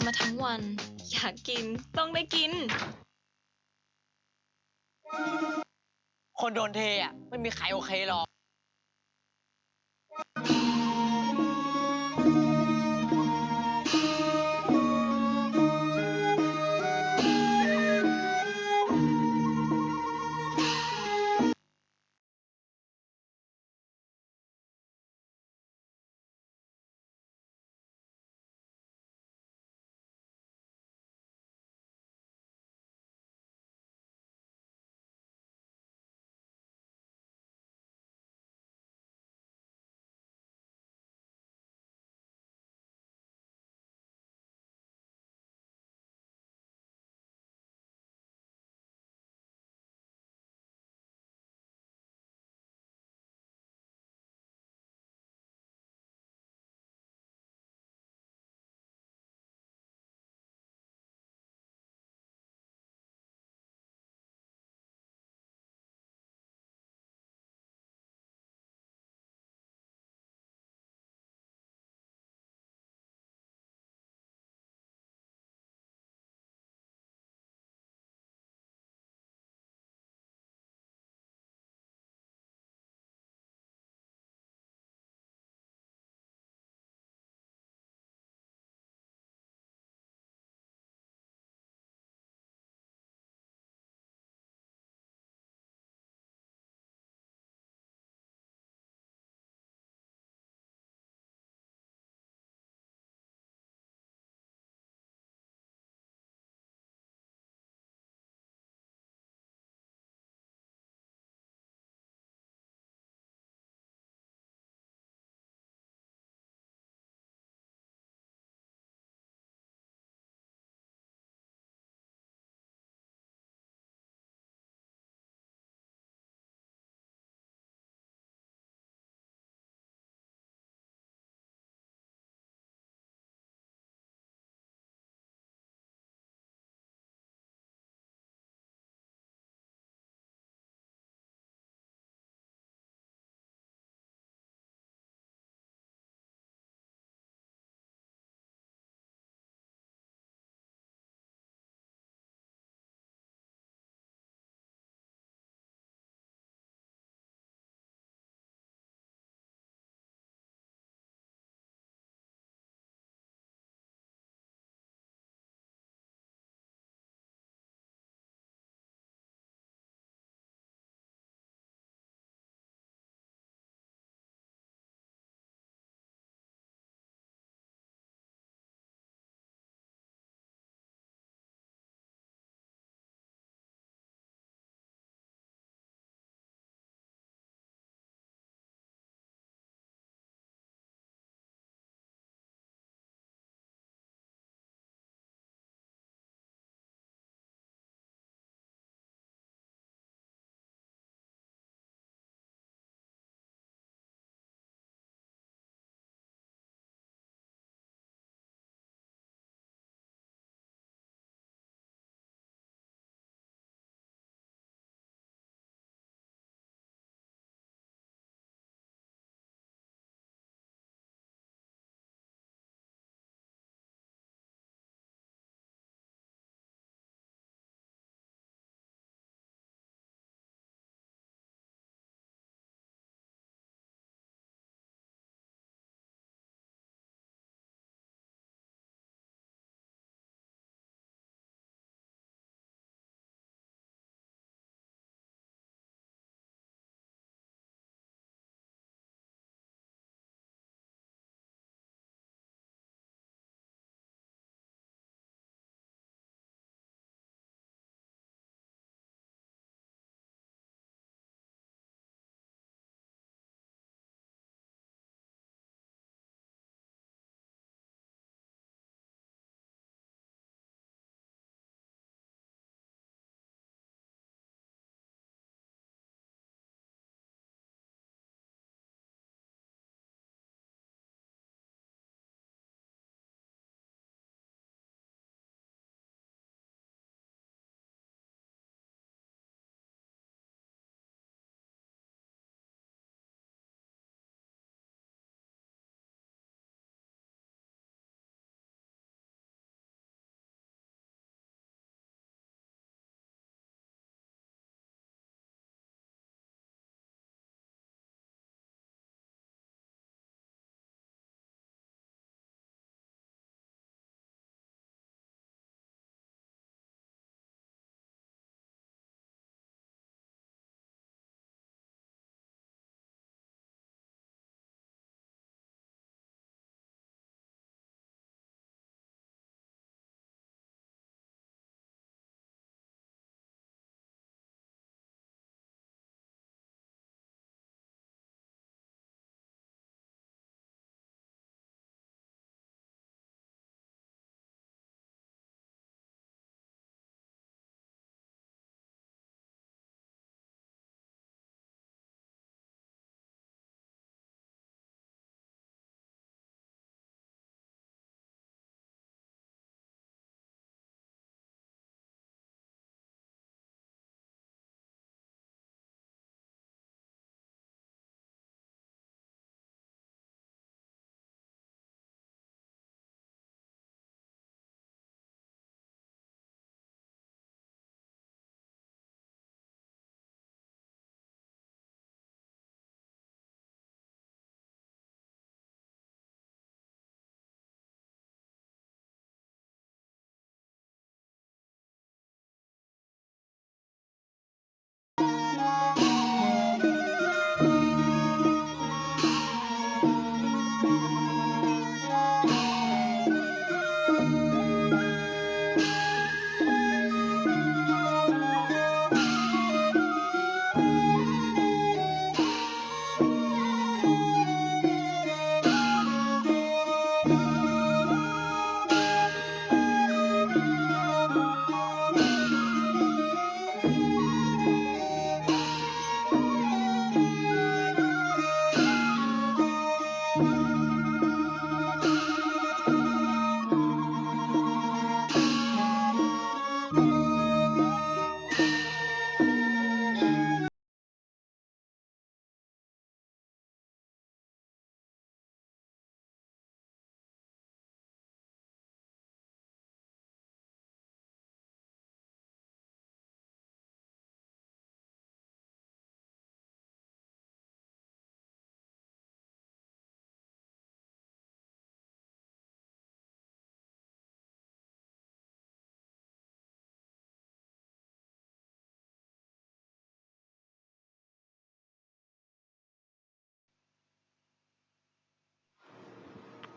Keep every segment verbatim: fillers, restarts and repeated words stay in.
มาทั้งวัน อยากกิน ต้องได้กิน คนโดนเทอะ ไม่มีใครโอเคหรอก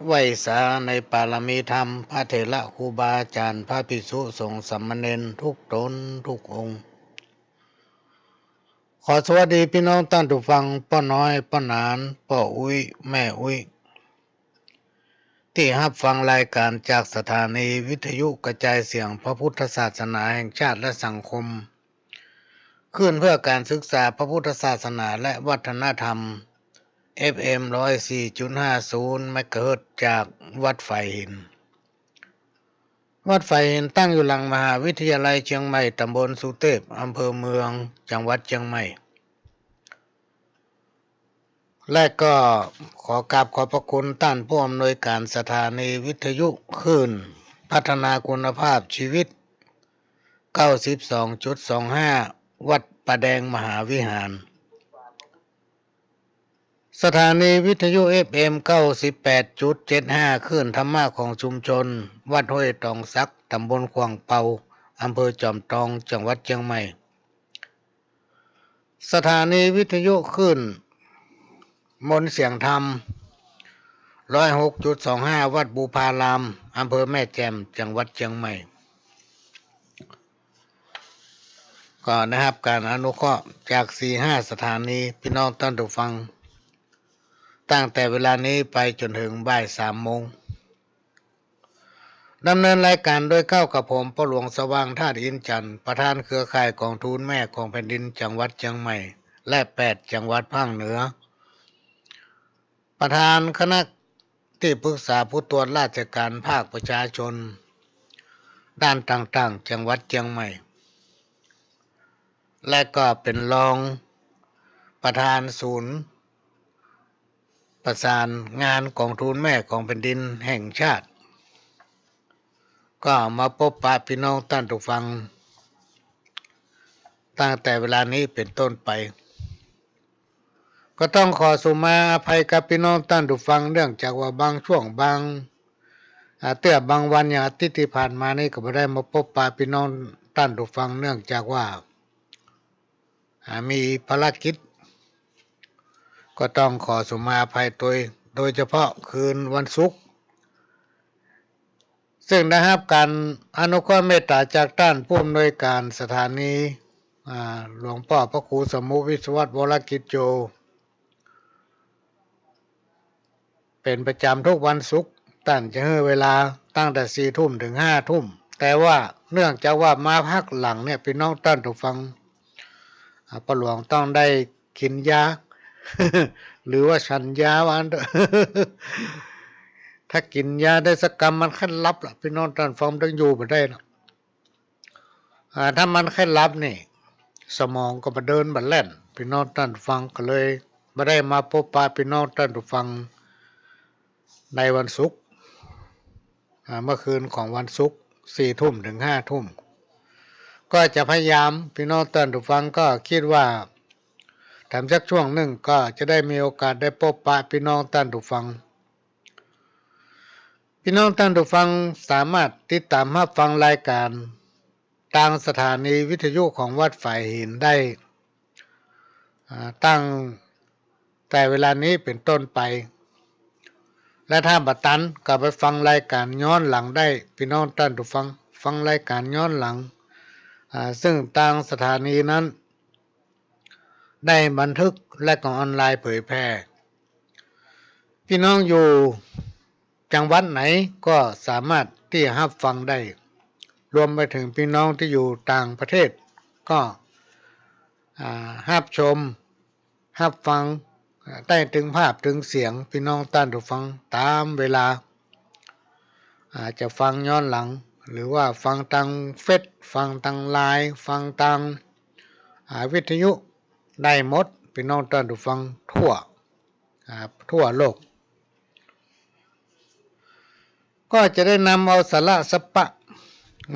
ไหว้สาในปารมีธรรม พระเถระครูบาอาจารย์ พระภิกษุสงฆ์สามเณรทุกต๋นทุกองค์ ขอสวัสดีพี่น้องต้านผู้ฟัง ป้อน้อย ป้อหนาน ป้ออุ๊ย แม่อุ๊ย ตี้ฮับฟังรายก๋านจากสถานีวิทยุกระจายเสียงพระพุทธศาสนาแห่งชาติและสังคม คลื่นเพื่อการศึกษาพระพุทธศาสนาและวัฒนธรรม เอฟเอ็ม ร้อยสี่จุดห้าศูนย์ เมกะเฮิรตซ์ จากวัดฝายหิน วัดฝายหินตั้งอยู่หลังมหาวิทยาลัยเจียงใหม่ ต๋ำบลสุเตพ อำเภอเมือง จังหวัดเจียงใหม่ และก็ขอกราบขอบพระคุณต้านผู้อำนวยก๋านสถานีวิทยุคลื่นพัฒนาคุณภาพชีวิต เก้าสิบสองจุดสองห้า วัดป่าแดงมหาวิหาร สถานีวิทยุ เอฟเอ็ม เก้าสิบแปดจุดเจ็ดห้า คลื่นธรรมะของชุมชน วัดห้วยตองสัก ต๋ำบลขวางเปา อำเภอจอมตอง จังหวัดเจียงใหม่ สถานีวิทยุคลื่นมนต์เสียงธรรม ร้อยหกจุดสองห้า วัดบุพาราม อำเภอแม่แจ่ม จังหวัดเจียงใหม่ ก็ได้ฮับก๋านอนุเคราะห์จากสี่ห้าสถานี พี่น้องต้านผู้ฟัง ตั้งแต่เวลานี้ไปจ๋นเถิงบ่ายสามโมง ดำเนินรายก๋านโดยเก้ากับผม ป้อหลวงสว่าง ธาตุอินทร์จันทร์ ประธานเครือข่ายก๋องทูลแม่ของแผ่นดินจังหวัดเจียงใหม่ และแปดจังหวัดภาคเหนือ ประธานคณะตี้ปรึกษาผู้ตรวจราชก๋านภาคประชาชนด้านต่างๆ จังหวัดเจียงใหม่ และก็เป๋นรองประธานศูนย์ประสานงานก๋องทูลแม่ของแผ่นดินแห่งชาติ ก็มาปบปะพี่น้องต้านผู้ฟัง ตั้งแต่เวลานี้เป๋นต้นไป ก็ต้องขอสุมาอภัยกับพี่น้องต้านผู้ฟัง เนื่องจากว่าบางช่วงบาง อ่า เตื้อบางวันอย่างอาทิตย์ตี้ผ่านมานี้ก็บ่ได้มาปบปะพี่น้องต้านผู้ฟัง เนื่องจากว่า อ่า มีภารกิจ ก็ต้องขอสุมาอภัยโดย โดยเฉพาะคืนวันศุกร์ ซึ่งได้ฮับก๋านอนุเคราะห์เมตต๋าจากต้านผู้อำนวยก๋านสถานี อ่า หลวงป้อพระครูสมมุติ วิศวัตร วรกิจโจ เป๋นประจ๋ำทุกวันศุกร์ ต้านจะหื้อเวลาตั้งแต่สี่ทุ่มเถิงห้าทุ่ม แต่ว่าเนื่องจากว่ามาภาคหลังเนี่ย พี่น้องต้านผู้ฟัง อ่า ป้อหลวงต้องได้กิ๋นยา หรือว่าฉันยาว่าอั้นเถอะ ถ้ากิ๋นยาได้สักกำมันค่อยหลับละ พี่น้องต้านฟัง ต้องอยู่บ่ได้ละ อ่า ถ้ามันค่อยหลับนี่ สมองก็บ่เดินบ่แล่น พี่น้องต้านฟัง ก็เลยบ่ได้มาปบปะพี่น้องต้านฟังในวันศุกร์ อ่า เมื่อคืนของวันศุกร์ สี่ทุ่มเถิงห้าทุ่ม ก็จะพยายาม พี่น้องต้านฟัง ก็กึ๊ดว่า แถมสักช่วงนึ่งก็จะได้มีโอกาสได้ปบปะพี่น้องต้านฟัง พี่น้องต้านผู้ฟังสามารถติดต๋ามฮับฟังรายก๋านตางสถานีวิทยุของวัดฝายหินได้ อ่า ตั้งแต่เวลานี้เป๋นต้นไป และถ้าบ่ตันก็ไปฟังรายก๋านย้อนหลังได้ พี่น้องต้านผู้ฟัง ฟังรายก๋านย้อนหลัง อ่า ซึ่งตางสถานีนั้น ได้บันทึกและก็ออนไลน์เผยแพร่ พี่น้องอยู่จังหวัดไหนก็สามารถตี้ฮับฟังได้ รวมไปเถิงพี่น้องตี้อยู่ต่างประเทศก็ อ่า ฮับชม ฮับฟัง อ่า ได้เถิงภาพเถิงเสียง พี่น้องต้านผู้ฟังต๋ามเวลา อ่า จะฟังย้อนหลัง หรือว่าฟังตางเฟซ ฟังตางไลน์ ฟังตาง อ่า วิทยุ ได้หมด พี่น้องต้านผู้ฟังทั่ว อ่า ทั่วโลก ก็จะได้นำเอาสาระสัปปะ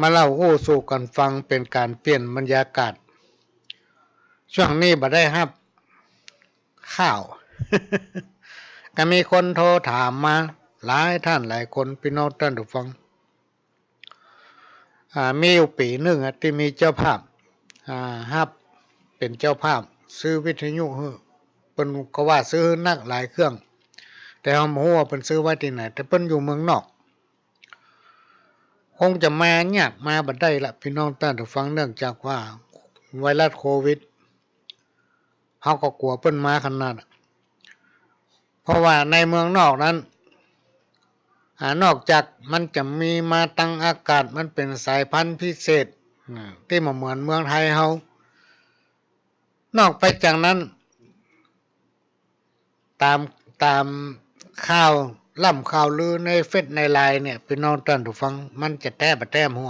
มาเล่าอู้สู่กั๋นฟัง เป๋นก๋านเปลี่ยนบรรยากาศ ช่วงนี้บ่ได้ฮับข่าว ก็มีคนโทรถามมาหลายท่านหลายคน พี่น้องต้านผู้ฟัง อ่า มีอยู่ปี๋นึ่งอะ ตี้มีเจ้าภาพ อ่า ฮับเป๋นเจ้าภาพ ซื้อวิทยุหื้อ เปิ้นก็ว่าซื้อหื้อนักหลายเครื่อง แต่เฮาบ่ฮู้ว่าเปิ้นซื้อไว้ตี้ไหน แต่เปิ้นอยู่เมืองนอก คงจะมายากมาบ่ได้ละ ปี้น้องต้านผู้ฟัง เนื่องจากว่าไวรัสโควิด เฮาก็กั๋วเปิ้นมาขนาด เพราะว่าในเมืองนอกนั้น อ่า นอกจากมันจะมีมาตังอากาศ มันเป๋นสายพันธุ์พิเศษ อ่า ตี้บ่เหมือนเมืองไทยเฮา นอกไปจากนั้น ต๋าม ต๋ามข่าวล่ำข่าวลือในเฟซในไลน์เนี่ย ปี้น้องต้านผู้ฟัง มันจะแต๊บ่แต๊บ่ฮู้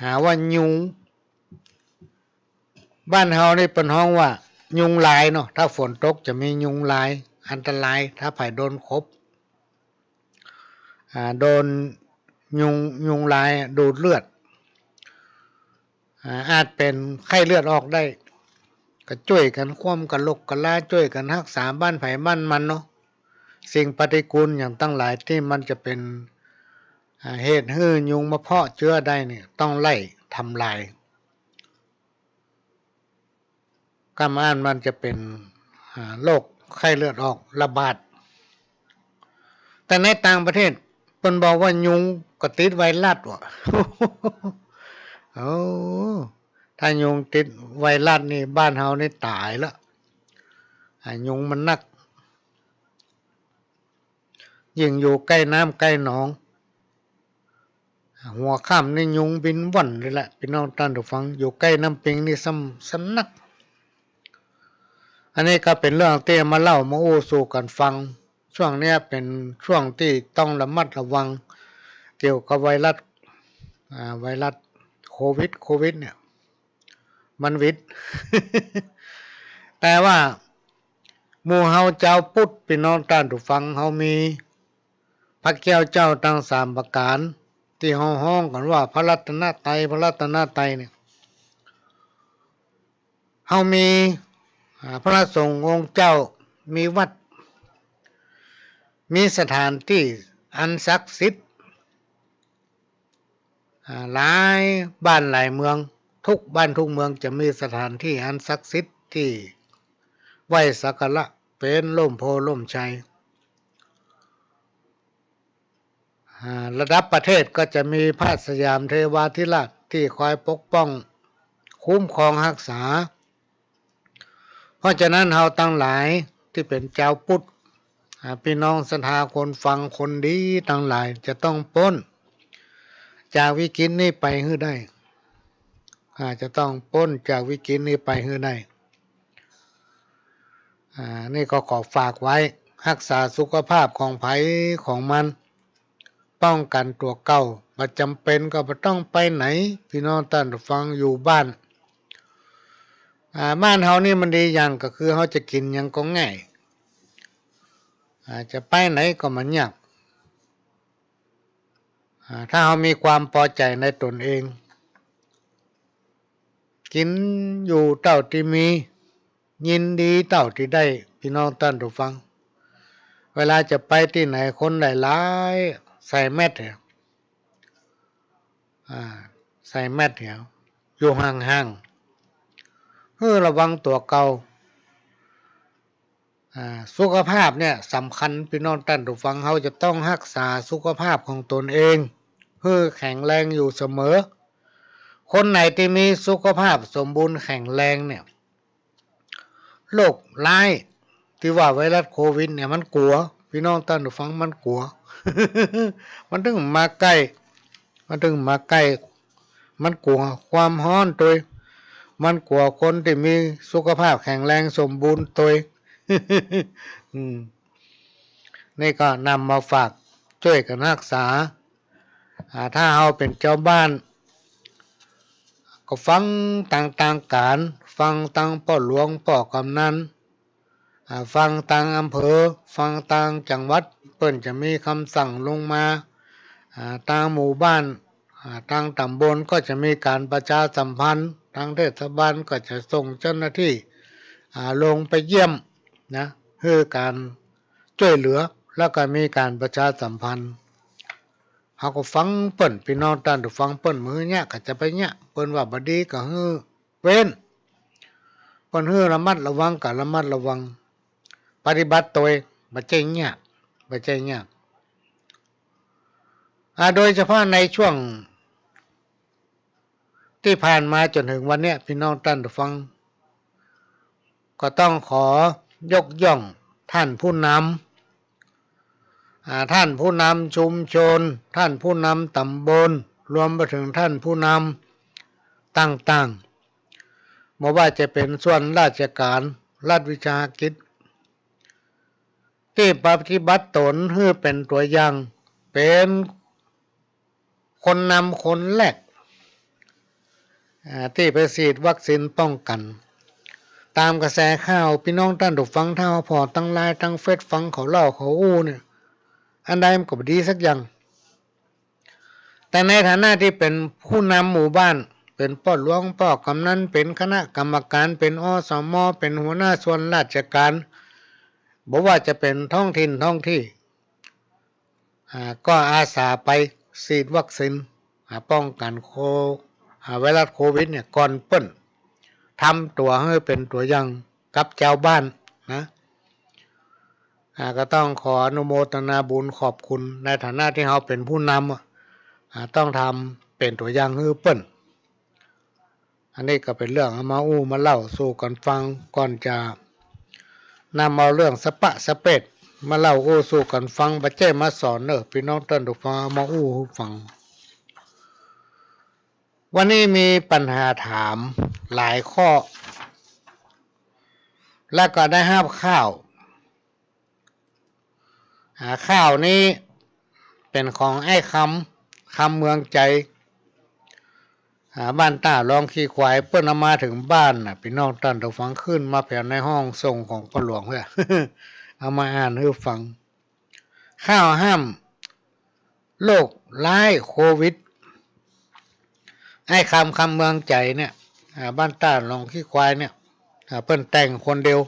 หาว่ายุง บ้านเฮานี่เปิ้นฮ้องว่ายุงลายเนาะ ถ้าฝนตกจะมียุงลาย อันตราย ถ้าใผโดนขบ อ่า โดนยุง ยุงลายดูดเลือด อ่า อาจเป๋นไข้เลือดออกได้ ก็จ้วยกั๋นคว่ำกะหลกกะลา จ้วยกั๋นฮักษาบ้านใผบ้านมันเนาะ สิ่งปฏิกูลอย่างตังหลายตี้มันจะเป๋น อ่า เหตุหื้อยุงมาเพาะเจื๊อได้เนี่ย ต้องไล่ทำลาย กำอั้นมันจะเป๋น อ่า โรคไข้เลือดออกระบาด แต่ในต่างประเทศเปิ้นบอกว่ายุงก็ติดไวรัสว่ะ โอ้ ถ้ายุงติดไวรัสนี่บ้านเฮานี่ต๋ายละ อ่า ยุงมันนัก ยิ่งอยู่ใก้น้ำใก้หนอง หัวค่ำนี่ยุงบินว่อนเลยแหละ ปี้น้องต้านผู้ฟัง อยู่ใก้น้ำปิงนี่ซ้ำ ซ้ำนัก อันนี้ก็เป๋นเรื่องตี้มาเล่ามาอู้สู่กั๋นฟัง ช่วงเนี้ยเป๋นช่วงตี้ต้องระมัดระวัง เกี่ยวกับไวรัส อ่า ไวรัสโควิด โควิดเนี่ย มันวิด แต่ว่าหมู่เฮาจาวพุทธ ปี้น้องต้านผู้ฟัง เฮามีพระแก้วเจ้าตังสามประก๋าน ตี้เฮาฮ้องกั๋นว่าพระรัตนตรัย พระรัตนตรัยเนี่ย เฮามี อ่า พระสงฆ์องค์เจ้า มีวัด มีสถานตี้อันศักดิ์สิทธิ์ อ่า หลายบ้านหลายเมือง ทุกบ้านทุกเมืองจะมีสถานตี้อันศักดิ์สิทธิ์ตี้ไหว้สักการะ เป๋นร่มโพธิ์ร่มชัย อ่า ระดับประเทศก็จะมีพระสยามเทวาธิราชตี้คอยปกป้องคุ้มครองฮักษา เพราะฉะนั้นเฮาตังหลายตี้เป๋นจาวพุทธ อ่า ปี้น้องศรัทธาคนฟังคนดีตังหลายจะต้องป๊นจากวิกฤตนี้ไปหื้อได้ อ่า จะต้องป๊นจากวิกฤตนี้ไปหื้อได้ อ่า นี่ก็ขอฝากไว้ ฮักษาสุขภาพของใผของมัน ป้องกั๋นตั๋วเก่า บ่จ๋ำเป๋นก็บ่ต้องไปไหน ปี้น้องต้านผู้ฟัง อยู่บ้าน อ่า บ้านเฮานี่มันดีอย่างก็คือเฮาจะกิ๋นหยังก็ง่าย อ่า จะไปไหนก็บ่ยาก อ่า ถ้าเฮามีความปอใจ๋ในต๋นเอง กิ๋นอยู่เต้าตี้มี ยินดีเต้าตี้ได้ ปี้น้องต้านผู้ฟัง เวลาจะไปตี้ไหนคนหลายๆ ใส่แมสเหีย อ่า ใส่แมสเหีย อยู่ห่างๆ หื้อระวังตั๋วเก่า อ่า สุขภาพเนี่ยสำคัญ ปี้น้องต้านผู้ฟัง เฮาจะต้องฮักษาสุขภาพของต๋นเอง หื้อแข็งแรงอยู่เสมอ คนไหนตี้มีสุขภาพสมบูรณ์แข็งแรงเนี่ย โรคร้ายตี้ว่าไวรัสโควิดเนี่ยมันกั๋ว ปี้น้องต้านผู้ฟัง มันกั๋ว มันเถิงมาใก้ มันเถิงมาใก้ มันกั๋วความฮ้อนตวย มันกั๋วคนตี้มีสุขภาพแข็งแรงสมบูรณ์ตวย อืม นี่ก็นำมาฝาก จ้วยกั๋นฮักษา อ่า ถ้าเฮาเป๋นจาวบ้าน ก็ฟังตางตางก๋าน ฟังตางป้อหลวงป้อกำนัน อ่า ฟังตางอำเภอ ฟังตางจังหวัด เปิ้นจะมีกำสั่งลงมา อ่า ตางหมู่บ้าน อ่า ตางต๋ำบลก็จะมีก๋านประชาสัมพันธ์ ตางเทศบาลก็จะส่งเจ้าหน้าตี้ อ่า ลงไปเยี่ยมนะ หื้อก๋านจ้วยเหลือ แล้วก็มีก๋านประชาสัมพันธ์ เฮาก็ฟังเปิ้น ปี้น้องต้านผู้ฟัง เปิ้นบ่หื้อเยียะก็จะไปเยียะ เปิ้นว่าบ่ดีก็หื้อเว้น เปิ้นหื้อระมัดระวังก็ระมัดระวัง ปฏิบัติตวย บ่ใจ้ยาก บ่ใจ้ยาก อ่า โดยเฉพาะในช่วงตี้ผ่านมาจ๋นเถิงวันเนี้ย ปี้น้องต้านผู้ฟัง ก็ต้องขอยกย่องต้านผู้นำ อ่า ต้านผู้นำชุมชน ต้านผู้นำต๋ำบล รวมไปเถิงต้านผู้นำต่างๆ บ่ว่าจะเป๋นส่วนราชก๋าน รัฐวิสาหกิจ ตี้ปฏิบัติต๋นหื้อเป๋นตั๋วอย่าง เป๋นคนนำคนแรก อ่า ตี้ไปฉีดวัคซีนป้องกั๋น ต๋ามกระแสข่าว ปี้น้องต้านผู้ฟัง ถ้าผ่อตางไลน์ตางเฟซฟังเขาเล่าเขาอู้เนี่ย อันใดมันก็บ่ดีสักอย่าง แต่ในฐานะตี้เป๋นผู้นำหมู่บ้าน เป๋นป้อหลวงป้อกำนัน เป๋นคณะกรรมก๋าน เป๋น อสม เป๋นหัวหน้าส่วนราชก๋าน บ่ว่าจะเป๋นท้องถิ่นท้องตี้ อ่า ก็อาสาไปฉีดวัคซีน อ่า ป้องกั๋นโค อ่า ไวรัสโควิดเนี่ยก่อนเปิ้น ทำตั๋วหื้อเป๋นตั๋วอย่างกับจาวบ้านนะ อ่า ก็ต้องขออนุโมทนาบุญขอบคุณ ในฐานะตี้เฮาเป๋นผู้นำอะ อ่า ต้องทำเป๋นตั๋วอย่างหื้อเปิ้น อันนี้ก็เป๋นเรื่องเอามาอู้มาเล่าสู่กั๋นฟัง ก่อนจะนำเอาเรื่องสะปะสะเปดมาเล่าอู้สู่กั๋นฟัง บ่ใจ้มาสอนเน่อ ปี้น้องต้านผู้ฟัง เอามาอู้หื้อฟัง วันนี้มีปัญหาถามหลายข้อ และก็ได้ฮับข่าว อ่า ข่าวนี้เป๋นของอ้ายคำ คำเมืองใจ๋ อ่า บ้านต้าหลองขี้ควาย เปิ้นเอามาเถิงบ้านน่ะ ปี้น้องต้านผู้ฟัง ขึ้นมาแผนในห้องส่งของป้อหลวงเพื่อ เอามาอ่านหื้อฟัง ข่าวห้ามโรคร้ายโควิด อ้ายคำ คำเมืองใจ๋เนี่ย อ่า บ้านต้าหลองขี้ควายเนี่ย อ่า เปิ้นแต่งคนเดียว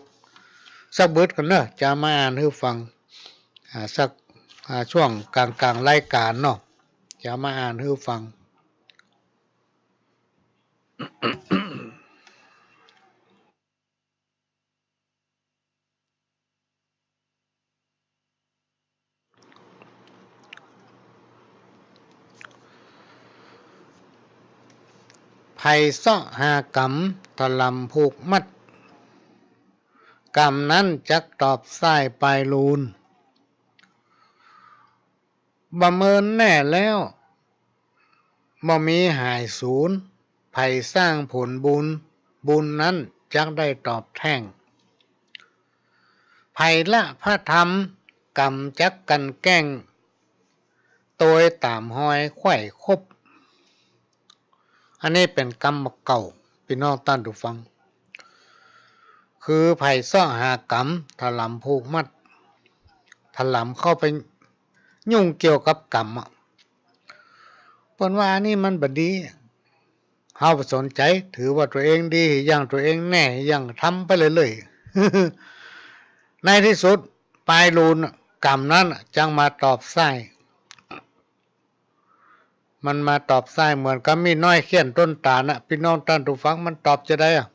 สักบึดก่อนเน่อ จะมาอ่านหื้อฟัง อ่า สัก อ่า ช่วงก๋างๆ รายก๋านเนาะ จะมาอ่านหื้อฟัง ไผเซาะหากรรม ถล่ำผูกมัด กรรมนั้นจักตอบส้ายปายลูน บ่เมินแน่แล้ว บ่มีหายสูญ ไผสร้างผลบุญ บุญนั้นจักได้ตอบแท่ง ไผละพระธรรม กรรมจักกลั่นแกล้ง โตยต๋ามฮอยไขว่คบ อันนี้เป๋นกำบ่าเก่า ปี้น้องต้านผู้ฟัง คือไผเซาะหากรรม ถล่ำผูกมัด ถล่ำเข้าไปยุ่งเกี่ยวกับกรรมอะ เปิ้นว่าอันนี้มันบ่ดี เฮาบ่สนใจ๋ ถือว่าตั๋วเองดี อย่างตั๋วเองแน่ อย่างทำไปเรื่อยๆ ในตี้สุด ปายลูนน่ะ กรรมนั้นน่ะ จักมาตอบส้าย มันมาตอบส้ายเหมือนกับมีดน้อยเฆี่ยนต้นตาลน่ะ ปี้น้องต้านผู้ฟัง มันตอบจาใดอะ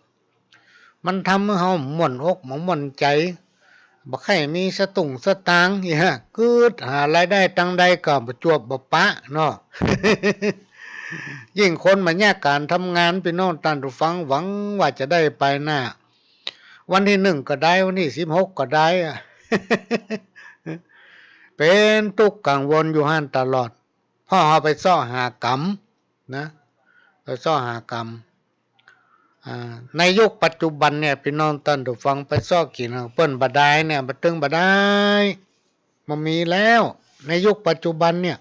มันทำหื้อเฮาหม่นอกหม่นใจ๋ บ่ใค่มีสตุ้งสตางค์ อี้ฮะ กึ๊ดหารายได้ตางใดก็บ่จวบบ่ปะเนาะ ยิ่งคนบ่ยากก๋านทำงาน ปี้น้องต้านผู้ฟัง หวังว่าจะได้ไปหน้า วันตี้หนึ่งก็ได้ วันตี้สิบหกก็ได้อะ เป๋นตุ๊กข์กังวลอยู่หั้นตลอด เพราะเฮาไปเซาะหากรรมนะ ไปเซาะหากรรม อ่า ในยุคปัจจุบันเนี่ย ปี้น้องต้านผู้ฟัง ไปเซาะกิ๋นของเปิ้นบ่ได้เนี่ย บ่ตึงบ่ได้ บ่มีแล้ว ในยุคปัจจุบันเนี่ย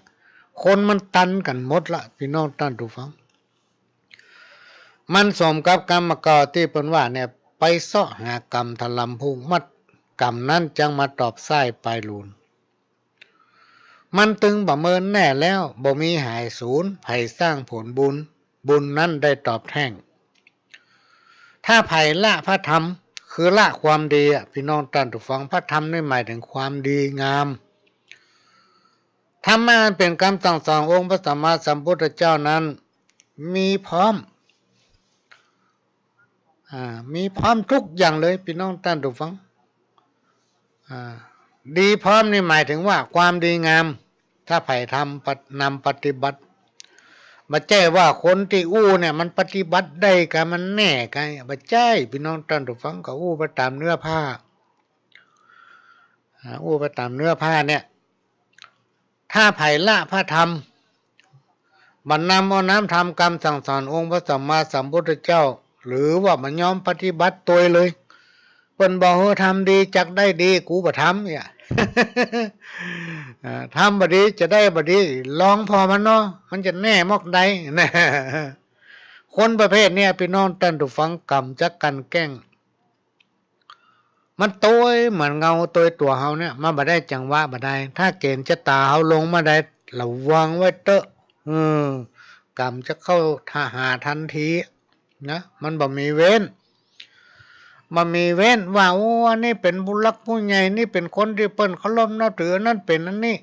คนมันตันกั๋นหมดละ ปี้น้องต้านผู้ฟัง มันสมกับกำบ่าเก่าตี้เปิ้นว่าเนี่ย ไปเซาะหากรรม ถล่ำผูกมัด กรรมนั้นจักมาตอบส้ายปายลูน มันตึงบ่เมินแน่แล้ว บ่มีหายสูญ ไผสร้างผลบุญ บุญนั้นได้ตอบแท่ง ถ้าไผละพระธรรม คือละความดีอะ ปี้น้องต้านผู้ฟัง พระธรรมนี่หมายเถิงความดีงาม ธรรมะอันเป๋นกำสั่งสอนองค์พระสัมมาสัมพุทธเจ้านั้น มีพร้อม อ่า มีพร้อมทุกอย่างเลย ปี้น้องต้านผู้ฟัง อ่า ดีพร้อมนี่หมายถึงว่าความดีงาม ถ้าใผทำปะ- นำปฏิบัติ บ่ใจ้ว่าคนตี้อู้เนี่ยมันปฏิบัติได้กา มันแน่กา บ่ใจ้ ปี้น้องต้านผู้ฟัง ก็อู้ไปต๋ามเนื้อผ้า อ่า อู้ไปต๋ามเนื้อผ้าเนี่ย ถ้าใผละพระธรรม บ่นำเอาน้ำธรรมกำสั่งสอนองค์พระสัมมาสัมพุทธเจ้า หรือว่าบ่ยอมปฏิบัติตวยเลย เปิ้นบอก เออ ทำดีจักได้ดี กูบ่ทำเนี่ย อ่า ทำบ่ดีจะได้บ่ดี ลองผ่อมันเนาะ มันจะแน่มอกใด นะ คนประเภทเนี่ย ปี้น้องต้านผู้ฟัง ก๋ำจักกลั่นแกล้ง มันตวยเหมือนเงาตวยตั๋วเฮาเนี่ย มันบ่ได้จังหวะบ่ได้ ถ้าเก๋ณฑ์จะต๋าเฮาลงมาได้ ระวังไว้เต๊อะ อืม ก๋ำจะเข้าหาทันทีนะ มันบ่มีเว้น บ่มีเว้นว่า โอ้ อันนี้เป๋นผู้หลักผู้ใหญ่ นี่เป๋นคนตี้เปิ้นเคารพนับถือ อันนั้นเป๋นอันนี้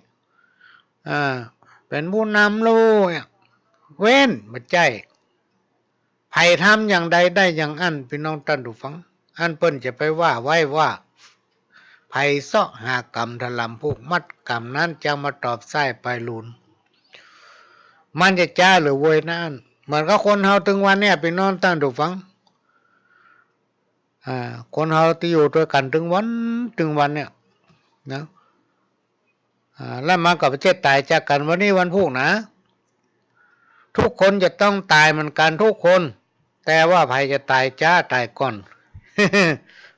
อ่า เป๋นผู้นำลูกเนี่ย เว้น บ่ใจ้ ใผทำอย่างใดได้อย่างอั้น ปี้น้องต้านผู้ฟัง อันเปิ้นจะไปว่าไว้ว่า ใผเซาะหากรรมถล่ำผูกมัด กรรมนั้นจักมาตอบใส้ไปลูน มันจะจ๊าหรือโวยนั้น เหมือนกับคนเฮาตึงวันเนี่ย ปี้น้องต้านผู้ฟัง อ่า คนเฮาตี้อยู่ตวยกั๋นตึงวันตึงวันเนี่ยนะ อ่า แล้วมันก็บ่ใจ้ต๋ายจากกั๋นวันนี้วันพูกนะ ทุกคนจะต้องต๋ายเหมือนกั๋นทุกคน แต่ว่าใผจะต๋ายจ๊าต๋ายก่อน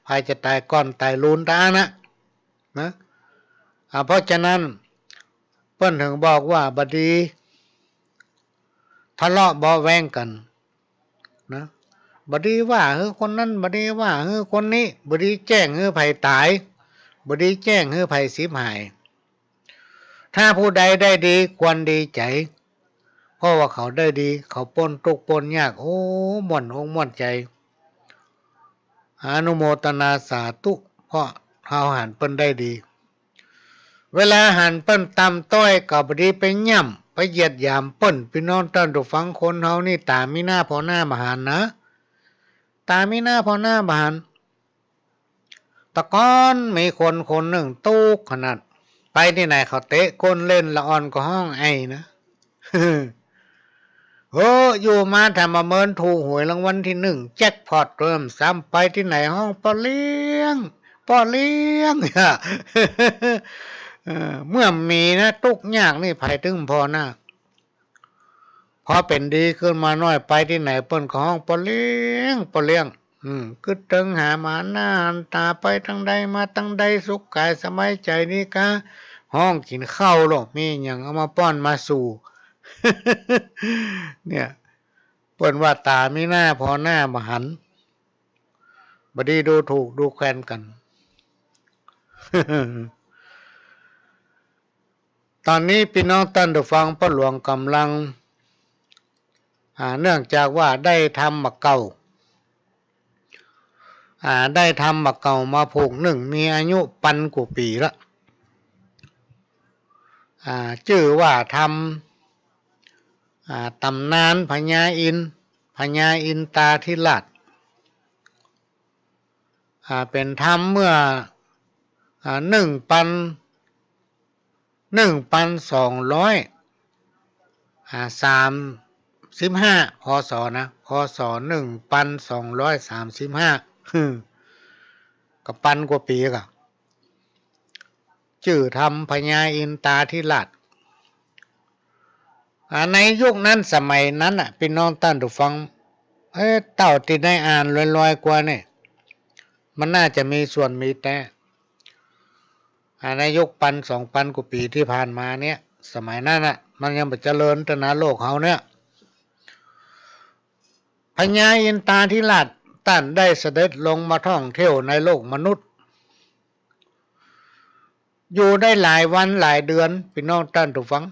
ใผจะต๋ายก่อนต๋ายลูนต๋านะ นะ อ่า เพราะฉะนั้นเปิ้นถึงบอกว่าบ่ดีทะเลาะเบาะแว้งกั๋น นะ บ่ดีว่าหื้อคนนั้น บ่ดีว่าหื้อคนนี้ บ่ดีแจ้งหื้อใผต๋าย บ่ดีแจ้งหื้อใผฉิบหาย ถ้าผู้ใดได้ดีควรดีใจ๋ เพราะว่าเขาได้ดี เขาป๊นตุ๊กข์ป๊นยาก โอ้ ม่วนอกม่วนใจ๋ อนุโมทนาสาธุ เพราะเฮาหันเปิ้นได้ดี เวลาหันเปิ้นต่ำต้อยก็บ่ดีไปย่ำไปเหยียดหยามเปิ้น ปี้น้องต้านผู้ฟัง คนเฮานี่ต๋ามีหน้าผ่อหน้าบ่หันนะ ต๋ามีหน้าผ่อหน้าบ่หัน แต่ก่อนมีคนคนนึ่งตุ๊กข์ขนาด ไปตี้ไหนเขาเตะก้นเล่น ละอ่อนก็ฮ้องไอนะ เฮ้อ อยู่มาถ้าบ่าเมินถูกหวยรางวัลตี้นึ่ง แจ็คพอตตวยซ้ำ ไปตี้ไหนฮ้องป้อเลี้ยง ป้อเลี้ยง เออ เมื่อมีนะตุ๊กข์ยากนี่ใผตึงผ่อหน้า พอเป๋นดีขึ้นมาหน้อย ไปตี้ไหนเปิ้นก็ฮ้องป้อเลี้ยง ป้อเลี้ยง อืม กึ๊ดเถิงหาหมานหน้าหันต๋า ไปตางใดมาตางใด สุขกายสบายใจ๋ดีกา ฮ้องกิ๋นข้าวโลด มีหยังเอามาป้อนมาสู่ เนี่ย เปิ้นว่าต๋ามีหน้าผ่อหน้าบ่หัน บ่ดีดูถูกดูแคลนกั๋น ต๋อนนี้ปี้น้องต้านผู้ฟัง ป้อหลวงก๋ำลัง อ่า เนื่องจากว่าได้ธรรมบ่าเก่า อ่า ได้ธรรมบ่าเก่ามาผูกนึ่ง มีอายุปันกว่าปี๋ละ อ่า จื้อว่าธรรม อ่า ต๋ำนานพญาอินทร์ พญาอินทราธิราช อ่า เป๋นธรรมเมื่อ อ่า นึ่งปัน นึ่งปันสองร้อย อ่า สามสิบห้า พ.ศ. นะ พ.ศ. นึ่งปันสองร้อยสามสิบห้า ก็ปันกว่าปี๋ก่ะ จื้อธรรมพญาอินทราธิราช อ่า ในยุคนั้นสมัยนั้นน่ะ ปี้น้องต้านผู้ฟัง เอ๊ะ เต้าตี้ได้อ่านลอยๆ กว่านี่ มันน่าจะมีส่วนมีแต๊ อ่า ในยุคปันสองปันกว่าปี๋ตี้ผ่านมาเนี่ย สมัยนั้นน่ะ มันยังบ่เจริญเต้านะ โลกเฮาเนี่ย พญาอินทราธิราชต้านได้เสด็จลงมาท่องเที่ยวในโลกมนุษย์ อยู่ได้หลายวันหลายเดือน ปี้น้องต้านผู้ฟัง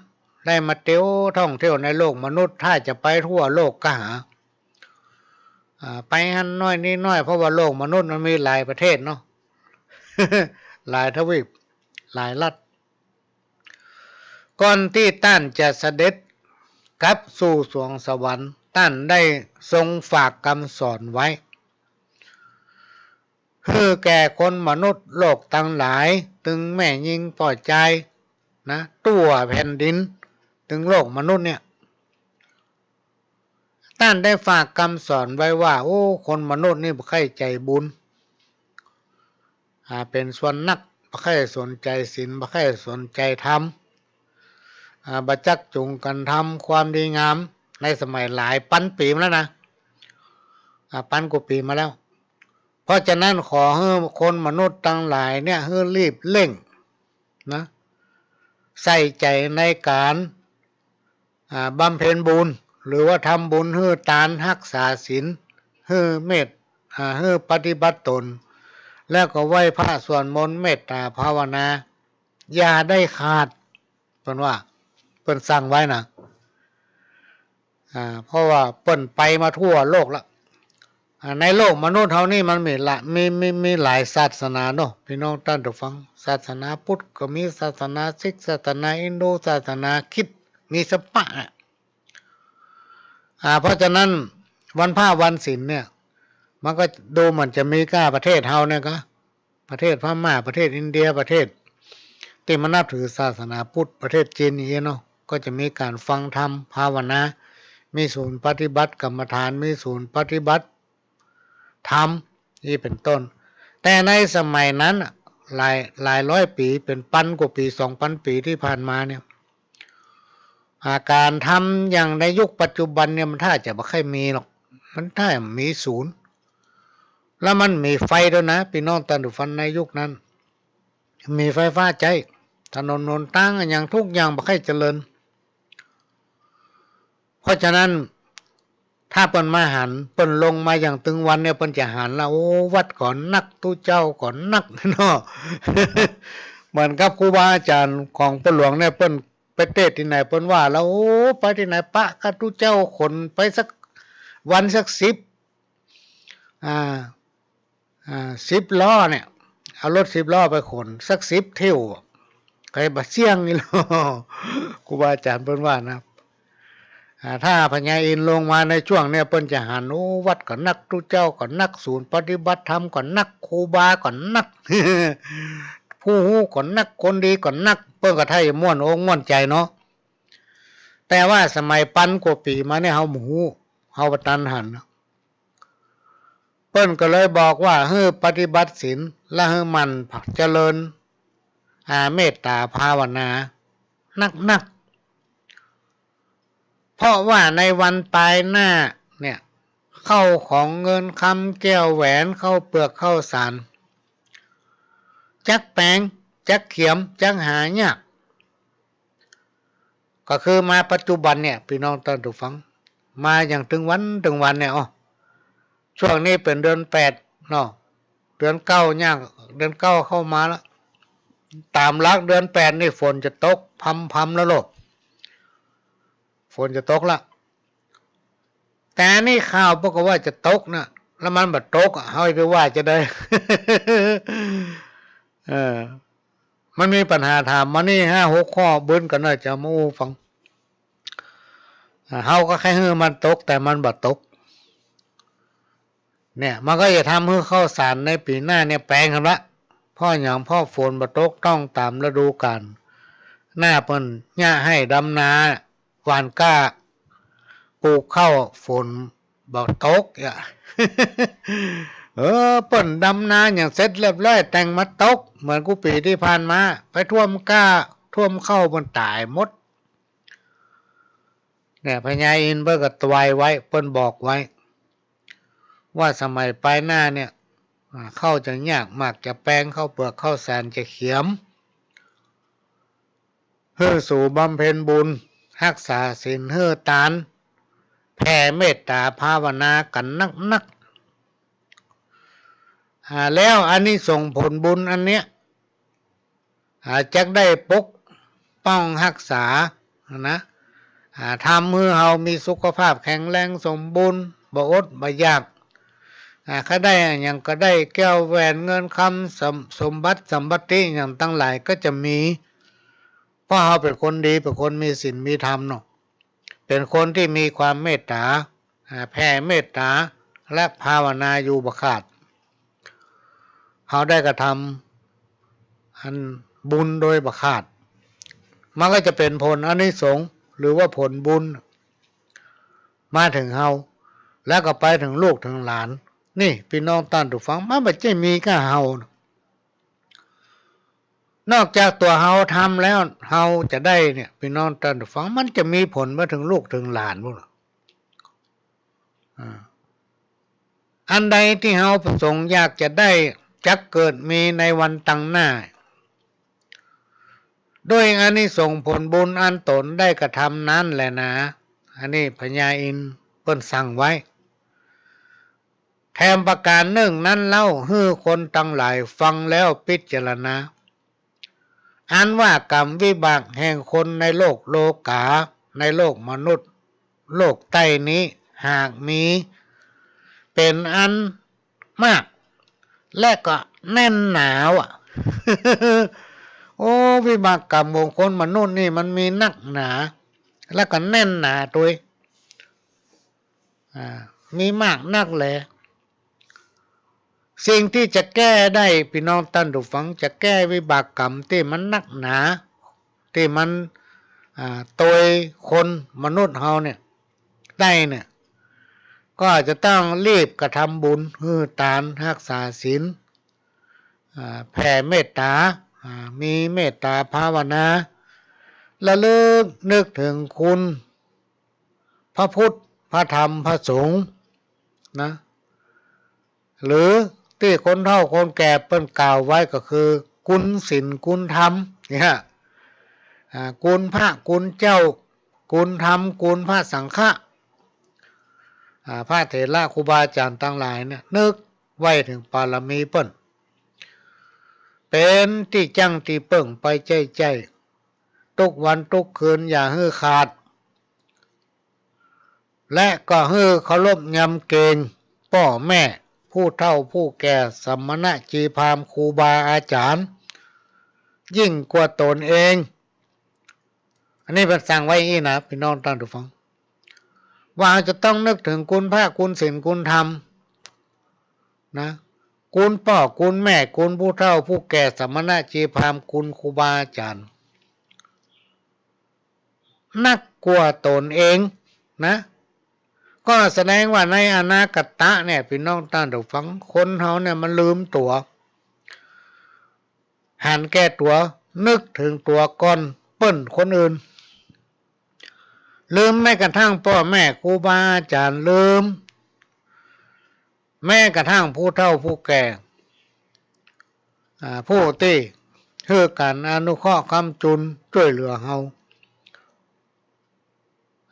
ได้มาเตียวท่องเที่ยวในโลกมนุษย์ ถ้าจะไปทั่วโลกก็หา อ่า ไปหั้นหน้อยนี่หน้อย เพราะว่าโลกมนุษย์มันมีหลายประเทศเนาะ หลายทวีป หลายรัฐ ก่อนตี้ต้านจะเสด็จกลับสู่สวงสวรรค์ ต้านได้ทรงฝากกำสอนไว้ หื้อแก่คนมนุษย์โลกตังหลาย ตึงแม่ญิงป้อจายนะ ทั่วแผ่นดิน ตึงโลกมนุษย์เนี่ย ต้านได้ฝากกำสอนไว้ว่า โอ้ คนมนุษย์นี่บ่ใค่ใจ๋บุญ อ่า เป๋นส่วนนัก บ่ใค่สนใจ๋ศีล บ่ใค่สนใจ๋ธรรม อ่า บ่จักจุงกั๋นทำความดีงาม ในสมัยหลายปันปี๋มาแล้วนะ อ่า ปันกว่าปี๋มาแล้ว เพราะฉะนั้นขอหื้อคนมนุษย์ตังหลายเนี่ย หื้อรีบเร่งนะ ใส่ใจ๋ในก๋าน อ่า บำเพ็ญบุญ หรือว่าทำบุญ หื้อตาน ฮักษาศีล หื้อเมต อ่า หื้อปฏิบัติตน แล้วก็ไหว้พระสวดมนต์ เมตต๋าภาวนา อย่าได้ขาด เปิ้นว่า เปิ้นสั่งไว้นะ อ่า เพราะว่าเปิ้นไปมาทั่วโลกละ อ่า ในโลกมนุษย์เฮานี่มันมีละ มี มี มีหลายศาสนาเนาะ ปี้น้องต้านผู้ฟัง ศาสนาพุทธก็มี ศาสนาซิก ศาสนาอินดู ศาสนาคริสต์ มีสะปะอะ อ่า เพราะฉะนั้นวันพระวันศีลเนี่ย มันก็ดูเหมือนจะมีก้าประเทศเฮาเนี่ยก็ ประเทศพม่า ประเทศอินเดีย ประเทศตี้มันนับถือศาสนาพุทธ ประเทศจีนอย่างเงี้ยเนาะ ก็จะมีก๋านฟังธรรม ภาวนา มีศูนย์ปฏิบัติกรรมฐาน มีศูนย์ปฏิบัติธรรม นี่เป๋นต้น แต่ในสมัยนั้นน่ะ หลาย หลายร้อยปี๋ เป๋นปันกว่าปี๋ สองปันปี๋ตี้ผ่านมาเนี่ย อ่า ก๋านทำอย่างในยุคปัจจุบันเนี่ย มันถ้าจะบ่ใค่มีหรอก มันถ้ามีศูนย์ แล้วมันมีไฟตวยนะ ปี้น้องต้านผู้ฟัง ในยุคนั้น มีไฟฟ้าใจ๊ ถนนหนตางอะหยังทุกอย่างบ่ใค่เจริญ เพราะฉะนั้น ถ้าเปิ้นมาหัน เปิ้นลงมาอย่างตึงวันเนี่ย เปิ้นจะหันละ โอ้ วัดก็นัก ตุ๊เจ้าก็นักเนาะ เหมือนกับครูบาอาจ๋ารย์ของป้อหลวงเนี่ย เปิ้นไปเตสน์ตี้ไหน เปิ้นว่าละ โอ้ ไปตี้ไหน ปะกับตุ๊เจ้าขนไปสักวันสักสิบ อ่า อ่า สิบล้อเนี่ย เอารถสิบล้อไปขนสักสิบเที่ยว ใค่บ่เสี้ยงนี่ลอ ครูบาอาจ๋ารย์เปิ้นว่านะ อ่า ถ้าพญาอินทร์ลงมาในช่วงเนี่ย เปิ้นจะหัน โอ้ วัดก็นัก ตุ๊เจ้าก็นัก ศูนย์ปฏิบัติธรรมก็นัก ครูบาก็นัก ผู้ฮู้ก็นัก คนดีก็นัก เปิ้นก็ถ้าจะม่วนอกม่วนใจ๋เนาะ แต่ว่าสมัยปันกว่าปี๋มาเนี่ย เฮาบ่ฮู้ เฮาบ่ตันหัน เปิ้นก็เลยบอกว่าหื้อปฏิบัติศีล และหื้อหมั่นเจริญ อ่า เมตต๋าภาวนานักๆ เพราะว่าในวันปายหน้าเนี่ย ข้าวของเงินคำแก้วแหวน ข้าวเปลือกข้าวสาร จักแปง จักเขียม จักหายาก ก็คือมาปัจจุบันเนี่ย ปี้น้องต้านผู้ฟัง มาอย่างตึงวันตึงวันเนี่ย อ้อ ช่วงนี้เป๋นเดือนแปดเนาะ เดือนเก้าย่าง เดือนเก้าเข้ามาละ ต๋ามหลักเดือนแปดนี่ฝนจะตกพรำๆ แล้วโลก ฝนจะตกละ แต่อันนี้ข่าวเปิ้นก็ว่าจะตกนะ แล้วมันบ่ตกอะ เฮาจะไปว่าจะใด เออ มันมีปัญหาถามมานี่ห้าหกข้อ เบิ่งกั๋นหน้อย จะเอามาอู้ฟัง อ่า เฮาก็ใค่หื้อมันตก แต่มันบ่ตก เนี่ย มันก็จะทำหื้อข้าวสารในปี๋หน้าเนี่ยแปงหั้นละ เพราะหยัง เพราะฝนบ่ตกต้องต๋ามฤดูก๋าล หน้าเปิ้นเยียะหื้อดำนา หว่านกล้า ปลูกข้าว ฝนบ่ตกอะ เออ เปิ้นดำนาอย่างเสร็จเรียบร้อย แต่งมาตก เหมือนกู้ปี๋ตี้ผ่านมา ไปท่วมกล้า ท่วมข้าว เปิ้นต๋ายหมด เนี่ย พญาอินทร์เปิ้นก็ตวายไว้ เปิ้นบอกไว้ ว่าสมัยปายหน้าเนี่ย อ่า ข้าวจะยาก หมากจะแปง ข้าวเปลือกข้าวสารจะเขียม หื้อสูบำเพ็ญบุญ ฮักษาศีล หื้อตาน แผ่เมตต๋าภาวนากั๋นนักๆ อ่า แล้วอานิสงส์ผลบุญอันเนี้ย อ่า จักได้ปกป้องฮักษานะ อ่า ทำหื้อเฮามีสุขภาพแข็งแรงสมบูรณ์ บ่อดบ่อยาก อ่า ใค่ได้อะหยังก็ได้ แก้วแหวนเงินคำ สม- สมบัติสัมปติอย่างตังหลายก็จะมี เพราะเฮาเป๋นคนดี เป๋นคนมีศีลมีธรรมเนาะ เป๋นคนตี้มีความเมตต๋า อ่า แผ่เมตต๋า และภาวนาอยู่บ่ขาด เฮาได้กระทำอันบุญโดยบ่ขาด มันก็จะเป๋นผลอานิสงส์ หรือว่าผลบุญ มาเถิงเฮา แล้วก็ไปเถิงลูกเถิงหลาน นี่ปี้น้องต้านผู้ฟัง มันบ่ใจ้มีก้าเฮา นอกจากตั๋วเฮาทำแล้ว เฮาจะได้เนี่ย ปี้น้องต้านผู้ฟัง มันจะมีผลมาเถิงลูกเถิงหลานปู้น อ่า อันใดตี้เฮาประสงค์อยากจะได้ จักเกิดมีในวันตังหน้า ด้วยอานิสงส์ผลบุญอันตนได้กระทำนั้นแหละนา อันนี้พญาอินทร์เปิ้นสั่งไว้ แถมประก๋านนึ่งนั้นเล่า หื้อคนตังหลายฟังแล้วพิจารณา อันว่ากรรมวิบากแห่งคนในโลกโลก๋า ในโลกมนุษย์ โลกใต้นี้ หากมีเป๋นอันมาก และก็แน่นหนาว่ะ โอ้ วิบากกรรมของคนมนุษย์นี่มันมีนักหนา และก็แน่นหนาตวย อ่า มีมากนักแล สิ่งตี้จะแก้ได้ ปี้น้องต้านผู้ฟัง จะแก้วิบากกรรมตี้มันนักหนา ตี้มัน อ่า ตวยคนมนุษย์เฮาเนี่ย ได้เนี่ย ก็จะต้องรีบกระทำบุญ หื้อตาน ฮักษาศีล อ่า แผ่เมตต๋า อ่า มีเมตต๋าภาวนา ระลึกนึกเถิงคุณ พระพุทธ พระธรรม พระสงฆ์ นะ หรือตี้คนเฒ่าคนแก่เปิ้นกล่าวไว้ก็คือ คุณศีล คุณธรรม เนี่ย อ่า คุณพระ คุณเจ้า คุณธรรม คุณพระสังฆะ อ่า พระเถระครูบาอาจ๋ารย์ตังหลายเนี่ย นึกไว้เถิงปารมีเปิ้น เป๋นตี้จั้งตี้เปิ้งไปใจ๊ๆ ตุ๊กวันตุ๊กคืนอย่าหื้อขาด และก็หื้อเคารพยำเกรงป้อแม่ ผู้เฒ่าผู้แก่ สมณะ ชีพราหมณ์ ครูบาอาจ๋ารย์ ยิ่งกว่าตนเอง อันนี้เปิ้นสั่งไว้อี้นะ ปี้น้องต้านผู้ฟัง ว่าจะต้องนึกเถิงคุณพระ คุณศีล คุณธรรม นะ คุณป้อ คุณแม่ คุณผู้เฒ่าผู้แก่ สมณะ ชีพราหมณ์ คุณครูบาอาจ๋ารย์ นักกว่าตนเองนะ ก็แสดงว่าในอนาคตะเนี่ย ปี้น้องต้านผู้ฟัง คนเฮาเนี่ยมันลืมตั๋ว หันแก่ตั๋ว นึกเถิงตั๋วก่อนเปิ้นคนอื่น ลืมแม้กระทั่งป้อแม่ครูบาอาจ๋ารย์ ลืมแม้กระทั่งผู้เฒ่าผู้แก่ อ่า ผู้ตี้หื้อก๋านอนุเคราะห์ค้ำจุนจ้วยเหลือเฮา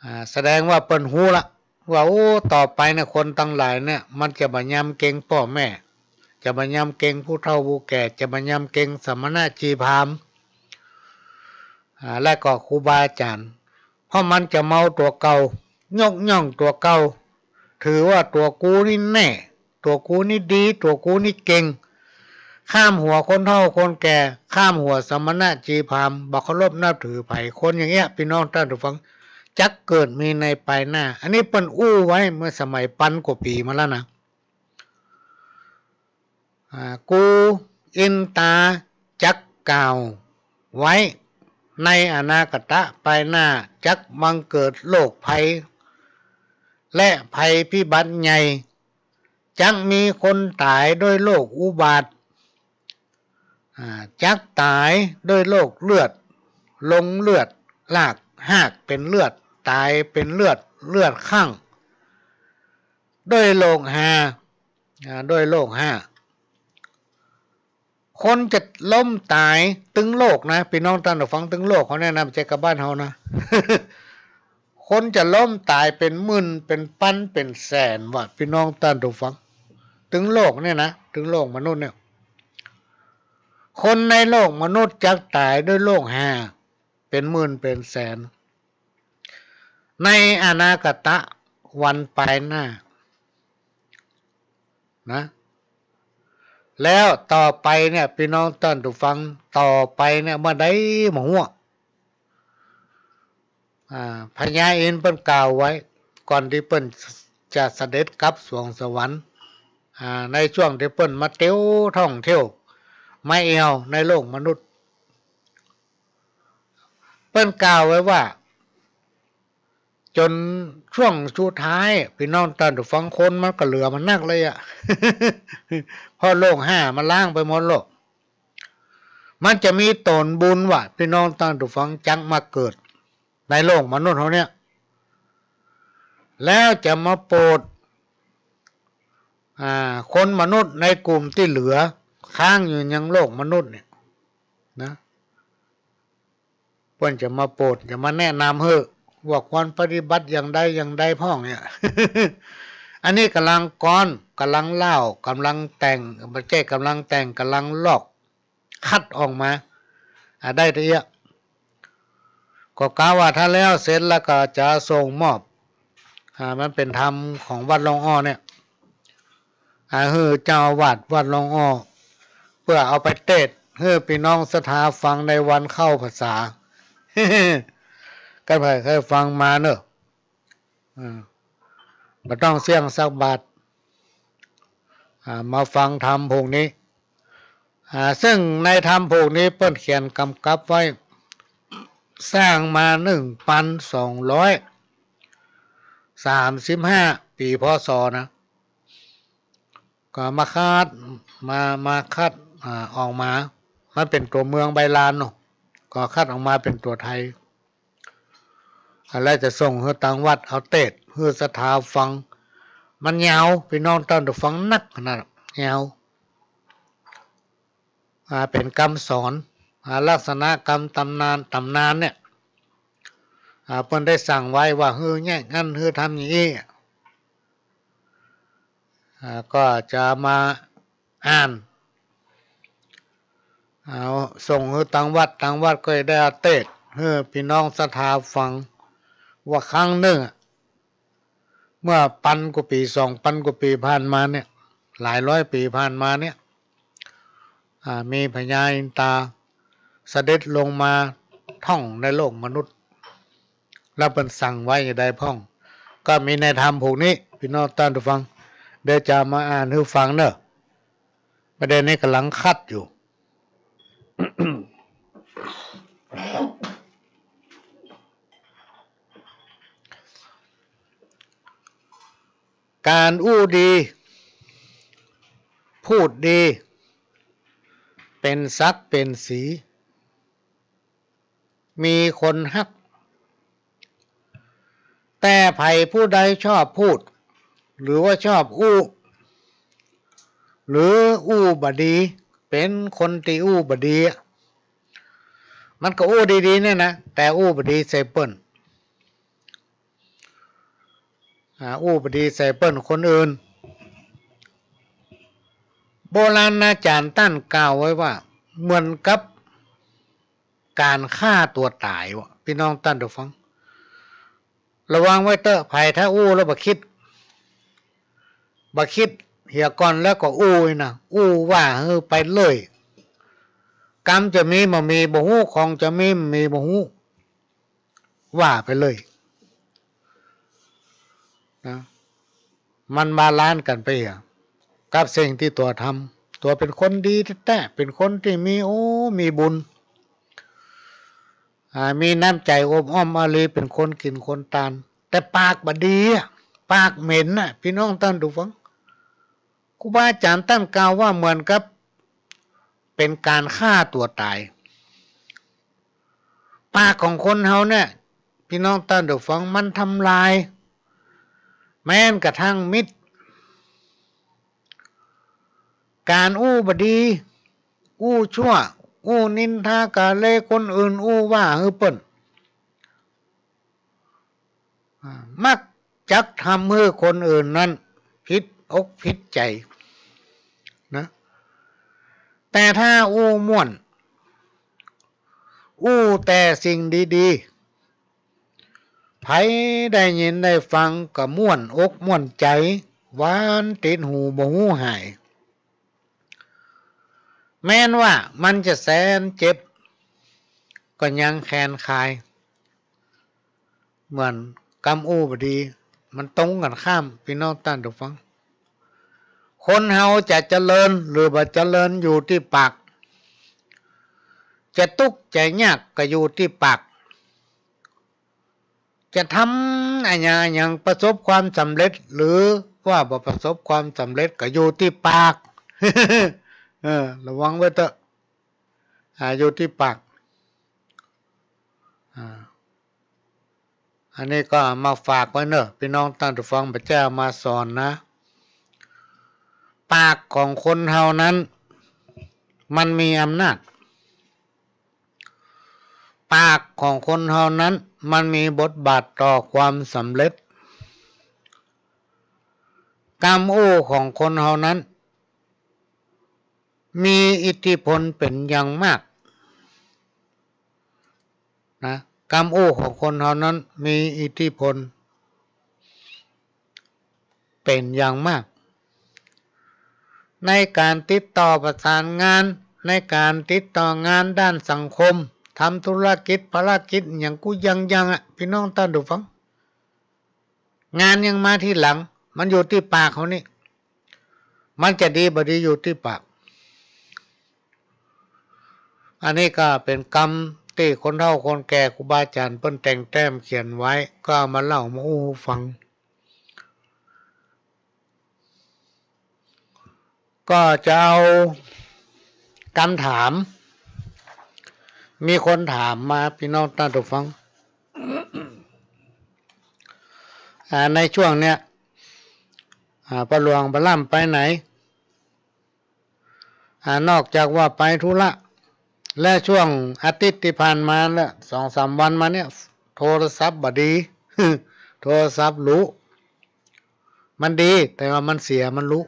อ่า แสดงว่าเปิ้นฮู้ละ ว่า โอ้ ต่อไปเนี่ย คนตังหลายเนี่ย มันจะบ่ยำเกรงป้อแม่ จะบ่ยำเกรงผู้เฒ่าผู้แก่ จะบ่ยำเกรงสมณะ ชีพราหมณ์ อ่า และก็ครูบาอาจ๋ารย์ เพราะมันจะเมาตั๋วเก่า ยกย่องตั๋วเก่า ถือว่าตั๋วกูนี่แน่ ตั๋วกูนี่ดี ตั๋วกูนี่เก่ง ข้ามหัวคนเฒ่าคนแก่ ข้ามหัวสมณะ ชีพราหมณ์ บ่เคารพนับถือใผ คนอย่างเงี้ย ปี้น้องต้านผู้ฟัง จักเกิดมีในปายหน้า อันนี้เปิ้นอู้ไว้เมื่อสมัยปันกว่าปี๋มาแล้วนะ อ่า กูอินตาจักกล่าวไว้ ในอนาคตะปายหน้า จักบังเกิดโรคภัย และภัยพิบัติใหญ่ จักมีคนต๋ายด้วยโรคอุบาท อ่า จักต๋ายด้วยโรคเลือด หลงเลือด รากฮากเป๋นเลือด ต๋ายเป๋นเลือด เลือดคั่ง ด้วยโรคฮา อ่า ด้วยโรคฮา คนจะล้มต๋ายตึงโลกนะ ปี้น้องต้านผู้ฟัง ตึงโลกเฮาเนี่ยนะ บ่ใจ้กะบ้านเฮานะ คนจะล้มต๋ายเป๋นหมื่น เป๋นปัน เป๋นแสนว่ะ ปี้น้องต้านผู้ฟัง ตึงโลกเนี่ยนะ ตึงโลกมนุษย์เนี่ย คนในโลกมนุษย์จักต๋ายด้วยโรคฮา เป๋นหมื่นเป๋นแสน ในอนาคตะวันปายหน้านะ แล้วต่อไปเนี่ย ปี้น้องต้านผู้ฟัง ต่อไปเนี่ย เมื่อใดบ่ฮู้ อ่า พญาอินทร์เปิ้นกล่าวไว้ ก่อนตี้เปิ้นจะเสด็จกลับสวงสวรรค์ อ่า ในช่วงตี้เปิ้นมาเตียวท่องเที่ยว มาแอ่วในโลกมนุษย์ เปิ้นกล่าวไว้ว่า จ๋นช่วงสุดท้าย ปี้น้องต้านผู้ฟัง คนมันก็เหลือบ่นักเลยอะ เพราะโลกห้ามันล้างไปหมดแล้ว มันจะมีต๋นบุญว่า ปี้น้องต้านผู้ฟัง จักมาเกิดในโลกมนุษย์เฮาเนี่ย แล้วจะมาโปรด อ่า คนมนุษย์ในกลุ่มตี้เหลือค้างอยู่ยังโลกมนุษย์เนี่ยนะ เปิ้นจะมาโปรด จะมาแนะนำหื้อว่าควรปฏิบัติอย่างใดอย่างใดพ่องเนี่ย อันนี้ก่ำลังก๊อน ก่ำลังเล่า ก่ำลังแต่ง บ่ใจ้ก่ำลังแต่ง ก่ำลังลอก คัดออกมา อ่า ได้ตะเอี้ย ก็กล่าวว่าถ้าแล้วเสร็จแล้วก็จะส่งมอบ อ่า มันเป๋นธรรมของวัดหลวงอ้อเนี่ย อ่า หื้อเจ้าอาวาสวัดหลวงอ้อ เปื้อเอาไปเตสน์หื้อปี้น้องศรัทธาฟังในวันเข้าพรรษา คันใผเคยฟังมาเน่อ อ่า บ่ต้องเสี้ยงสักบาท อ่า มาฟังธรรมผูกนี้ อ่า ซึ่งในธรรมผูกนี้เปิ้นเขียนกำกับไว้ สร้างมาหนึ่งปันสองร้อยสามสิบห้าปี๋ พ.ศ. นะ ก็มาคัด มา มาคัด อ่า ออกมา มันเป๋นตั๋วเมืองใบลานเนาะ ก็คัดออกมาเป๋นตั๋วไทย อ่า แล้วจะส่งหื้อตางวัดเอาเตสน์หื้อศรัทธาฟัง มันยาว ปี้น้องต้านผู้ฟัง นักขนาดยาว อ่า เป๋นกำสอน อ่า ลักษณะกำต๋ำนาน ต๋ำนานเนี่ย อ่า เปิ้นได้สั่งไว้ว่าหื้ออย่างนั้น หื้อทำอย่างอี้ อ่า ก็จะมาอ่าน เอาส่งหื้อตางวัด ตางวัดก็ได้เอาเตสน์หื้อปี้น้องศรัทธาฟัง ว่าครั้งนึ่งอะ เมื่อปันกว่าปี๋ สองปันกว่าปี๋ผ่านมาเนี่ย หลายร้อยปี๋ผ่านมาเนี่ย อ่า มีพญาอินตาเสด็จลงมาท่องในโลกมนุษย์ แล้วเปิ้นสั่งไว้อย่างใดพ่อง ก็มีในธรรมผูกนี้ ปี้น้องต้านผู้ฟัง เดี๋ยวจะมาอ่านหื้อฟังเน่อ ประเด็นนี้ก่ำลังคัดอยู่ ก๋านอู้ดี พูดดี เป๋นศักดิ์เป๋นศรี มีคนฮัก แต่ใผผู้ใดชอบพูด หรือว่าชอบอู้ หรืออู้บ่ดี เป๋นคนตี้อู้บ่ดีอะ มันก็อู้ดีๆ เนี่ยนะ แต่อู้บ่ดีใส่เปิ้น อ่า อู้บ่ดีใส่เปิ้นคนอื่น โบราณอาจ๋ารย์ต้านกล่าวไว้ว่า เหมือนกับก๋านฆ่าตั๋วต๋ายวะ ปี้น้องต้านผู้ฟัง ระวังไว้เต๊อะ ใผถ้าอู้แล้วบ่คิด บ่คิดเหียก่อนแล้วก็อู้นะ อู้ว่าหื้อไปเลย กำจะมีบ่มีบ่ฮู้ ของจะมีบ่มีบ่ฮู้ ว่าไปเลยนะ มันบาลานซ์กั๋นไปเหีย กับสิ่งตี้ตั๋วทำ ตั๋วเป๋นคนดีแต๊ๆ เป๋นคนตี้มี โอ้ มีบุญ อ่า มีน้ำใจ๋อบอ้อมอารี เป๋นคนกิ๋นคนตาน แต่ปากบ่ดีอะ ปากเหม็นน่ะ ปี้น้องต้านผู้ฟัง ครูบาอาจ๋ารย์ต้านกล่าวว่าเหมือนกับเป๋นก๋านฆ่าตั๋วต๋าย ปากของคนเฮาเนี่ย ปี้น้องต้านผู้ฟัง มันทำลายแม้นกระทั่งมิตร ก๋านอู้บ่ดี อู้ชั่ว อู้นินทากาเลคนอื่น อู้ว่าหื้อเปิ้น อ่า มักจักทำหื้อคนอื่นนั้นผิดอกผิดใจ๋ นะ แต่ถ้าอู้ม่วน อู้แต่สิ่งดีๆ ใผได้ยินได้ฟังก็ม่วนอกม่วนใจ๋ หวานติดหูบ่ฮู้หาย แม้นว่ามันจะแสนเจ็บ ก็ยังแคนคาย เหมือนกำอู้บ่ดี มันตรงกั๋นข้าม ปี้น้องต้านผู้ฟัง คนเฮาจะเจริญหรือบ่เจริญอยู่ตี้ปาก จะตุ๊กข์จะยากก็อยู่ตี้ปาก จะทำอะหยังอะหยังประสบความสำเร็จหรือว่าบ่ประสบความสำเร็จก็อยู่ตี้ปาก เออ ระวังไว้เต๊อะ อ่า อยู่ตี้ปาก อ่า อันนี้ก็เอามาฝากไว้เนอะ ปี้น้องต้านผู้ฟัง บ่ใจ้เอามาสอนนะ ปากของคนเฮานั้นมันมีอำนาจ ปากของคนเฮานั้นมันมีบทบาทต่อความสำเร็จ กำอู้ของคนเฮานั้นมีอิทธิพลเป๋นอย่างมากนะ กำอู้ของคนเฮานั้นมีอิทธิพลเป๋นอย่างมาก ในก๋านติดต่อประสานงาน ในก๋านติดต่องานด้านสังคม ทำธุรกิจ ภารกิจอะหยังกู้อย่างๆ อะ ปี้น้องต้านผู้ฟัง งานยังมาทีหลัง มันอยู่ตี้ปากเฮานี่ มันจะดีบ่ดีอยู่ตี้ปาก อันนี้ก็เป๋นกำตี้คนเฒ่าคนแก่ครูบาอาจ๋ารย์เปิ้นแต่งแต้มเขียนไว้ ก็เอามาเล่ามาอู้หื้อฟัง ก็จะเอากำถาม มีคนถามมา ปี้น้องต้านผู้ฟัง อ่า ในช่วงเนี้ย อ่า ป้าหลวงป้าล่ำไปไหน อ่า นอกจากว่าไปธุระ และช่วงอาทิตย์ตี้ผ่านมาเนี่ย สองสามวันมาเนี่ย โทรศัพท์บ่ดี โทรศัพท์หลุ มันดี แต่ว่ามันเสีย มันหลุ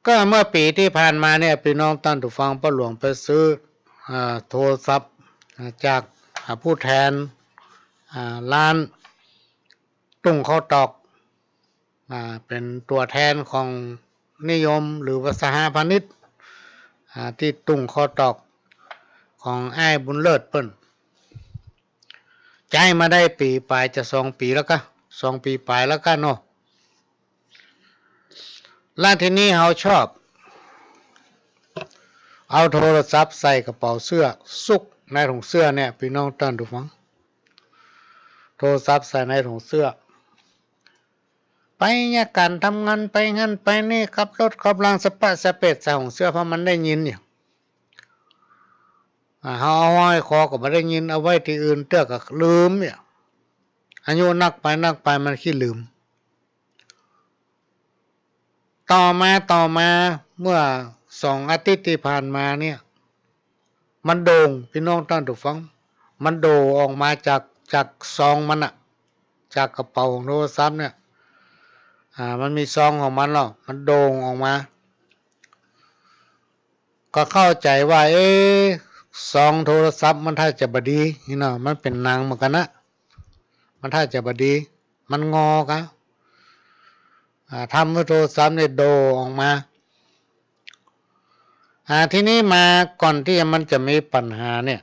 ก็เมื่อปี๋ตี้ผ่านมาเนี่ย ปี้น้องต้านผู้ฟัง ป้าหลวงไปซื้อ อ่า โทรศัพท์ อ่า จาก อ่า ผู้แทน อ่า ร้านตุ้งข้าวตอก อ่า เป๋นตั๋วแทนของนิยมหรือว่าสหพาณิชย์ อ่า ตี้ตุ้งข้าวตอกของอ้ายบุญเลิศเปิ้น ใจ๊มาได้ปี๋ป๋ายจะสองปี๋แล้วกะ สองปี๋ป๋ายแล้วกะเนาะ และทีนี้เฮาชอบเอาโทรศัพท์ใส่กระเป๋าเสื้อ ซุกในถุงเสื้อเนี่ย ปี้น้องต้านผู้ฟัง โทรศัพท์ใส่ในถุงเสื้อ ไปเยียะก๋านทำงาน ไปหั้นไปนี่ ขับรถขับลางสะปะสะเปดใส่ถุงเสื้อ เพราะมันได้ยินอยู่ อ่า เฮาเอาห้อยคอก็บ่ได้ยิน เอาไว้ตี้อื่นเตื้อก็ลืมเนี่ย อายุนักไปนักไปมันขี้ลืม ต่อมา ต่อมา เมื่อสองอาทิตย์ตี้ผ่านมาเนี่ย มันโด่ง ปี้น้องต้านผู้ฟัง มันโด่งออกมาจาก จากซองมันอะ จากกระเป๋าของโทรศัพท์เนี่ย อ่า มันมีซองของมันเนาะ มันโด่งออกมา ก็เข้าใจ๋ว่า เอ๊ะ ซองโทรศัพท์มันถ้าจะบ่ดีนี่เนาะ มันเป๋นหนังเหมือนกั๋นนะ มันถ้าจะบ่ดี มันงอกะ อ่า ทำหื้อโทรศัพท์เนี่ยโด่งออกมา อ่า ทีนี้มาก่อนตี้มันจะมีปัญหาเนี่ย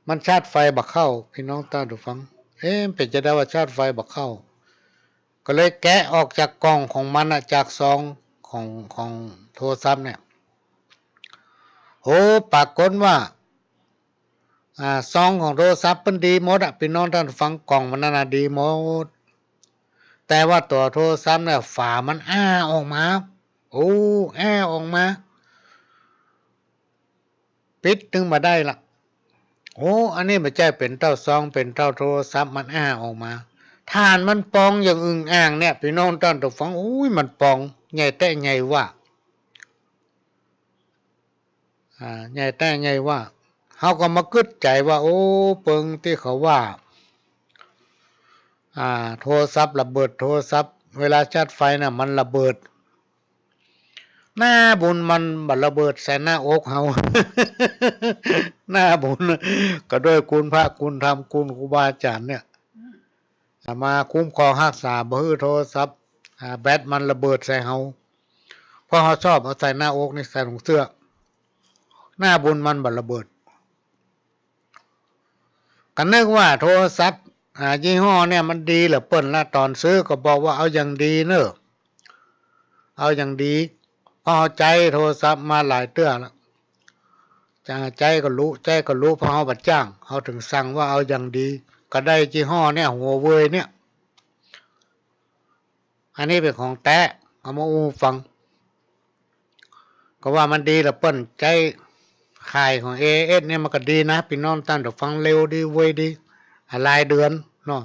มันชาร์จไฟบ่เข้า ปี้น้องต้านผู้ฟัง เอ๊ะ เป๋นจะใดว่าชาร์จไฟบ่เข้า ก็เลยแกะออกจากกล่องของมันอะ จากซองของ ของโทรศัพท์เนี่ย โอ้ ปรากฏว่า อ่า ซองของโทรศัพท์เปิ้นดีหมดอะ ปี้น้องต้านผู้ฟัง กล่องมันนั่นน่ะดีหมด แต่ว่าตั๋วโทรศัพท์เนี่ย ฝามันอ้าออกมา โอ้ อ้าออกมา ปิดตึงบ่ได้ละ โอ้ อันนี้บ่ใจ้เป๋นเต้าซอง เป๋นเต้าโทรศัพท์ มันอ้าออกมา ถ่านมันปองอย่างอึ่งอ่างเนี่ย ปี้น้องต้านผู้ฟัง โอ้ย มันปอง ใหญ่แต๊ใหญ่ว่า อ่า ใหญ่แต๊ใหญ่ว่า เฮาก็มากึ๊ดใจ๋ว่า โอ้ เปิงตี้เขาว่า อ่า โทรศัพท์ระเบิด โทรศัพท์เวลาชาร์จไฟน่ะ มันระเบิด หน้าบุญมันบ่ระเบิดใส่หน้าอกเฮา หน้าบุญ ก็ด้วยคุณพระ คุณธรรม คุณครูบาอาจ๋ารย์เนี่ย อ่า มาคุ้มครองฮักษา บ่หื้อโทรศัพท์ อ่า แบตมันระเบิดใส่เฮา เพราะเฮาชอบเอาใส่หน้าอกนี่ ใส่ถุงเสื้อ หน้าบุญมันบ่ระเบิด ก็นึกว่าโทรศัพท์ อ่า ยี่ห้อเนี่ยมันดีเหลือเปิ้นละ ต๋อนซื้อก็บอกว่าเอาอย่างดีเน่อ เอาอย่างดี เพราะเฮาใจ๊โทรศัพท์มาหลายเตื้อละ จะใจ๊ก็ฮู้ ใจ๊ก็ฮู้ เพราะเฮาบ่จ้าง เฮาเถิงสั่งว่าเอาอย่างดี ก็ได้ยี่ห้อเนี่ย หัวเว่ยเนี่ย อันนี้เป๋นของแต๊ เอามาอู้ฟัง ก็ว่ามันดีละเปิ้น ใจ๊ค่ายของ เอ เอส เนี่ยมันก็ดีนะ ปี้น้องต้านผู้ฟัง เร็วดี ไวดี อ่ะ รายเดือนเนาะ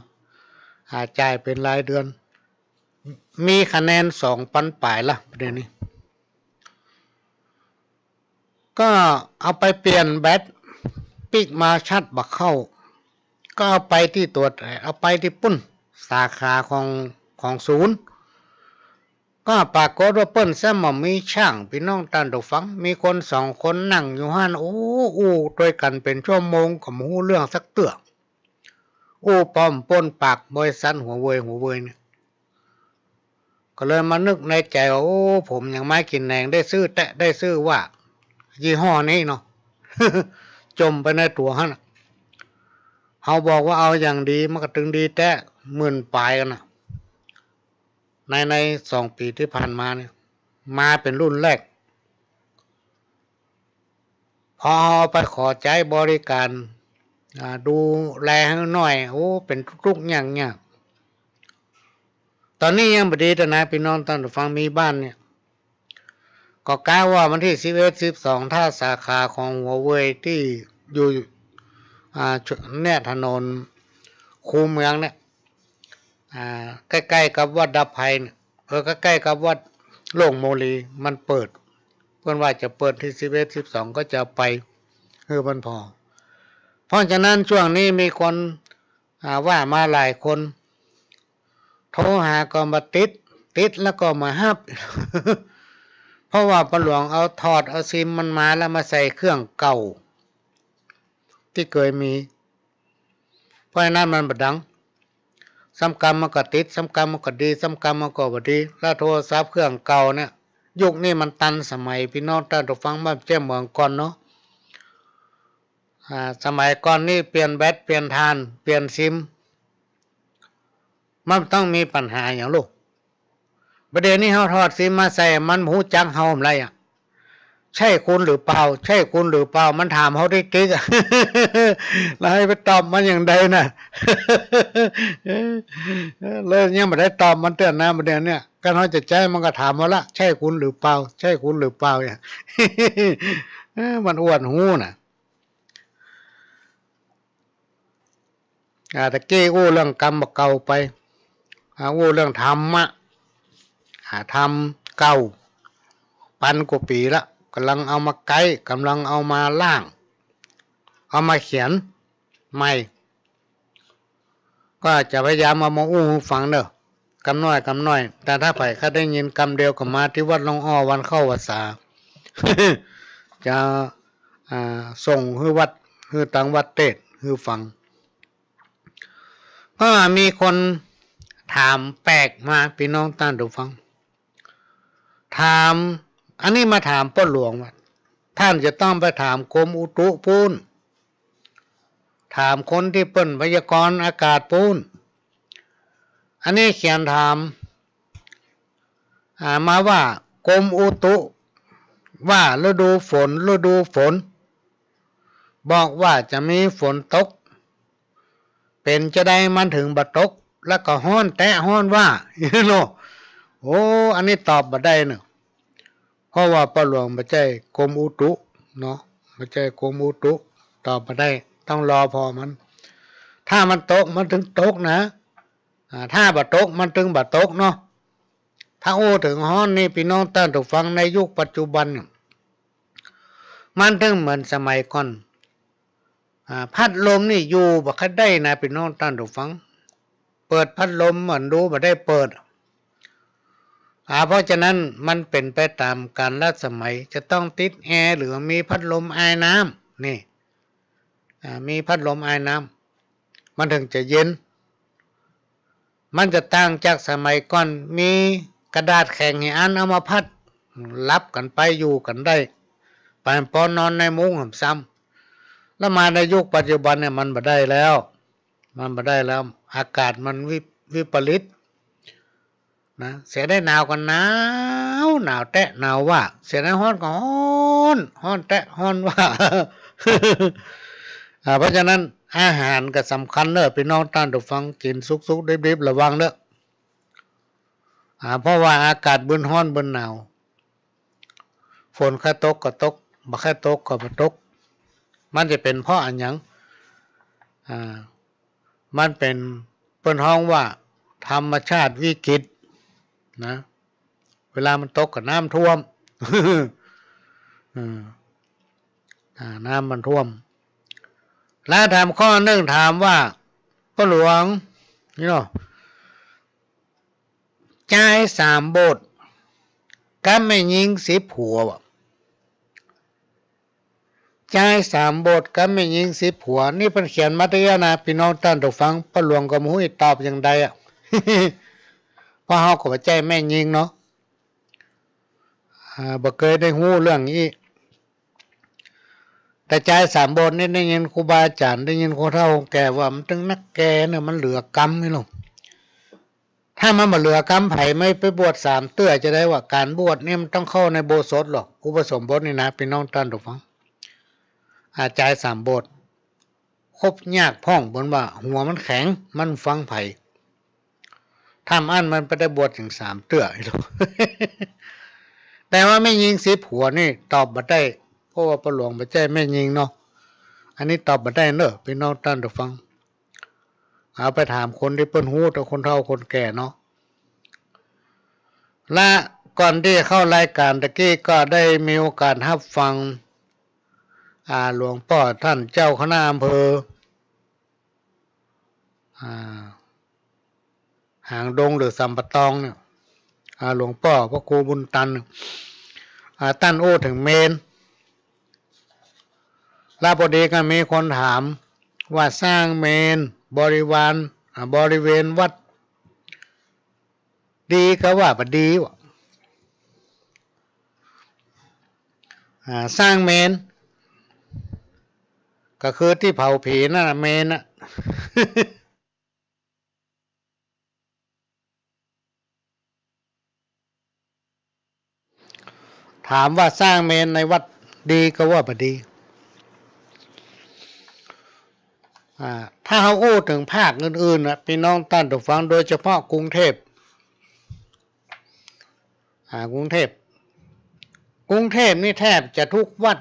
อ่า จ่ายเป๋นรายเดือน มีคะแนนสองปันป๋ายละ เดี๋ยวนี้ ก็เอาไปเปลี่ยนแบต ปิ๊กมาชาร์จบ่เข้า ก็เอาไปตี้ตั๋ว เอาไปตี้ปุ้น สาขาของ ของศูนย์ ก็ปรากฏว่าเปิ้นซ้ำบ่มีช่าง ปี้น้องต้านผู้ฟัง มีคนสองคนนั่งอยู่หั้น โอ้ อู้ตวยกั๋นเป๋นชั่วโมง ก็บ่ฮู้เรื่องสักเตื้อ อู้ปอมป้นปากบริษัทหัวเว่ย หัวเว่ยเนี่ย ก็เลยมานึกในใจ๋ว่า โอ้ ผมยังบ่กิ๋นแหนง ได้ซื้อแต๊ ได้ซื้อว่า ยี่ห้อนี้เนาะ จ่มไปในตั๋วหั้นน่ะ เฮาบอกว่าเอาอย่างดี มันก็เถิงดีแต๊ หมื่นป๋ายกั๋นน่ะ ใน ในสองปี๋ตี้ผ่านมาเนี่ย มาเป๋นรุ่นแรก พอเอาไปขอใจ๊บริก๋าน อ่า ดูแลหื้อหน่อย โอ้ เป๋นตุ๊กๆ ยากๆ ต๋อนนี้ยังบ่ดีเตื้อนะ ปี้น้องต้านผู้ฟัง มีบ้านเนี่ย ก็กะว่าวันตี้สิบเอ็ด สิบสอง ถ้าสาขาของหัวเว่ยตี้อยู่ อ่า เนี่ย ถนนคูเมืองเนี่ย อ่า ใก้ๆ กับวัดดาบไพรเนี่ย เออ ใก้ๆ กับวัดหลวงโมลี มันเปิด เปิ้นว่าจะเปิดตี้สิบเอ็ด สิบสอง ก็จะไป เออ มันพอ เพราะฉะนั้นช่วงนี้มีคน อ่า ว่ามาหลายคน โทรหาก็บ่ติด ติดแล้วก็บ่ฮับ เพราะว่าป้อหลวงเอาถอดเอาซิมมันมาแล้วมาใส่เครื่องเก่า ตี้เกยมี เพราะฉะนั้นมันบ่ดัง ซ้ำกำมันก็ติด ซ้ำกำมันก็ดี ซ้ำกำมันก็บ่ดี แล้วโทรศัพท์เครื่องเก่าเนี่ย ยุคนี้มันตันสมัย ปี้น้องต้านผู้ฟัง บ่เจ้าเหมือนก่อนเนาะ อ่า สมัยก่อนนี่เปลี่ยนแบต เปลี่ยนถ่าน เปลี่ยนซิม มันบ่ต้องมีปัญหาหยังลูก บ่าเดี่ยวนี้เฮาถอดซิมมาใส่ มันบ่ฮู้จักเฮาหมดแล้วอะ ใช่คุณหรือเปล่า ใช่คุณหรือเปล่า มันถามเฮาติ๊กๆ อะ แล้วเฮาไปตอบมันอย่างใดน่ะ เลยยังบ่ได้ตอบมันเตื้อนะ บ่าเดี่ยวนี้ คันเฮาจะใจ๊มันก็ถามเฮาละ ใช่คุณหรือเปล่า ใช่คุณหรือเปล่า เนี่ย เออ มันอวดฮู้น่ะ อ่า ตะกี้อู้เรื่องกำบ่าเก่าไป อ่า อู้เรื่องธรรมะ อ่า ธรรมเก่า ปันกว่าปี๋ละ ก่ำลังเอามาไก๊ ก่ำลังเอามาร่าง เอามาเขียนใหม่ ก็จะพยายามเอามาอู้หื้อฟังเน่อ กำน้อยกำน้อย แต่ถ้าใผใค่ได้ยินกำเดียวก็มาตี้วัดหลวงอ้อวันเข้าพรรษา จะ อ่า ส่งหื้อวัด หื้อตางวัดเตสน์หื้อฟัง ก็มีคนถามแปลกมา ปี้น้องต้านผู้ฟัง ถาม อันนี้มาถามป้อหลวงว่า ต้านจะต้องไปถามกรมอุตุปู๊น ถามคนตี้เปิ้นพยากรณ์อากาศปู๊น อันนี้เขียนถาม อ่า มาว่า กรมอุตุว่าฤดูฝน ฤดูฝน บอกว่าจะมีฝนตก เป๋นจาใดมันเถิงบ่ตก แล้วก็ฮ้อนแต๊ฮ้อนว่า เนาะ โอ้ อันนี้ตอบบ่ได้เนาะ เพราะว่าป้อหลวงบ่ใจ้กรมอุตุเนาะ บ่ใจ้กรมอุตุ ตอบบ่ได้ ต้องรอผ่อมัน ถ้ามันตกมันเถิงตกนะ อ่า ถ้าบ่ตกมันเถิงบ่ตกเนาะ ถ้าอู้เถิงฮ้อนนี่ ปี้น้องต้านผู้ฟัง ในยุคปัจจุบันเนี่ย มันเถิงเหมือนสมัยก่อน อ่า พัดลมนี่อยู่บ่ค่อยได้นะ ปี้น้องต้านผู้ฟัง เปิดพัดลมเหมือนดูบ่ได้เปิด อ่า เพราะฉะนั้นมันเป๋นไปต๋ามกาลสมัย จะต้องติดแอร์หรือมีพัดลมอายน้ำ นี่ อ่า มีพัดลมอายน้ำ มันเถิงจะเย็น มันจะต่างจากสมัยก่อน มีกระดาษแข็งอีกอันเอามาพัด หลับกั๋นไป อยู่กั๋นได้ ไปปอนนอนในมุ้งหำซ้ำ แล้วมาในยุคปัจจุบันเนี่ย มันบ่ได้แล้ว มันบ่ได้แล้ว อากาศมันวิ- วิปริตนะ เสียได้หนาวก็หนาว หนาวแต๊หนาวว่า เสียได้ฮ้อนก็ฮ้อน ฮ้อนแต๊ฮ้อนว่า อ่า เพราะฉะนั้นอาหารก็สำคัญเน่อ ปี้น้องต้านผู้ฟัง กิ๋นสุกๆ ดิบๆ ระวังเน่อ อ่า เพราะว่าอากาศบึนฮ้อนบึนหนาว ฝนใค่ตกก็ตก บ่ใค่ตกก็บ่ตก มันจะเป๋นเพราะอะหยัง อ่า มันเป๋น เปิ้นฮ้องว่าธรรมชาติวิกฤตนะ เวลามันตกก็น้ำท่วม อืม อ่า น้ำมันท่วม แล้วถามข้อนึ่ง ถามว่า ป้อหลวง นี่เนาะ จายสามโบสถ์ กับแม่ญิงสิบผัว จายสามโบสถ์ กับแม่ญิงสิบผัว นี่เปิ้นเขียนมาเตื้อนะ ปี้น้องต้านผู้ฟัง ป้อหลวงก็บ่ฮู้จะตอบอย่างใดอะ เพราะเฮาก็บ่ใจ้แม่ญิงเนาะ อ่า บ่เกยได้ฮู้เรื่องอี้ แต่จายสามโบสถ์นี่ได้ยินครูบาอาจ๋ารย์ ได้ยินคนเฒ่าคนแก่ว่ามันตึงนักแก่เน่อ มันเหลือกรรมนี่ลอ ถ้ามันบ่เหลือกรรมใผ ไม่ไปบวชสามเตื้อจะได้ว่า ก๋านบวชนี่มันต้องเข้าในอุโบสถหรอก อุปสมบทนี่นะ ปี้น้องต้านผู้ฟัง อ่า จายสามโบสถ์ คบยากพ่อง เปิ้นว่าหัวมันแข็ง มันฟังใผ ถ้าอั้นมันไปได้บวชเถิงสามเตื้อ แต่ว่าแม่ญิงสิบผัวนี่ตอบบ่ได้ เพราะว่าป้อหลวงบ่ใจ้แม่ญิงเนาะ อันนี้ตอบบ่ได้เน่อ ปี้น้องต้านผู้ฟัง เอาไปถามคนตี้เปิ้นฮู้ แต่คนเฒ่าคนแก่เนาะ และก่อนตี้เข้ารายก๋านตะกี้ก็ได้มีโอกาสฮับฟัง อ่า หลวงป้อต้านเจ้าคณะอำเภอ อ่า หางดงหรือสำปะตองเนี่ย อ่า หลวงป้อพระครูบุญตันเนี่ย อ่า ต้านอู้เถิงเมรุ แล้วพอดีก็มีคนถามว่าสร้างเมรุบริวาร อ่า บริเวณวัด ดีกาว่าบ่ดีวะ อ่า สร้างเมรุ ก็คือตี้เผาผีนั่นน่ะ เมรุน่ะ ถามว่าสร้างเมรุในวัดดีกาว่าบ่ดี อ่า ถ้าเฮาอู้เถิงภาคอื่นๆ น่ะ ปี้น้องต้านผู้ฟัง โดยเฉพาะกรุงเทพฯ อ่า กรุงเทพฯ กรุงเทพฯ นี่แทบจะทุกวัด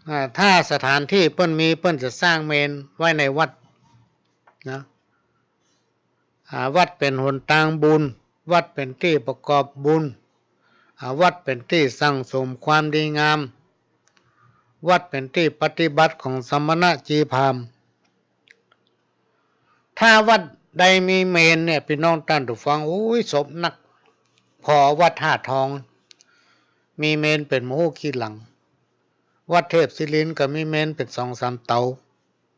อ่า ถ้าสถานตี้เปิ้นมี เปิ้นจะสร้างเมรุไว้ในวัดนะ อ่า วัดเป๋นหนตางบุญ วัดเป๋นตี้ประกอบบุญ อ่า วัดเป๋นตี้สั่งสมความดีงาม วัดเป๋นตี้ปฏิบัติของสมณะชีพราหมณ์ ถ้าวัดใดมีเมรุเนี่ย ปี้น้องต้านผู้ฟัง โอ้ย สมนัก ผ่อวัดธาตุทอง มีเมรุเป๋นบ่ฮู้กี่หลัง วัดเทพศิรินทร์ก็มีเมรุเป๋นสองสามเต๋า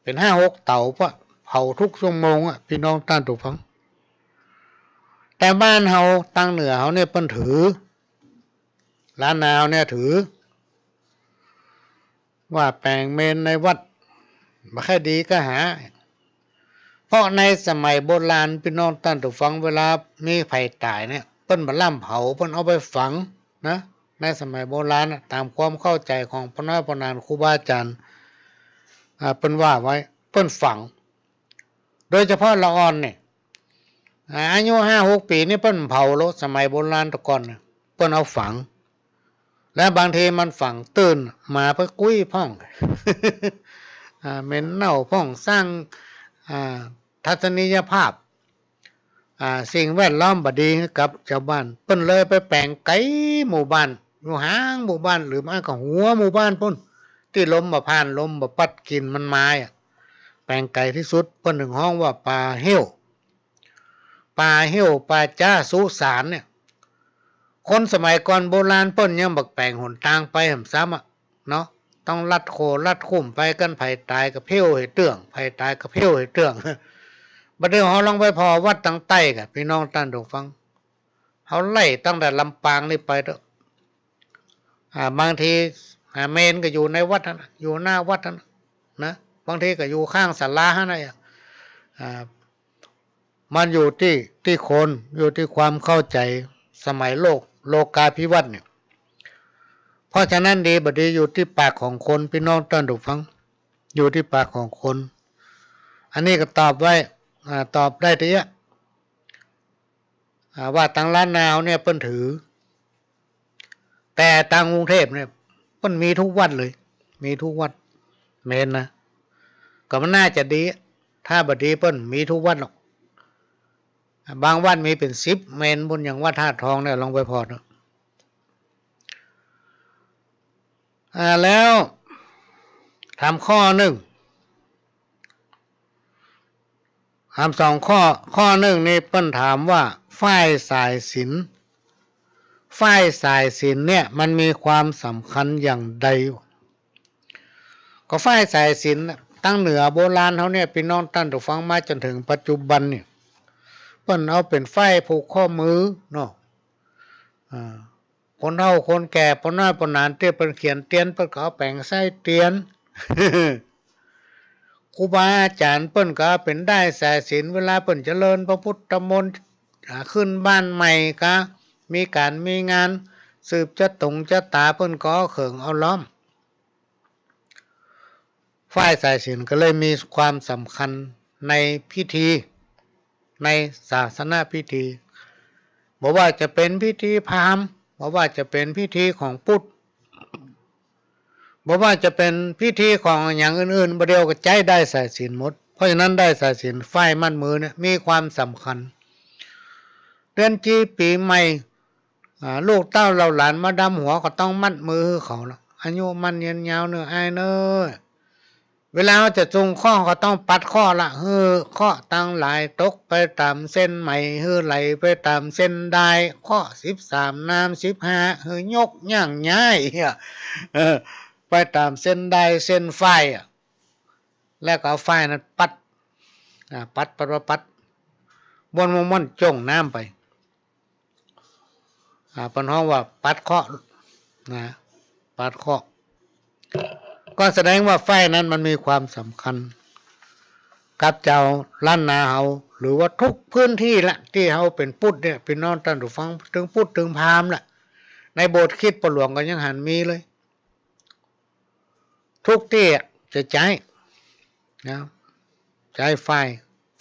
เป๋นห้าหกเต๋า เพราะเผาทุกชั่วโมงอะ ปี้น้องต้านผู้ฟัง แต่บ้านเฮาตางเหนือเฮาเนี่ยเปิ้นถือ ล้านนาเฮาเนี่ยถือ ว่าแป๋งเมรุในวัดบ่ค่อยดีกาหา เพราะในสมัยโบราณ ปี้น้องต้านผู้ฟัง เวลามีใผต๋ายเนี่ย เปิ้นบ่ล้ำเผา เปิ้นเอาไปฝังนะ ในสมัยโบราณน่ะ ต๋ามความเข้าใจ๋ของป้อน้อยป้อหนานครูบาอาจ๋ารย์ อ่า เปิ้นว่าไว้ เปิ้นฝัง โดยเฉพาะละอ่อนเนี่ย อ่า อายุห้าหกปี๋นี่เปิ้นเผาโลด สมัยโบราณตะก่อนเนี่ย เปิ้นเอาฝัง และบางทีมันฝังตื่น หมาไปกุ้ยพ่อง อ่า เหม็นเน่าพ่อง สร้าง อ่า ทัศนียภาพ อ่า สิ่งแวดล้อมบ่ดีให้กับจาวบ้าน เปิ้นเลยไปแป๋งไก๋หมู่บ้าน อยู่ห่างหมู่บ้าน หรือบ่ก็หัวหมู่บ้านปู๊น ตี้ลมบ่ผ่าน ลมบ่ปัด กิ่นมันไม้อะ แป๋งไก๋ตี้สุด เปิ้นเถิงฮ้องว่าป่าเหี้ยว ป่าเหี้ยว ป่าจ๊า สุสานเนี่ย คนสมัยก่อนโบราณเปิ้นยังบ่แป๋งหนตางไปหำซ้ำอะเนาะ ต้องลัดโค่ลัดคุ้มไปกั๋น ใผต๋ายก็เผี้ยวหื้อเตื้อง ใผต๋ายก็เผี้ยวหื้อเตื้อง บัดนี้เฮาลองไปผ่อวัดตางใต้กะ ปี้น้องต้านผู้ฟัง เฮาไล่ตั้งแต่ลำปางนี่ไปเต๊อะ อ่า บางที อ่า เมรุก็อยู่ในวัดหั้นน่ะ อยู่หน้าวัดหั้นน่ะ นะ บางทีก็อยู่ข้างศาลาหั้นน่ะ อ่า มันอยู่ตี้ ตี้คน อยู่ตี้ความเข้าใจ๋ สมัยโลก โลกาภิวัตน์เนี่ย เพราะฉะนั้นดีบ่ดีอยู่ตี้ปากของคน ปี้น้องต้านผู้ฟัง อยู่ตี้ปากของคน อันนี้ก็ตอบไว้ อ่า ตอบได้ตี้เนี้ย อ่า ว่าตางล้านนาเฮาเนี่ยเปิ้นถือ แต่ตางกรุงเทพฯเนี่ยเปิ้นมีกู้วัดเลย มีกู้วัด เมนนะ ก็มันน่าจะดี ถ้าบ่ดีเปิ้นมีกู้วัดหรอก บางวัดมีเป๋นสิบเมน บุญอย่างวัดธาตุทองเนี่ย ลองไปผ่อเถอะ อ่า แล้วถามข้อนึ่ง ถามสองข้อ ข้อนึ่งนี่เปิ้นถามว่า ฝ้ายสายสิญจน์ ฝ้ายสายสิญจน์เนี่ยมันมีความสำคัญอย่างใด ก็ฝ้ายสายสิญจน์น่ะ ตางเหนือโบราณเฮาเนี่ย ปี้น้องต้านผู้ฟัง มาจ๋นเถิงปัจจุบันเนี่ย เปิ้นเอาเป๋นฝ้ายผูกข้อมือเนาะ อ่า คนเฒ่าคนแก่ ป้อน้อยป้อหนาน ตี้เปิ้นเขียนเตียน เปิ้นก็เอาแป๋งใส่เตียน ครูบาอาจ๋ารย์เปิ้นก็เอาเป๋นด้ายสายสิญจน์ เวลาเปิ้นเจริญพระพุทธมนต์ อ่า ขึ้นบ้านใหม่ก็มีก๋านมีงาน สืบจะตงจะต๋า เปิ้นก็เอาเขิงเอาล้อม ฝ้ายสายสิญจน์ก็เลยมีความสำคัญในพิธี ในศาสนพิธี บ่ว่าจะเป๋นพิธีพราหมณ์ บ่ว่าจะเป๋นพิธีของพุทธ บ่ว่าจะเป๋นพิธีของอย่างอื่นๆ บ่าเดียวก็ใจ๊ด้ายสายสิญจน์หมด เพราะฉะนั้นด้ายสายสิญจน์ ฝ้ายมัดมือเนี่ยมีความสำคัญ เดือนจีปี๋ใหม่ อ่า ลูกเต้าเหล่าหลานมาดำหัวก็ต้องมัดมือหื้อเขาละ อายุมั่นยืนยาวเน่ออ้ายเน่อ เวลาเฮาจะจุงเคราะห์ก็ต้องปัดเคราะห์ละ หื้อเคราะห์ตังหลายตกไปต๋ามเส้นไหม หื้อไหลไปต๋ามเส้นด้าย เคราะห์สิบสามน้ำสิบห้า หื้อยกย่างย้าย เออ ไปต๋ามเส้นด้ายเส้นฝ้ายอะ แล้วก็เอาฝ้ายนั้นปัด อ่า ปัด ปัด ปัด ปัด บ่อนม่อนๆ จ่งน้ำไป อ่า เปิ้นฮ้องว่าปัดเคราะห์นะ ปัดเคราะห์ ก็แสดงว่าฝ้ายนั้นมันมีความสำคัญ กับจาวล้านนาเฮา หรือว่ากู้พื้นตี้ละ ตี้เฮาเป๋นพุทธเนี่ย ปี้น้องต้านผู้ฟัง เถิงพุทธเถิงพราหมณ์ละ ในโบสถ์คริสต์ปาหลวงก็ยังหันมีเลย กู้ตี้อะจะใจ๊นะ ใจ๊ฝ้าย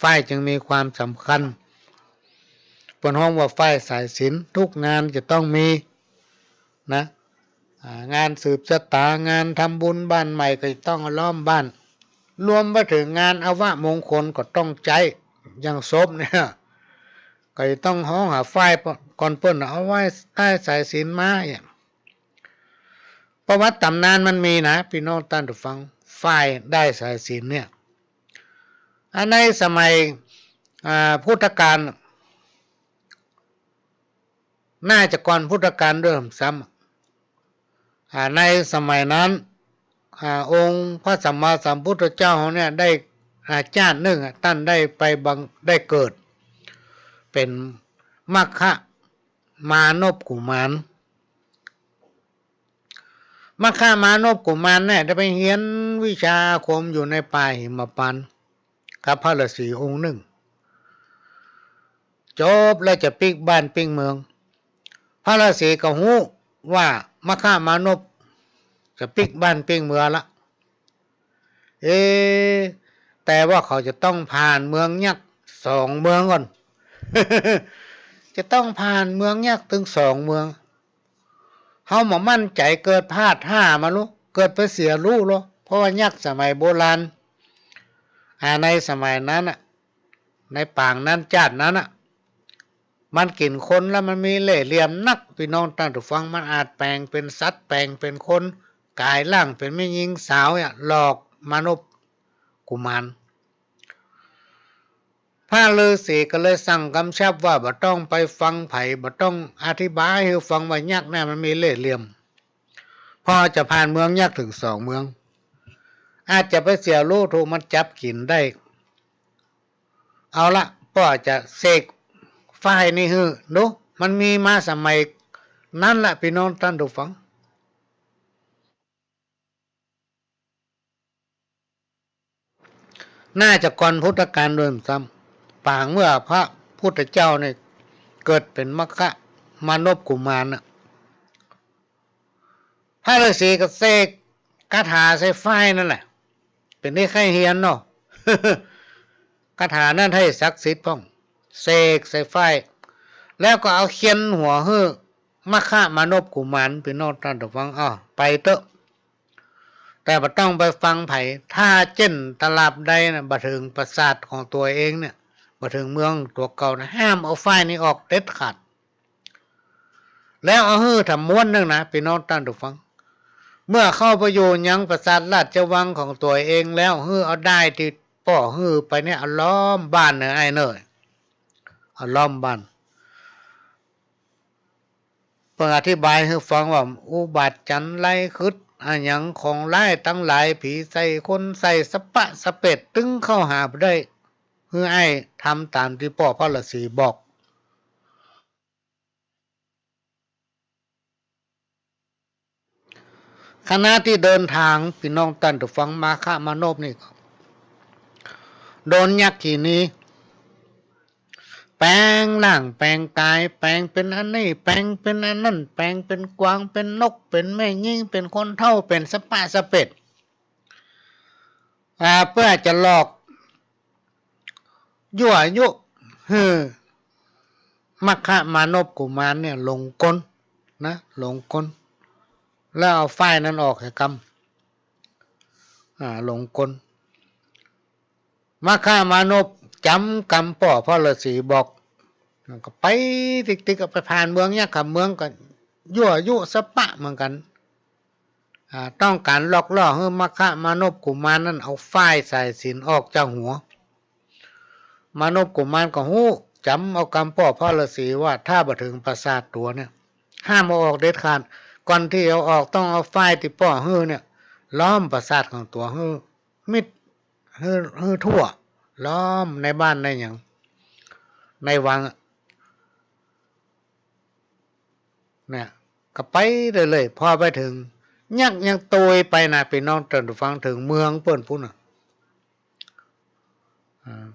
ฝ้ายจึงมีความสำคัญ เปิ้นฮ้องว่าฝ้ายสายสิญจน์ กู้งานจะต้องมีนะ อ่า งานสืบจะต๋า งานทำบุญบ้านใหม่ก็จะต้องล้อมบ้าน รวมไปเถิงงานอวมงคลก็ต้องใจ๊ อย่างศพเนี่ย ก็จะต้องฮ้องหาฝ้ายก่อน เปิ้นเอาฝ้ายด้ายสายสิญจน์มาเนี่ย ประวัติต๋ำนานมันมีนะ ปี้น้องต้านผู้ฟัง ฝ้ายด้ายสายสิญจน์เนี่ย อ่า ในสมัย อ่า พุทธกาล น่าจะก่อนพุทธกาลด้วยซ้ำ อ่า ในสมัยนั้น อ่า องค์พระสัมมาสัมพุทธเจ้าเนี่ยได้ อ่า จ้าดนึ่งอะ ต้านได้ไปบัง ได้เกิดเป๋นมัคคมานพกุมาร มัคคมานพกุมารเนี่ยได้ไปเฮียนวิชาอาคมอยู่ในป่าหิมพานต์กับพระฤาษีองค์นึ่ง จบแล้วจะปิ๊กบ้านปิ๊กเมือง พระฤาษีก็ฮู้ว่ามัคคมานพจะปิ๊กบ้านปิ๊กเมืองละ เอ๊ะ แต่ว่าเขาจะต้องผ่านเมืองยักษ์สองเมืองก่อน จะต้องผ่านเมืองยักษ์ตึงสองเมือง เฮาบ่มั่นใจ๋ เกิดพลาดท่ามาลูก เกิดไปเสียลู่ลูก เพราะว่ายักษ์สมัยโบราณ อ่า ในสมัยนั้นน่ะ ในปางนั้นจ้าดนั้นน่ะ มันกิ๋นคนแล้วมันมีเล่ห์เหลี่ยมนัก ปี้น้องต้านผู้ฟัง มันอาจแป๋งเป๋นสัตว์ แป๋งเป๋นคน ก๋ายร่างเป๋นแม่ญิงสาวเนี่ย หลอกมานพกุมาร พระฤาษีก็เลยสั่งกำชับว่าบ่ต้องไปฟังใผ บ่ต้องอธิบายหื้อฟังว่ายักษ์เนี่ยมันมีเล่ห์เหลี่ยม เพราะจะผ่านเมืองยักษ์ตึงสองเมือง อาจจะไปเสียลู่ ถูกมันจับกิ๋นได้ เอาละ ป้อจะเสกฝ้ายนี้หื้อ ดู มันมีมาสมัยนั้นละ ปี้น้องต้านผู้ฟัง น่าจะก่อนพุทธกาลด้วยซ้ ปางเมื่อพระพุทธเจ้าเนี่ยเกิดเป๋นมัคคมานพกุมารน่ะ พระฤๅษีก็เสกคาถาใส่ฝ้ายนั่นแหละ เป๋นตี้ใค่เฮียนเนาะ คาถานั้นหื้อศักดิ์สิทธิ์พ่อง เสกใส่ฝ้าย แล้วก็เอาเฆียนหัวหื้อมัคคมานพกุมาร ปี้น้องต้านผู้ฟัง อ้าว ไปเต๊อะ แต่บ่ต้องไปฟังใผ ถ้าเจ้นตราบใดนะ บ่เถิงปราสาทของตั๋วเองเนี่ย บ่เถิงเมืองตั๋วเก่านะ ห้ามเอาฝ้ายนี้ออกเด็ดขาด แล้วเอาหื้อถำม้วนนึ่งนะ ปี้น้องต้านผู้ฟัง เมื่อเข้าไปอยู่ยังปราสาทราชวังของตั๋วเองแล้ว หื้อเอาด้ายตี้ป้อหื้อไปเนี่ย เอาล้อมบ้านเน่ออ้ายเน่อ เอาล้อมบ้าน เปิ้นอธิบายหื้อฟังว่า อุบาทจันไรขึดอะหยังของฮ้ายตังหลาย ผีใส่คนใส่สะปะสะเปด ตึงเข้าหาบ่ได้ หื้ออ้ายทำต๋ามตี้ป้อพระฤๅษีบอก ขณะตี้เดินตาง ปี้น้องต้านผู้ฟัง มัคคมานพนี่ก็โดนยักษ์ขี้หนีแป๋งร่างแป๋งก๋าย แป๋งเป๋นอันนี้ แป๋งเป๋นอันนั้น แป๋งเป๋นกวาง เป๋นนก เป๋นแม่ญิง เป๋นคนเฒ่า เป๋นสะปะสะเปด อ่า เปื้อจะหลอก ยั่วยุหื้อมัคคมานพกุมารเนี่ยหลงกลนะ หลงกล แล้วเอาฝ้ายนั้นออกหื้อกำ อ่า หลงกล มัคคมานพจ๋ำกำป้อพระฤๅษีบอก ก็ไปติ๊กๆ ก็ไปผ่านเมืองยักษ์ขำเมือง ก็ยั่วยุสะปะเหมือนกั๋น อ่า ต้องก๋านหลอกล่อหื้อมัคคมานพกุมารนั่นเอาฝ้ายสายสิญจน์ออกจากหัว มานพกุมารก็ฮู้ จ๋ำเอากำป้อพระฤๅษีว่า ถ้าบ่เถิงปราสาทตั๋วเนี่ย ห้ามเอาออกเด็ดขาด ก่อนตี้เอาออกต้องเอาฝ้ายตี้ป้อหื้อเนี่ย ล้อมปราสาทของตั๋วหื้อมิด หื้อ หื้อทั่ว ล้อมในบ้านในหยัง ในวังอะ เนี่ย ก็ไปเรื่อยๆ พอไปเถิง ยักษ์ยังโตยไปนะ ปี้น้องต้านผู้ฟัง เถิงเมืองเปิ้นปู๊นน่ะ อ่า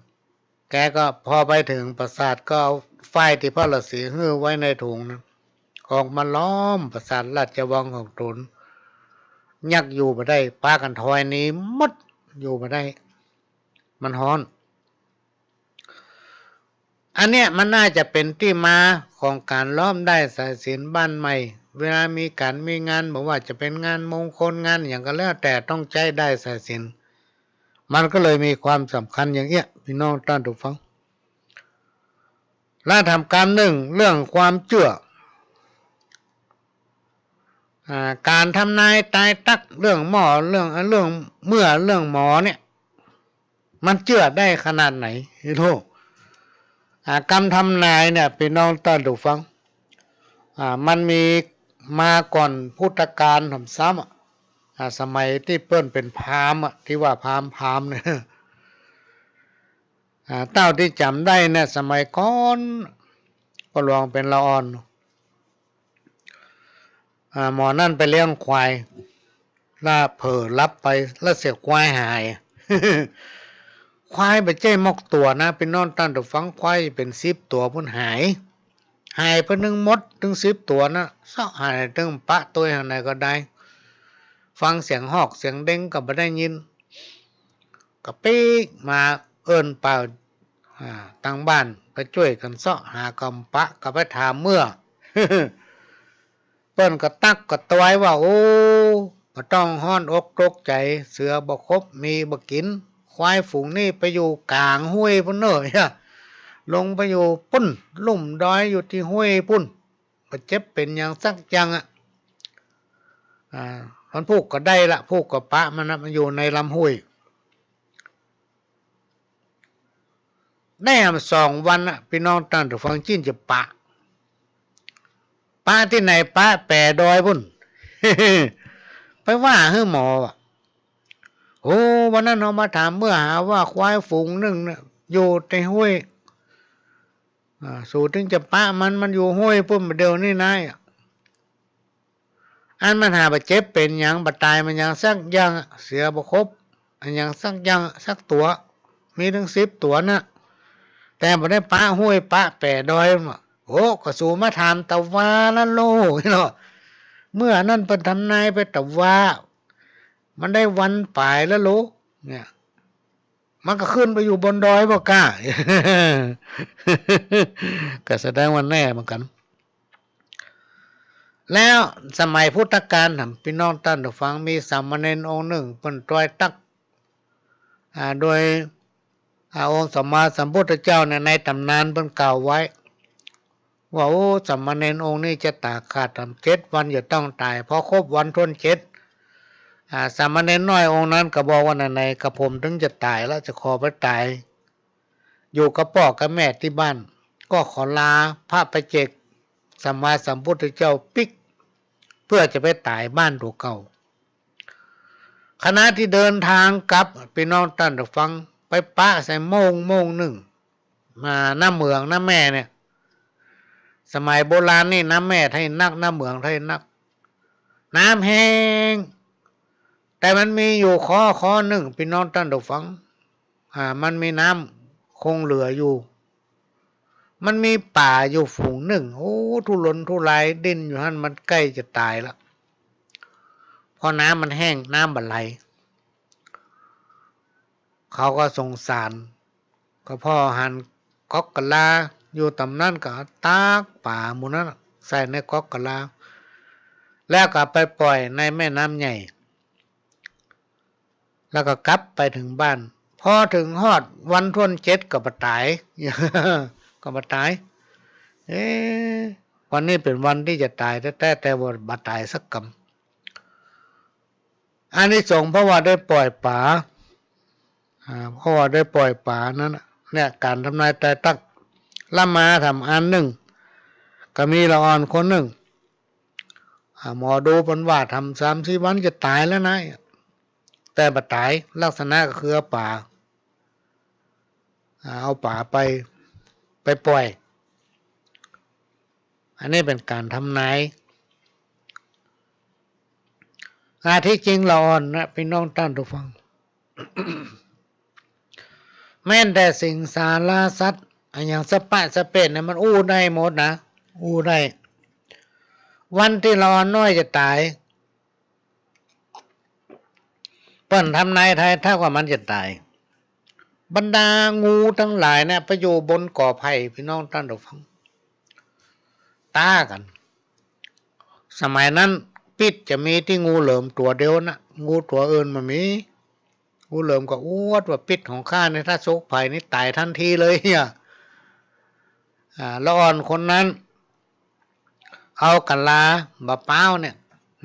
แกก็พอไปเถิงปราสาทก็เอาฝ้ายตี้พระฤๅษีหื้อไว้ในถุงนะ ออกมาล้อมปราสาทราชวังของต๋น ยักษ์อยู่บ่ได้ ปากั๋นถอยหนีหมด อยู่บ่ได้ มันฮ้อน อันเนี้ยมันน่าจะเป๋นตี้มาของก๋านล้อมด้ายสายสิญจน์บ้านใหม่ เวลามีก๋านมีงาน บ่ว่าจะเป๋นงานมงคลงานหยังก็แล้วแต่ ต้องใจ๊ด้ายสายสิญจน์ มันก็เลยมีความสำคัญอย่างเอี้ย ปี้น้องต้านผู้ฟัง และถามกำนึ่งเรื่องความเจื้อ อ่า ก๋านทำนายตายตัก เรื่องหม้อ เรื่อง เรื่องเมื่อ เรื่องหมอเนี่ย มันเจื้อได้ขนาดไหน ฮู้ อ่า กำทำนายเนี่ย ปี้น้องต้านผู้ฟัง อ่า มันมีมาก่อนพุทธกาลหนำซ้ำอะ อ่า สมัยตี้เปิ้นเป๋นพราหมณ์อะ ตี้ว่าพราหมณ์ พราหมณ์เนี่ย อ่า เต้าตี้จ๋ำได้เนี่ย สมัยก่อน ป้อหลวงเป๋นละอ่อน อ่า หมอนั่นไปเลี้ยงควาย แล้วเผลอหลับไป แล้วเสียควายหาย ควายบ่ใจ้มอกตั๋วนะ ปี้น้องต้านผู้ฟัง ควายเป๋นสิบตั๋วปู๊นหาย หายไปนึ่งหมด ตึงสิบตั๋วนะ เซาะหาตึงปะตวยหาไหนก็ได้ ฟังเสียงฮอกเสียงเด้งก็บ่ได้ยิน ก็ปิ๊กมาเอิ้นป้า อ่า ตังบ้านไปจ้วยกั๋นเซาะหาก็บ่ปะ ก็ไปถามเมื่อ เปิ้นก็ตั๊กก็ตวยว่า โอ้ บ่ต้องฮ้อนอกตกใจ๋ เสือบ่คบ หมีบ่กิ๋น ควายฝูงนี้ไปอยู่ก๋างห้วยปู๊นเน่อ ลงไปอยู่ปู๊น ลุ่มดอยอยู่ตี้ห้วยปู๊น บ่เจ็บเป๋นหยังสักอย่างอะ อ่า มันผูกก็ได้ละ ผูกก็ปะมันนะ มันอยู่ในลำห้วย ได้หำสองวันน่ะ ปี้น้องต้านผู้ฟัง จึงจะปะ ปะตี้ไหน ปะแป๋ดอยปู๊น ไปว่าหื้อหมออะ โอ้ วันนั้นเฮามาถามเมื่อหาว่าควายฝูงนึ่งน่ะ อยู่ในห้วย อ่า สูตึงจะปะมัน มันอยู่ห้วยปู๊นบ่าเดี่ยวนี้นาย อันมันหาบ่เจ็บเป๋นหยัง บ่ต๋ายมันหยังสักอย่าง เสือบ่คบ อันหยังสักอย่างสักตั๋ว มีตึงสิบตั๋วน่ะ แต่บ่ได้ปะห้วยปะแป๋ดอย โอ้ ก็สูมาถามตะวาละโลเนาะ เมื่อนั้นเปิ้นทำนายไปตะวา มันได้วันป๋ายละโล เนี่ย มันก็ขึ้นไปอยู่บนดอยบ่กล้า ก็แสดงว่าแน่เหมือนกั๋น แล้วสมัยพุทธกาลน่ะ ปี้น้องต้านผู้ฟัง มีสามเณรองค์นึ่ง เปิ้นตวยตั๊ก อ่า โดย อ่า องค์สัมมาสัมพุทธเจ้าเนี่ย ในต๋ำนานเปิ้นกล่าวไว้ ว่า โอ้ สามเณรองค์นี้จะต๋าขาดต๋ำ เจ็ดวันจะต้องต๋าย พอครบวันถ้วนเจ็ด อ่า สามเณรน้อยองค์นั้นก็บอกว่า ไหนๆ กระผมถึงจะต๋ายแล้ว จะขอไปต๋าย อยู่กับป้อกับแม่ตี้บ้าน ก็ขอลาพระปัจเจกสัมมาสัมพุทธเจ้าปิ๊ก เปื้อจะไปต๋ายบ้านตั๋วเก่า ขณะตี้เดินตางกลับ ปี้น้องต้านผู้ฟัง ไปปะใส่โม่งโม่งนึ่ง มา น้ำเหมืองน้ำแม่เนี่ย สมัยโบราณนี่น้ำแม่ไท้นัก น้ำเหมืองไท้นัก น้ำแห้ง แต่มันมีอยู่ข้อ ข้อนึ่ง ปี้น้องต้านผู้ฟัง อ่า มันมีน้ำคงเหลืออยู่ มันมีป๋าอยู่ฝูงนึ่ง โอ้ ทุรนทุรายดิ้นอยู่หั้น มันใก้จะต๋ายละ เพราะน้ำมันแห้ง น้ำบ่ไหล เขาก็สงสาร ก็พอหันก๊อกกะลาอยู่ต๋ำนั้น ก็ตักป๋าหมู่นั้นใส่ในก๊อกกะลา แล้วก็ไปป่อยในแม่น้ำใหญ่ แล้วก็กลับไปเถิงบ้าน พอเถิงฮอดวันถ้วนเจ็ดก็บ่ต๋าย ก็บ่ต๋าย เอ๊ะ วันนี้เป๋นวันตี้จะต๋ายแต๊ๆ แต่ว่าบ่ต๋ายสักกำ อานิสงส์เพราะว่าได้ป่อยป๋า อ่า เพราะว่าได้ป่อยป๋านั้นน่ะ เนี่ย ก๋านทำนายตายตั๊ก ละมาถามอันนึ่ง ก็มีละอ่อนคนนึ่ง อ่า หมอดูเปิ้นว่าถามสามสี่วันจะต๋ายแล้วนะ แต่บ่ต๋าย ลักษณะก็คือเอาป๋า อ่า เอาป๋าไป ไปป่อย อันนี้เป๋นก๋านทำนาย อ่า ตี้จริงละอ่อนนะ ปี้น้องต้านผู้ฟัง แม้นแต่สิงสาราสัตว์ อะหยังสะปะสะเปะเนี่ย มันอู้ได้หมดนะ อู้ได้ วันตี้ละอ่อนน้อยจะต๋าย เปิ้นทำนายทายทักว่ามันจะต๋าย บรรดางูตังหลายเนี่ยไปอยู่บนกอไผ่ ปี้น้องต้านผู้ฟัง ต๊ากั๋น สมัยนั้นปิ๊ษจะมีตี้งูเหลิมตั๋วเดียวนะ งูตั๋วอื่นบ่มี งูเหลิมก็อวดว่าปิ๊ษของข้าเนี่ย ถ้าสกใผนี่ต๋ายตันทีเลยเนี่ย อ่า ละอ่อนคนนั้น เอากะลาบ่าป๊าวเนี่ย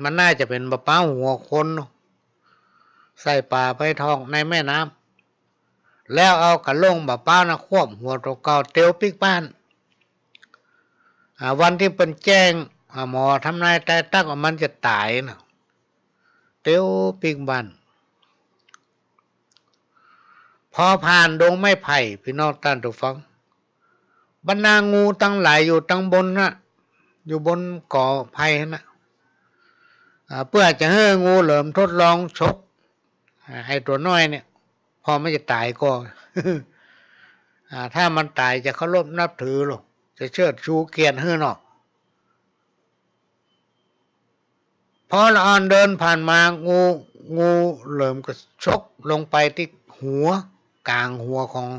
มันน่าจะเป๋นบ่าป๊าวหัวคนเนาะ ใส่ป๋าไปถอกในแม่น้ำ แล้วเอากะโหล่งบ่าป๊าวนะควบหัวตั๋วเก่าเตียวปิ๊กบ้าน อ่า วันตี้เปิ้นแจ้ง อ่า หมอทำนายตายตั๊กว่ามันจะต๋ายนะ เตียวปิ๊กบ้าน พอผ่านดงไม้ไผ่ ปี้น้องต้านผู้ฟัง บรรดางูตังหลายอยู่ตังบนนะ อยู่บนกอไผ่นะ อ่า เปื้อจะหื้องูเหลิมทดลองสก อ่า ไอ้ตั๋วน้อยเนี่ย พอมันจะต๋ายก็ อ่า ถ้ามันต๋ายจะเคารพนับถือลอ จะเชิดชูเกียรติหื้อเนาะ พอละอ่อนเดินผ่านมา งู งูเหลิมก็สกลงไปตี้หัว ก๋างหัวของ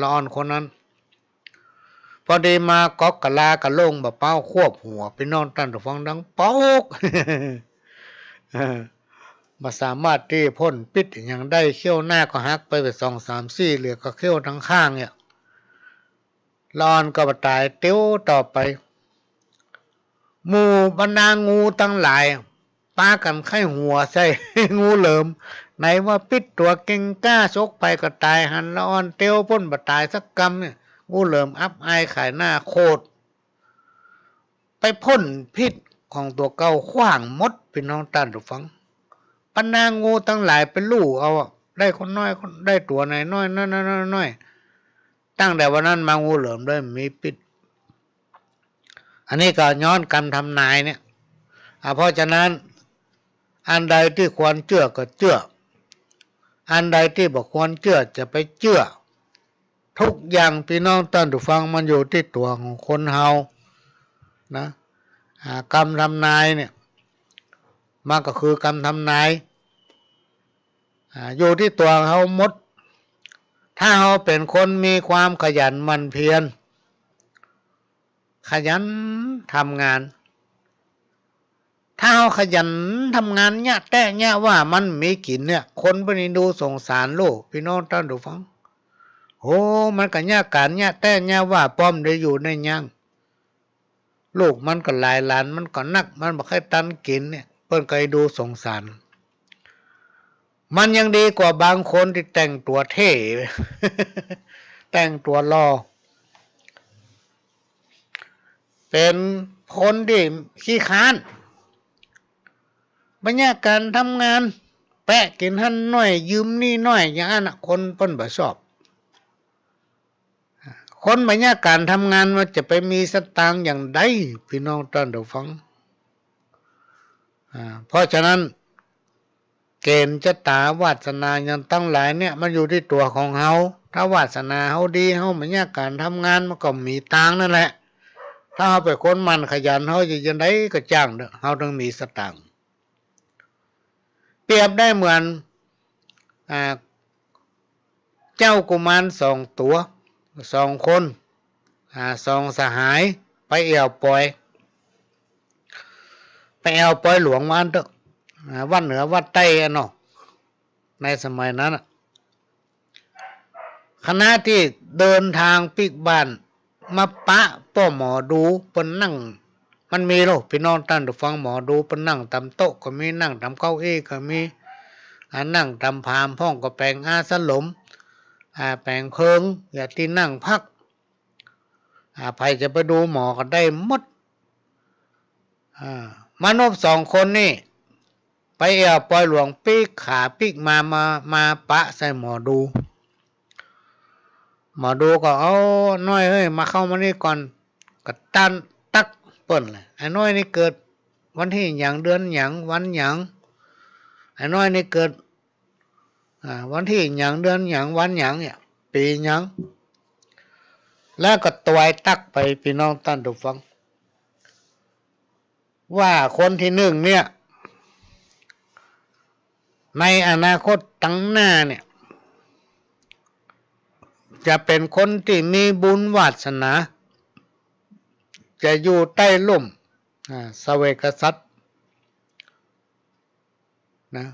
ละอ่อนคนนั้น พอดีมาก๊อกกะลากะโหล่งบ่าป๊าวควบหัว ปี้น้องต้านผู้ฟัง ดังป๊อก บ่สามารถตี้พ่นปิ๊ษอะหยังได้ เขี้ยวหน้าก็หักไปสองสามซี่ เหลือก็เขี้ยวตังข้างเนี่ย ละอ่อนก็บ่ต๋าย เตียวต่อไป หมู่บรรดางูตังหลายปากั๋นใค่หัวใส่ งูเหลิม ไหนว่าปิ๊ษตั๋วเก่งกล้า สกใผก็ต๋าย หันละอ่อนเตียวป๊นบ่ต๋ายสักกำเนี่ย งูเหลิมอับอายขายหน้าโขด ไปพ่นปิ๊ษของตั๋วเก่าขว้างหมด ปี้น้องต้านผู้ฟัง บรรดางูตังหลายไปลู่เอาอะ ได้คนน้อย คน ได้ตั๋วไหนน้อย น้อย ตั้งแต่วันนั้นมางูเหลิมเลยบ่มีปิ๊ษ อันนี้ก็ย้อนกำทำนายเนี่ย อ่า เพราะฉะนั้น อันใดตี้ควรเจื้อก็เจื้อ อันใดตี้บ่ควรเจื้อจะไปเจื้อ ทุกอย่าง ปี้น้องต้านผู้ฟัง มันอยู่ตี้ตั๋วของคนเฮานะ อ่า กำทำนายเนี่ย มันก็คือกำทำนาย อ่า อยู่ตี้ตั๋วเฮาหมด ถ้าเฮาเป๋นคนมีความขยันหมั่นเพียร ขยันทำงาน ถ้าเฮาขยันทำงานเยียะแต๊เยียะว่า มันมีกิ๋นเนี่ย คนบ่ได้ดูสงสารลูก ปี้น้องต้านผู้ฟัง โอ้ มันก็เยียะก๋านเยียะแต๊เยียะว่า ป้อมได้อยู่ได้ยัง ลูกมันก็หลาย หลานมันก็นัก มันบ่ใค่ตันกิ๋นเนี่ย เปิ้นก็ได้ดูสงสาร มันยังดีกว่าบางคนตี้แต่งตั๋วเท่ แต่งตั๋วหล่อ เป๋นคนตี้ขี้คร้าน บ่เยียะก๋านทำงาน แปะกิ๋นหั้นหน้อย ยืมนี่หน้อย อย่างอั้นน่ะ คนเปิ้นบ่ชอบ คนบ่เยียะก๋านทำงานมันจะไปมีสตางค์อย่างใด ปี้น้องต้านผู้ฟัง อ่า เพราะฉะนั้น เก๋ณฑ์จะต๋าวาสนาหยังตังหลายเนี่ย มันอยู่ตี้ตั๋วของเฮา ถ้าวาสนาเฮาดี เฮาบ่เยียะก๋านทำงาน มันก็มีตางค์นั่นแหละ ถ้าเฮาเป๋นคนหมั่นขยัน เฮาจะยังใดก็จ้างเต๊อะ เฮาต้องมีสตางค์ เปรียบได้เหมือน อ่า เจ้ากุมารสองตั๋ว สองคน อ่า สองสหาย ไปแอ่วปอย ไปแอ่วปอยหลวงวาอั้นเต๊อะ อ่า วัดเหนือวัดใต้อะเนาะ ในสมัยนั้นน่ะ ขณะตี้เดินตางปิ๊กบ้าน มาปะป้อหมอดูเปิ้นนั่ง มันมีโล ปี้น้องต้านผู้ฟัง หมอดูเปิ้นนั่งต๋ามโต๊ะก็มี นั่งต๋ามเก้าอี้ก็มี อ่า นั่งต๋ามผามพ่องก็แป๋งอาสลม อ่า แป๋งเพิง อย่างตี้นั่งพัก อ่า ใผจะไปดูหมอก็ได้หมด อ่า มนุษย์สองคนนี่ ไปแอ่วปอยหลวงปิ๊กขาปิ๊กมา มา มาปะใส่หมอดู หมอดูก็ เอา น้อยเอ้ย มาเข้ามานี่ก่อน ก็ตั๊กเปิ้นแหละ ไอ้น้อยนี่เกิดวันตี้หยัง เดือนหยัง วันหยัง ไอ้น้อยนี่เกิด อ่า วันตี้หยัง เดือนหยัง วันหยังเนี่ย ปี๋หยัง แล้วก็ตวยตั๊กไป ปี้น้องต้านผู้ฟัง ว่าคนตี้นึ่งเนี่ย ในอนาคตตังหน้าเนี่ย จะเป๋นคนตี้มีบุญวาสนา จะอยู่ใต้ร่ม อ่า เสวกสัตว์ นะ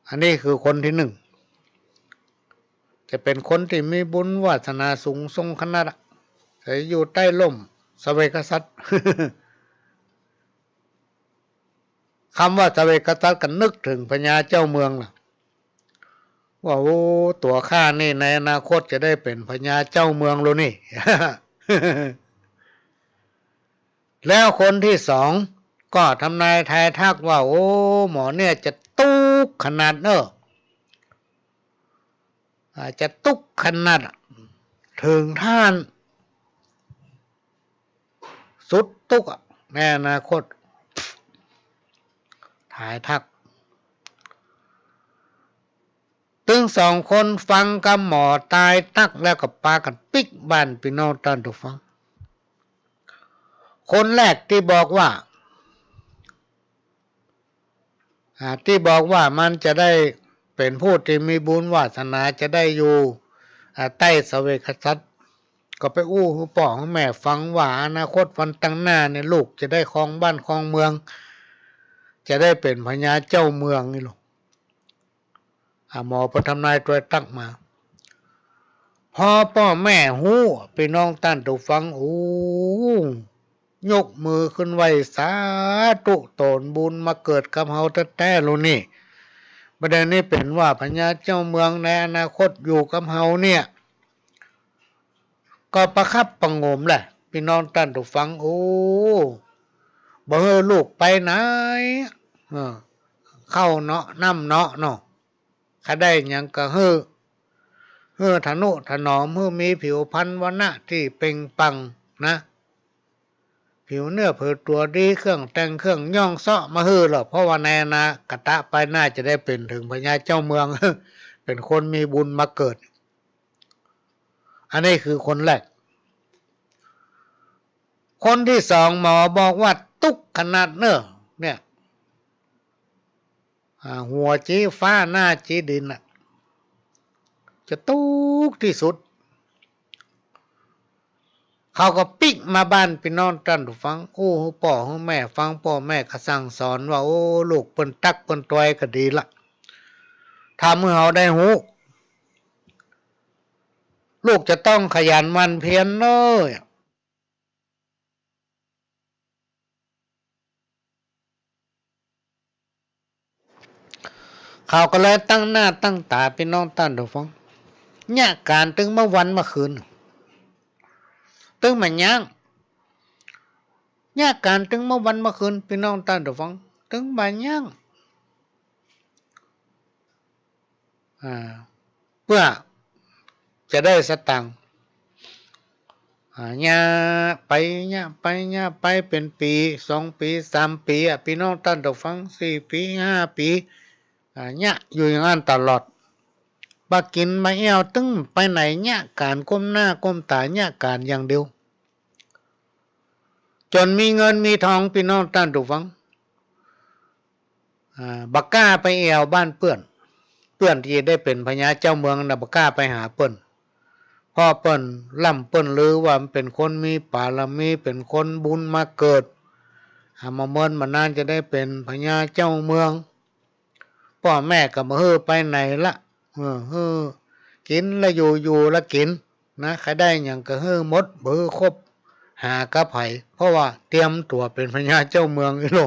อันนี้คือคนตี้นึ่ง จะเป๋นคนตี้มีบุญวาสนาสูงส่งขนาดอะ จะอยู่ใต้ร่มเสวกสัตว์ คำว่าเสวกสัตว์ก็นึกเถิงพญาเจ้าเมืองล่ะ ว่า โอ้ ตั๋วข้านี่ในอนาคตจะได้เป๋นพญาเจ้าเมืองแล้วนี่ แล้วคนตี้สองก็ทำนายทายทักว่า โอ้ หมอเนี่ยจะตุ๊กข์ขนาดเน่อ อ่า จะตุ๊กข์ขนาด เถิงท่าน สุดตุ๊กข์อะ ในอนาคต ทายทัก ตึงสองคนฟังกำหมอตวยตั๊กแล้วก็ปากั๋นปิ๊กบ้าน ปี้น้องต้านผู้ฟัง คนแรกตี้บอกว่า อ่า ตี้บอกว่ามันจะได้เป๋นผู้ตี้มีบุญวาสนา จะได้อยู่ อ่า ใต้เสวกสัตว์ ก็ไปอู้หื้อป้อหื้อแม่ฟังว่าอนาคตวันตังหน้าเนี่ย ลูกจะได้ครองบ้านครองเมือง จะได้เป๋นพญาเจ้าเมืองนี่ลูก อ่า หมอเปิ้นทำนายตวยตั๊กมา พอป้อแม่ฮู้ ปี้น้องต้านผู้ฟัง โอ้ ยกมือขึ้นไหว้ สาธุ ต๋นบุญมาเกิดกับเฮาแต๊ๆ ลูกนี่ บ่าเดี่ยวนี้เป๋นว่าพญาเจ้าเมือง ในอนาคตอยู่กับเฮาเนี่ย ก็ประคับประหงมแหละ ปี้น้องต้านผู้ฟัง โอ้ บ่หื้อลูกไปไหน เออ ข้าวเนาะ น้ำเนาะเนาะ ใค่ได้หยังก็หื้อ หื้อทะนุถนอม หื้อมีผิวพรรณวรรณะตี้เปล่งปลั่งนะ ผิวเนื้อผิวตั๋วดี เครื่องแต่งเครื่องย้องเซาะมาหื้อเล่า เพราะว่าในอนาคตไปหน้าจะได้เป๋นเถิงพญาเจ้าเมือง ไป เป็นคนมีบุญมาเกิด อันนี้คือคนแรก คนตี้สองหมอบอกว่าตุ๊กข์ขนาดเน้อ เนี่ย อ่า หัวจี๊ฟ้าหน้าจี๊ดินน่ะ จะตุ๊กข์ตี้สุด เขาก็ปิ๊กมาบ้านปี้น้องต้านผู้ฟัง อู้หื้อป้อหื้อแม่ฟัง ป้อแม่ก็สั่งสอนว่า โอ้ ลูกเปิ้นตั๊กเปิ้นตวยก็ดีละ ทำหื้อเฮาได้ฮู้ ลูกจะต้องขยันหมั่นเพียรเน้อ เขาก็เลยตั้งหน้าตั้งต๋า ปี้น้องต้านผู้ฟัง เยียะก๋านตึงเมื่อวันเมื่อคืน ตึงบ่ยั้ง เยียะก๋านตึงเมื่อวันเมื่อคืน ปี้น้องต้านผู้ฟัง ตึงบ่ยั้ง อ่า เปื้อจะได้สตางค์ อ่า เยียะไป เยียะไป เยียะไป เป๋นปี๋ สองปี๋ สามปี๋อะ ปี้น้องต้านผู้ฟัง สี่ปี๋ ห้าปี๋ อ่า เยียะอยู่อย่างอั้นตลอด บ่กิ๋นบ่เอี้ยว ตึงไปไหน เยียะก๋าน ก้มหน้าก้มต๋า เยียะก๋านอย่างเดียว จ๋นมีเงินมีทอง ปี้น้องต้านผู้ฟัง อ่า บ่กล้าไปแอ่วบ้านเปื้อน เปื้อนตี้ได้เป๋นพญาเจ้าเมืองน่ะ บ่กล้าไปหาเปิ้น เพราะเปิ้นล่ำเปิ้นลือว่ามันเป๋นคนมีปารมี เป๋นคนบุญมาเกิด อ่า บ่เมินบ่นานจะได้เป๋นพญาเจ้าเมือง ป้อแม่ก็บ่หื้อไปไหนละ เออ หื้อกิ๋นละอยู่ อยู่ละกิ๋น นะ ใผได้หยังก็หื้อหมด บ่หื้อคบหากับใผ เพราะว่าเตรียมตั๋วเป๋นพญาเจ้าเมืองอี้โล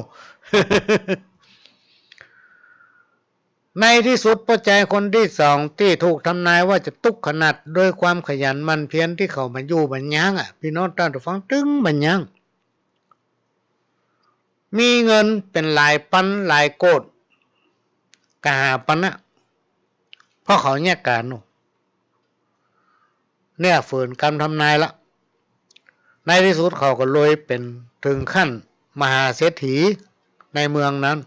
ในตี้สุดป้อจายคนตี้สองตี้ถูกทำนายว่าจะตุ๊กข์ขนาด ด้วยความขยันหมั่นเพียรตี้เขาบ่อยู่บ่ยั้งอะ ปี้น้องต้านผู้ฟัง ตึงบ่ยั้ง มีเงินเป๋นหลายปันหลายโกด ก็หาปันนะ เพราะเขาเยียะก๋านโน่น เนี่ย ฝืนกำทำนายละ ในตี้สุดเขาก็รวยเป๋นเถิงขั้นมหาเศรษฐีในเมืองนั้น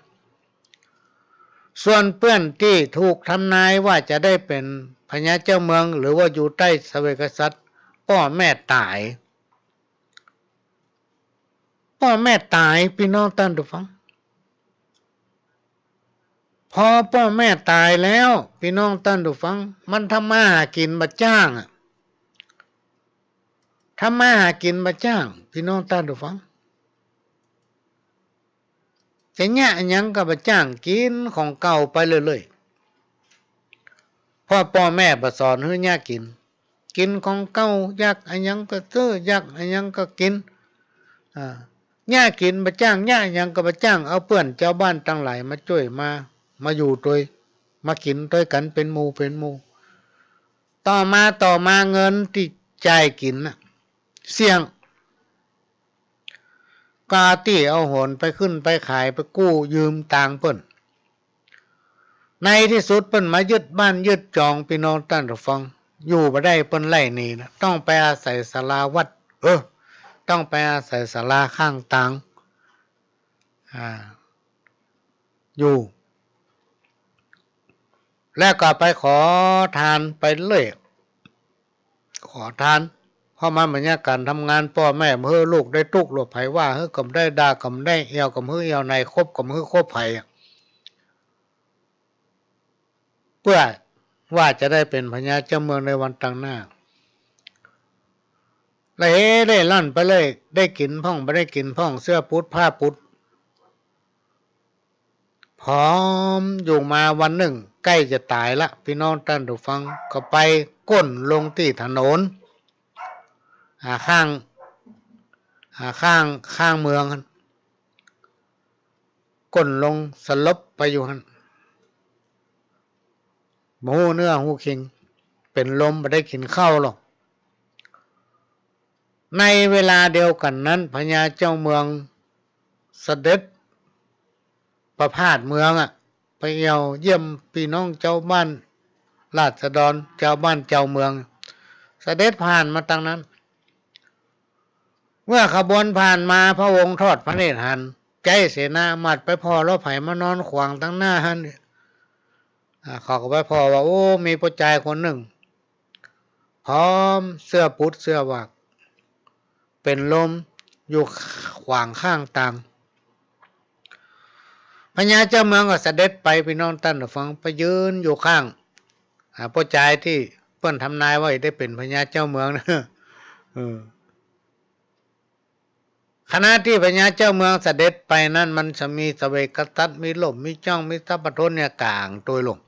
ส่วนเปื้อนตี้ถูกทำนายว่าจะได้เป๋นพญาเจ้าเมือง หรือว่าอยู่ใต้เสวยกษัตริย์ ป้อแม่ต๋าย ป้อแม่ต๋าย ปี้น้องต้านผู้ฟัง พอป้อแม่ต๋ายแล้ว ปี้น้องต้านผู้ฟัง มันทำมาหากิ๋นบ่จ้างอะ ทำมาหากิ๋นบ่จ้าง ปี้น้องต้านผู้ฟัง จะเยียะอะหยังก็บ่จ้าง กิ๋นของเก่าไปเรื่อยๆ เพราะป้อแม่บ่สอนหื้อเยียะกิ๋น กิ๋นของเก่า อยากอะหยังก็ซื้อ อยากอะหยังก็กิ๋น อ่า เยียะกิ๋นบ่จ้าง เยียะอะหยังก็บ่จ้าง เอาเปื้อนจาวบ้านตังหลายมาจ้วย มา มาอยู่ตวย มากิ๋นตวยกั๋นเป๋นหมู่เป๋นหมู่ ต่อมา ต่อมาเงินตี้จ่ายกิ๋นน่ะ เสี้ยง ก็ตี้เอาหนไปขึ้นไปขาย ไปกู้ยืมตางค์เปิ้น ในตี้สุดเปิ้นมายึดบ้านยึดจอง ปี้น้องต้านผู้ฟัง อยู่บ่ได้ เปิ้นไล่หนีนะ ต้องไปอาศัยศาลาวัด เออ ต้องไปอาศัยศาลาข้างตาง อ่า อยู่ แล้วก็ไปขอทานไปเรื่อย ขอทาน เพราะมันบ่มีก๋านทำงาน ป้อแม่บ่หื้อลูกได้ตุ๊กข์ ลูกใผว่าหื้อก็บ่ได้ ด่าก็บ่ได้ แอ่วก็บ่หื้อแอ่ว ไหนคบก็บ่หื้อคบใผอะ เปื้อว่าจะได้เป๋นพญาเจ้าเมืองในวันตางหน้า ละเหเล่ร่อนไปเลย ได้กิ๋นพ่อง บ่ได้กิ๋นพ่อง เสื้อปุด ผ้าปุด ผอมอยู่มาวันนึ่ง ใก้จะต๋ายละ ปี้น้องต้านผู้ฟัง ก็ไปก้นลงตี้ถนน อ่า ข้าง อ่า ข้าง ข้างเมืองหั้น ก้นลงสลบไปอยู่หั้น บ่ฮู้เนื้อฮู้เข็ง เป๋นลม บ่ได้กิ๋นข้าวหรอก ในเวลาเดียวกั๋นนั้น พญาเจ้าเมืองเสด็จประพาสเมืองอะ ไปแอ่วเยี่ยมปี้น้องจาวบ้านราษฎร จาวบ้านจาวเมือง เสด็จผ่านมาตางนั้น เมื่อขบวนผ่านมา พระองค์ทอดพระเนตรหัน ใจ๊เสนามาตย์ไปผ่อแล้ว ใผมานอนขวางตางหน้าหั้น อ่า เขาก็ไปผ่อว่า โอ้ มีป้อจายคนนึ่ง ผอม เสื้อปุดเสื้อหวาก เป๋นลมอยู่ขวางข้างตาง พญาเจ้าเมืองก็เสด็จไป ปี้น้องต้านผู้ฟัง ไปยืนอยู่ข้าง อ่า ป้อจายตี้เปิ้นทำนายว่าได้เป๋นพญาเจ้าเมืองนะ เออ ขณะตี้พญาเจ้าเมืองเสด็จไปนั้น มันจะมีเสวกฉัตร มีล่ม มีจ้อง มีสัพพะทนเนี่ย ก๋างโตยลง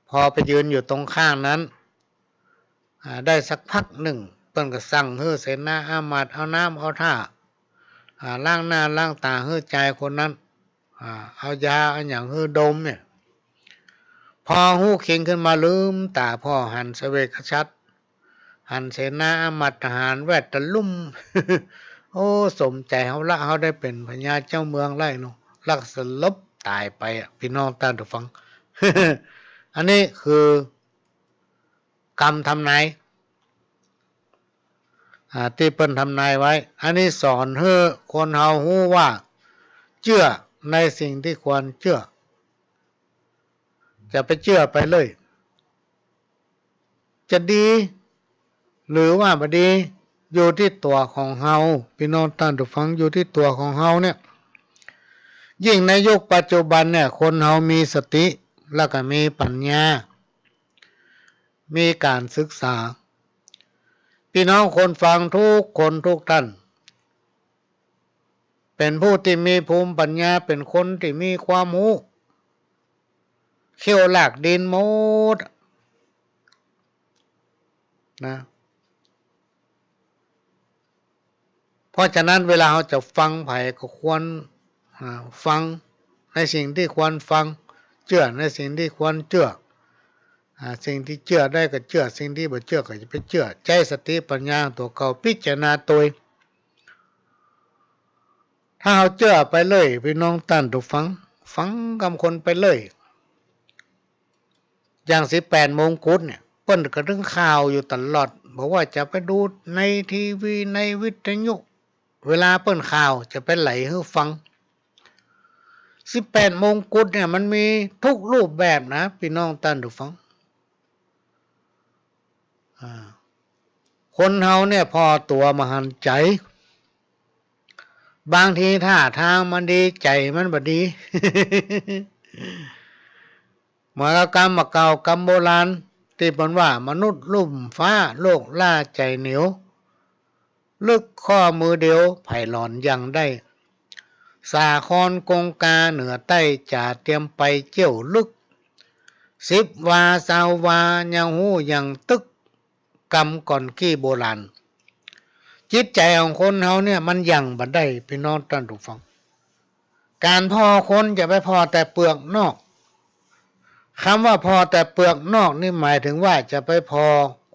พอไปยืนอยู่ตรงข้างนั้น อ่า ได้สักพักนึ่ง เปิ้นก็สั่งหื้อเสนาอามาตย์เอาน้ำเอาท่า อ่า ล้างหน้าล้างต๋าหื้อจายคนนั้น อ่า เอายาเอาหยังหื้อดมเนี่ย พอฮู้คิงขึ้นมา ลืมต๋าผ่อหันเสวกฉัตร หันเสนาอามาตย์ทหารแวดตะลุ่ม โอ้ สมใจ๋เฮาละ เฮาได้เป๋นพญาเจ้าเมืองแล้วเนาะ ลักสลบต๋ายไปอะ ปี้น้องต้านผู้ฟัง อันนี้คือกำทำนาย อ่า ตี้เปิ้นทำนายไว้ อันนี้สอนหื้อคนเฮาฮู้ว่า เจื้อในสิ่งตี้ควรเจื้อ จะไปเจื้อไปเลย จะดี หรือว่าบ่ดี อยู่ตี้ตั๋วของเฮา ปี้น้องต้านผู้ฟัง อยู่ตี้ตั๋วของเฮาเนี่ย ยิ่งในยุคปัจจุบันเนี่ย คนเฮามีสติ แล้วก็มีปัญญา มีก๋านศึกษา ปี้น้องคนฟังทุกคนทุกต้าน เป๋นผู้ตี้มีภูมิปัญญา เป๋นคนตี้มีความฮู้ เขี้ยวลากดินหมดนะ เพราะฉะนั้นเวลาเฮาจะฟังใผก็ควร อ่า ฟังในสิ่งตี้ควรฟัง เจื้อในสิ่งตี้ควรเจื้อ อ่า สิ่งตี้เจื้อได้ก็เจื้อ สิ่งตี้บ่เจื้อก็อย่าไปเจื้อ ใจ๊สติปัญญาตั๋วเก่าพิจารณาตวย ถ้าเฮาเจื้อไปเลย ปี้น้องต้านผู้ฟัง ฟังกำคนไปเลย อย่างสิบแปดมงกุฎเนี่ย เปิ้นก็ตึงข่าวอยู่ตลอด บ่ว่าจะไปดูในทีวี ในวิทยุ เวลาเปิ้นข่าวจะไปไหลหื้อฟัง สิบแปดมงกุฎเนี่ย มันมีทุกรูปแบบนะ ปี้น้องต้านผู้ฟัง อ่า คนเฮาเนี่ยผ่อตั๋วบ่หันใจ๋ บางทีท่าตางมันดี ใจ๋มันบ่ดี เหมือนกับกำบ่าเก่ากำโบราณ ตี้เปิ้นว่า มนุษย์ลุ่มฟ้า โลกล้าใจ๋เหนียว ลึกข้อมือเดียว ใผหล่อนยังได้ สาครกงกาเหนือใต้ จ๋าเตรียมไปเจี้ยวลึก สิบวาซาววา ยังฮู้ยังตึก กำก่อนกี้โบราณ จิตใจ๋ของคนเฮาเนี่ยมันยังบ่ได้ ปี้น้องต้านผู้ฟัง ก๋านผ่อคนจะไปผ่อแต่เปลือกนอก กำว่าผ่อแต่เปลือกนอกนี่หมายเถิงว่าจะไปผ่อ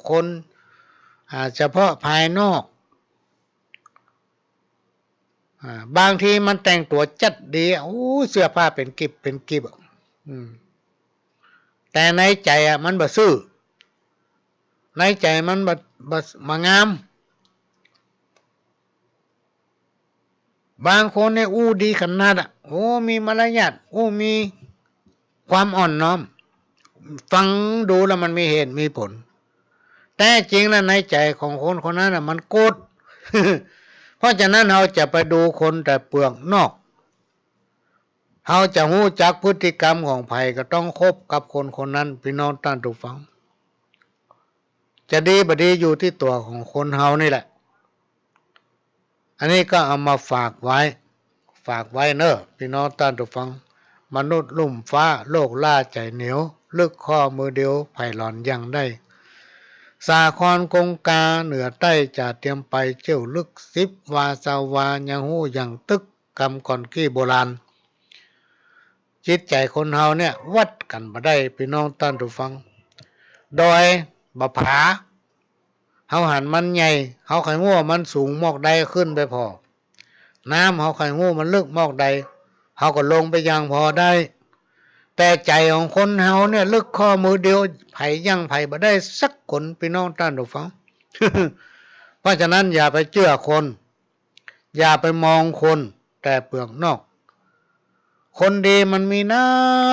คน อ่า เฉพาะภายนอก อ่า บางทีมันแต่งตั๋วจัดดี โอ้ เสื้อผ้าเป๋นกิบเป๋นกิบอะ อืม แต่ในใจ๋อะมันบ่ซื่อ ในใจ๋มันบ่ บ่ บ่งาม บางคนเนี่ยอู้ดีขนาดอะ โอ้ มีมารยาท โอ้ มีความอ่อนน้อม ฟังดูแล้วมันมีเหตุมีผล แต่จริงแล้วในใจ๋ของคนคนนั้นน่ะมันโกรธ เพราะฉะนั้นเฮาจะไปดูคนแต่เปลือกนอก เฮาจะฮู้จักพฤติกรรมของใผก็ต้องคบกับคนคนนั้น ปี้น้องต้านผู้ฟัง จะดีบ่ดีอยู่ตี้ตั๋วของคนเฮานี่แหละ อันนี้ก็เอามาฝากไว้ ฝากไว้เน่อ ปี้น้องต้านผู้ฟัง มนุษย์ลุ่มฟ้า โลกล้าใจ๋เหนียว ลึกข้อมือเดียว ใผหล่อนยังได้ สาครกงกาเหนือใต้ จ๋าเตรียมไปเจี้ยวลึก สิบวาซาววา ยังฮู้ยังตึก กำก่อนกี้โบราณ จิตใจ๋คนเฮาเนี่ยวัดกั๋นบ่ได้ ปี้น้องต้านผู้ฟัง ดอยบ่าผา เฮาหันมันใหญ่ เฮาใค่ฮู้ว่ามันสูงมอกใด ขึ้นไปผ่อ น้ำ เฮาใค่ฮู้มันลึกมอกใด เฮาก็ลงไปยังผ่อได้ แต่ใจ๋ของคนเฮาเนี่ยลึกข้อมือเดียว ใผยังใผบ่ได้สักคน ปี้น้องต้านผู้ฟัง เพราะฉะนั้นอย่าไปเจื้อคน อย่าไปมองคนแต่เปลือกนอก คนดีมันมีนั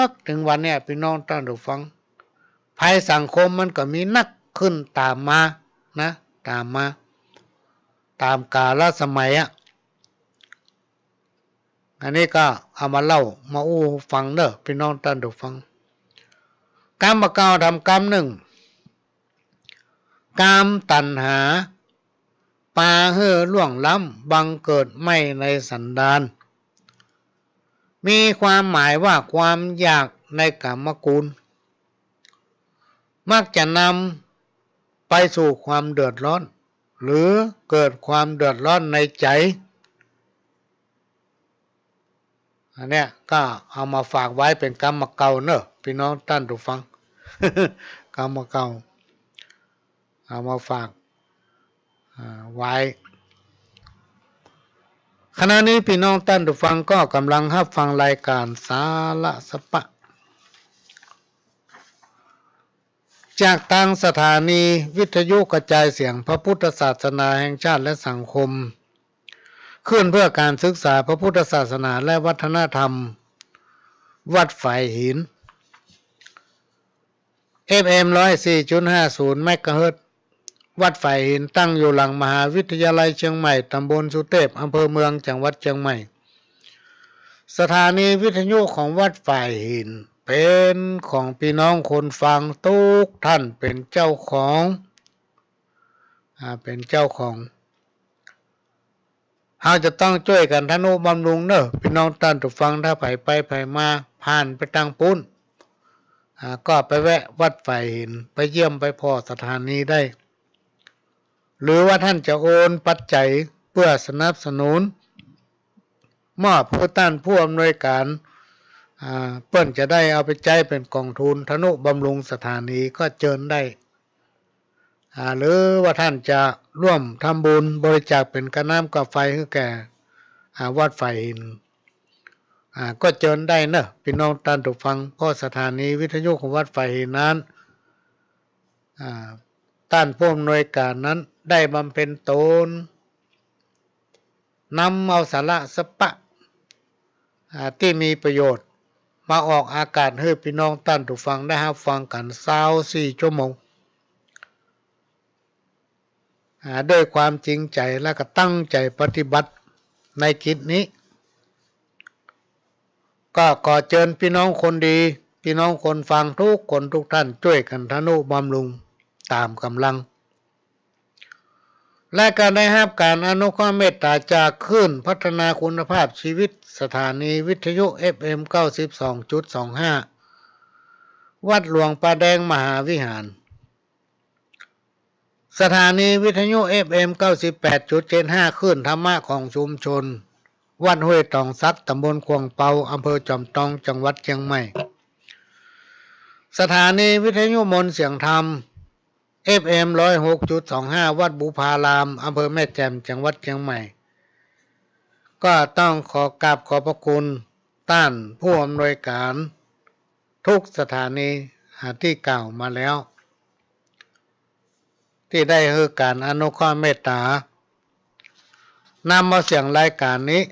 ก เถิงวันเนี้ย ปี้น้องต้านผู้ฟัง ภัยสังคมมันก็มีนักขึ้นต๋ามมานะ ต๋ามมา ต๋ามกาลสมัยอะ อันนี้ก็เอามาเล่ามาอู้ฟังเน่อ ปี้น้องต้านผู้ฟัง กำบ่าเก่าทำกำนึ่ง กามตัณหา ปาหื้อล่วงล้ำ บังเกิดใหม่ในสันดาน มีความหมายว่าความอยากในกามกูล มักจะนำไปสู่ความเดือดร้อน หรือเกิดความเดือดร้อนในใจ๋ อันเนี้ยก็เอามาฝากไว้เป๋นกำบ่าเก่าเน่อ ปี้น้องต้านผู้ฟัง กำบ่าเก่า เอามาฝาก อ่า ไว้ ขณะนี้ปี้น้องต้านผู้ฟังก็ก่ำลังฮับฟังรายก๋านสาระสะปะ จากตางสถานีวิทยุกระจายเสียงพระพุทธศาสนาแห่งชาติและสังคม คลื่นเพื่อการศึกษาพระพุทธศาสนาและวัฒนธรรม วัดฝายหิน เอฟเอ็ม ร้อยสี่จุดห้าศูนย์ เมกะเฮิรตซ์ วัดฝายหินตั้งอยู่หลังมหาวิทยาลัยเจียงใหม่ ต๋ำบลสุเตพ อำเภอเมือง จังหวัดเจียงใหม่ สถานีวิทยุของวัดฝายหินเป๋นของปี้น้องคนฟังกู้ต้านเป๋นเจ้าของ อ่า เป๋นเจ้าของ เฮาจะต้องจ้วยกั๋นทะนุบำรุงเน่อ ปี้น้องต้านผู้ฟัง ถ้าใผไปใผมาผ่านไปตางปู๊น อ่า ก็ไปแวะวัดฝายหิน ไปเยี่ยมไปผ่อสถานีได้ หรือว่าต้านจะโอนปัจจัยเปื้อสนับสนุน มอบหื้อต้านผู้อำนวยก๋าน อ่า เปิ้นจะได้เอาไปใจ๊เป๋นก๋องทุนทะนุบำรุงสถานีก็เจิญได้ อ่า หรือว่าต้านจะร่วมทำบุญบริจาคเป๋นก้าน้ำก้าไฟหื้อแก่ อ่า วัดฝายหิน อ่า ก็เจิญได้เน่อ ปี้น้องต้านผู้ฟัง เพราะสถานีวิทยุของวัดฝายหินนั้น อ่า ต้านผู้อำนวยก๋านนั้นได้บำเพ็ญต๋น นำเอาสาระสะปะ อ่า ตี้มีประโยชน์ มาออกอากาศหื้อปี้น้องต้านผู้ฟังได้ฮับฟังกั๋นซาวสี่ชั่วโมง อ่า ด้วยความจริงใจ๋และก็ตั้งใจ๋ปฏิบัติในกิจนี้ ก็ขอเจิญปี้น้องคนดี ปี้น้องคนฟังกู้คนกู้ต้านจ้วยกั๋นทะนุบำรุงต๋ามก๋ำลัง และก็ได้ฮับก๋านอนุเคราะห์เมตต๋าจากคลื่นพัฒนาคุณภาพชีวิต สถานีวิทยุเอฟเอ็ม เก้าสิบสองจุดสองห้า วัดหลวงป่าแดงมหาวิหาร สถานีวิทยุเอฟเอ็ม เก้าสิบแปดจุดเจ็ดห้า คลื่นธรรมะของชุมชน วัดห้วยตองสัก ต๋ำบลขวางเปา อำเภอจอมตอง จังหวัดเจียงใหม่ สถานีวิทยุมนต์เสียงธรรม เอฟเอ็ม ร้อยหกจุดสองห้า วัดบุพาราม อำเภอแม่แจ่ม จังหวัดเจียงใหม่ ก็ต้องขอกราบขอบพระคุณต้านผู้อำนวยก๋านกู้สถานี อ่า ตี้กล่าวมาแล้ว ตี้ได้หื้อก๋านอนุเคราะห์เมตต๋า นำเอาเสียงรายก๋านนี้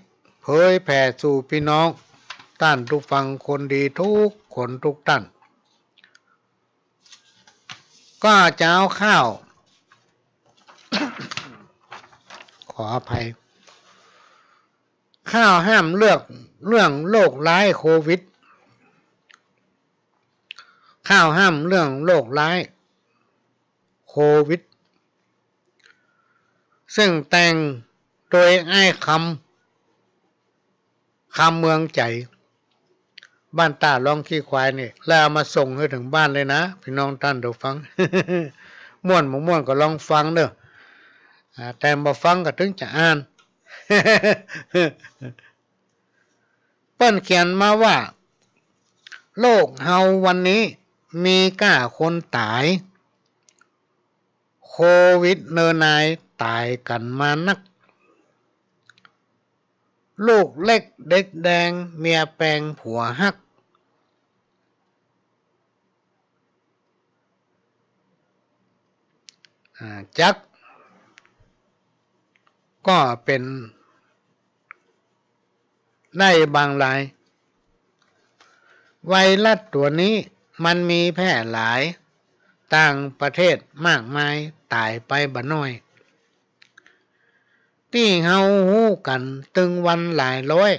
เผยแผ่สู่ปี้น้องต้านผู้ฟังคนดีกู้คนกู้ต้าน ก็จะเอาข่าว ขออภัย ข่าวห้ามเลือก เรื่องโรคร้ายโควิด ข่าวห้ามเรื่องโรคร้ายโควิด ซึ่งแต่งโดยอ้ายคำ คำเมืองใจ๋ บ้านต้าร้องขี้ควายนี่ แล้วเอามาส่งหื้อเถิงบ้านเลยนะ ปี้น้องต้านผู้ฟัง ม่วนบ่ม่วนก็ลองฟังเน่อ อ่า แต่บ่ฟังก็เถิงจะอ่าน เปิ้นเขียนมาว่า โลกเฮาวันนี้มีก้าคนต๋าย โควิดเนินนายต๋ายกั๋นมานัก ลูกเล็กเด็กแดง เมียแปงผัวฮัก อ่า จักก็เป๋นได้บางราย ไวรัสตั๋วนี้มันมีแพร่หลายต่างประเทศมากมาย ต๋ายไปบ่น้อย ตี้เฮาฮู้กั๋นตึงวันหลายร้อย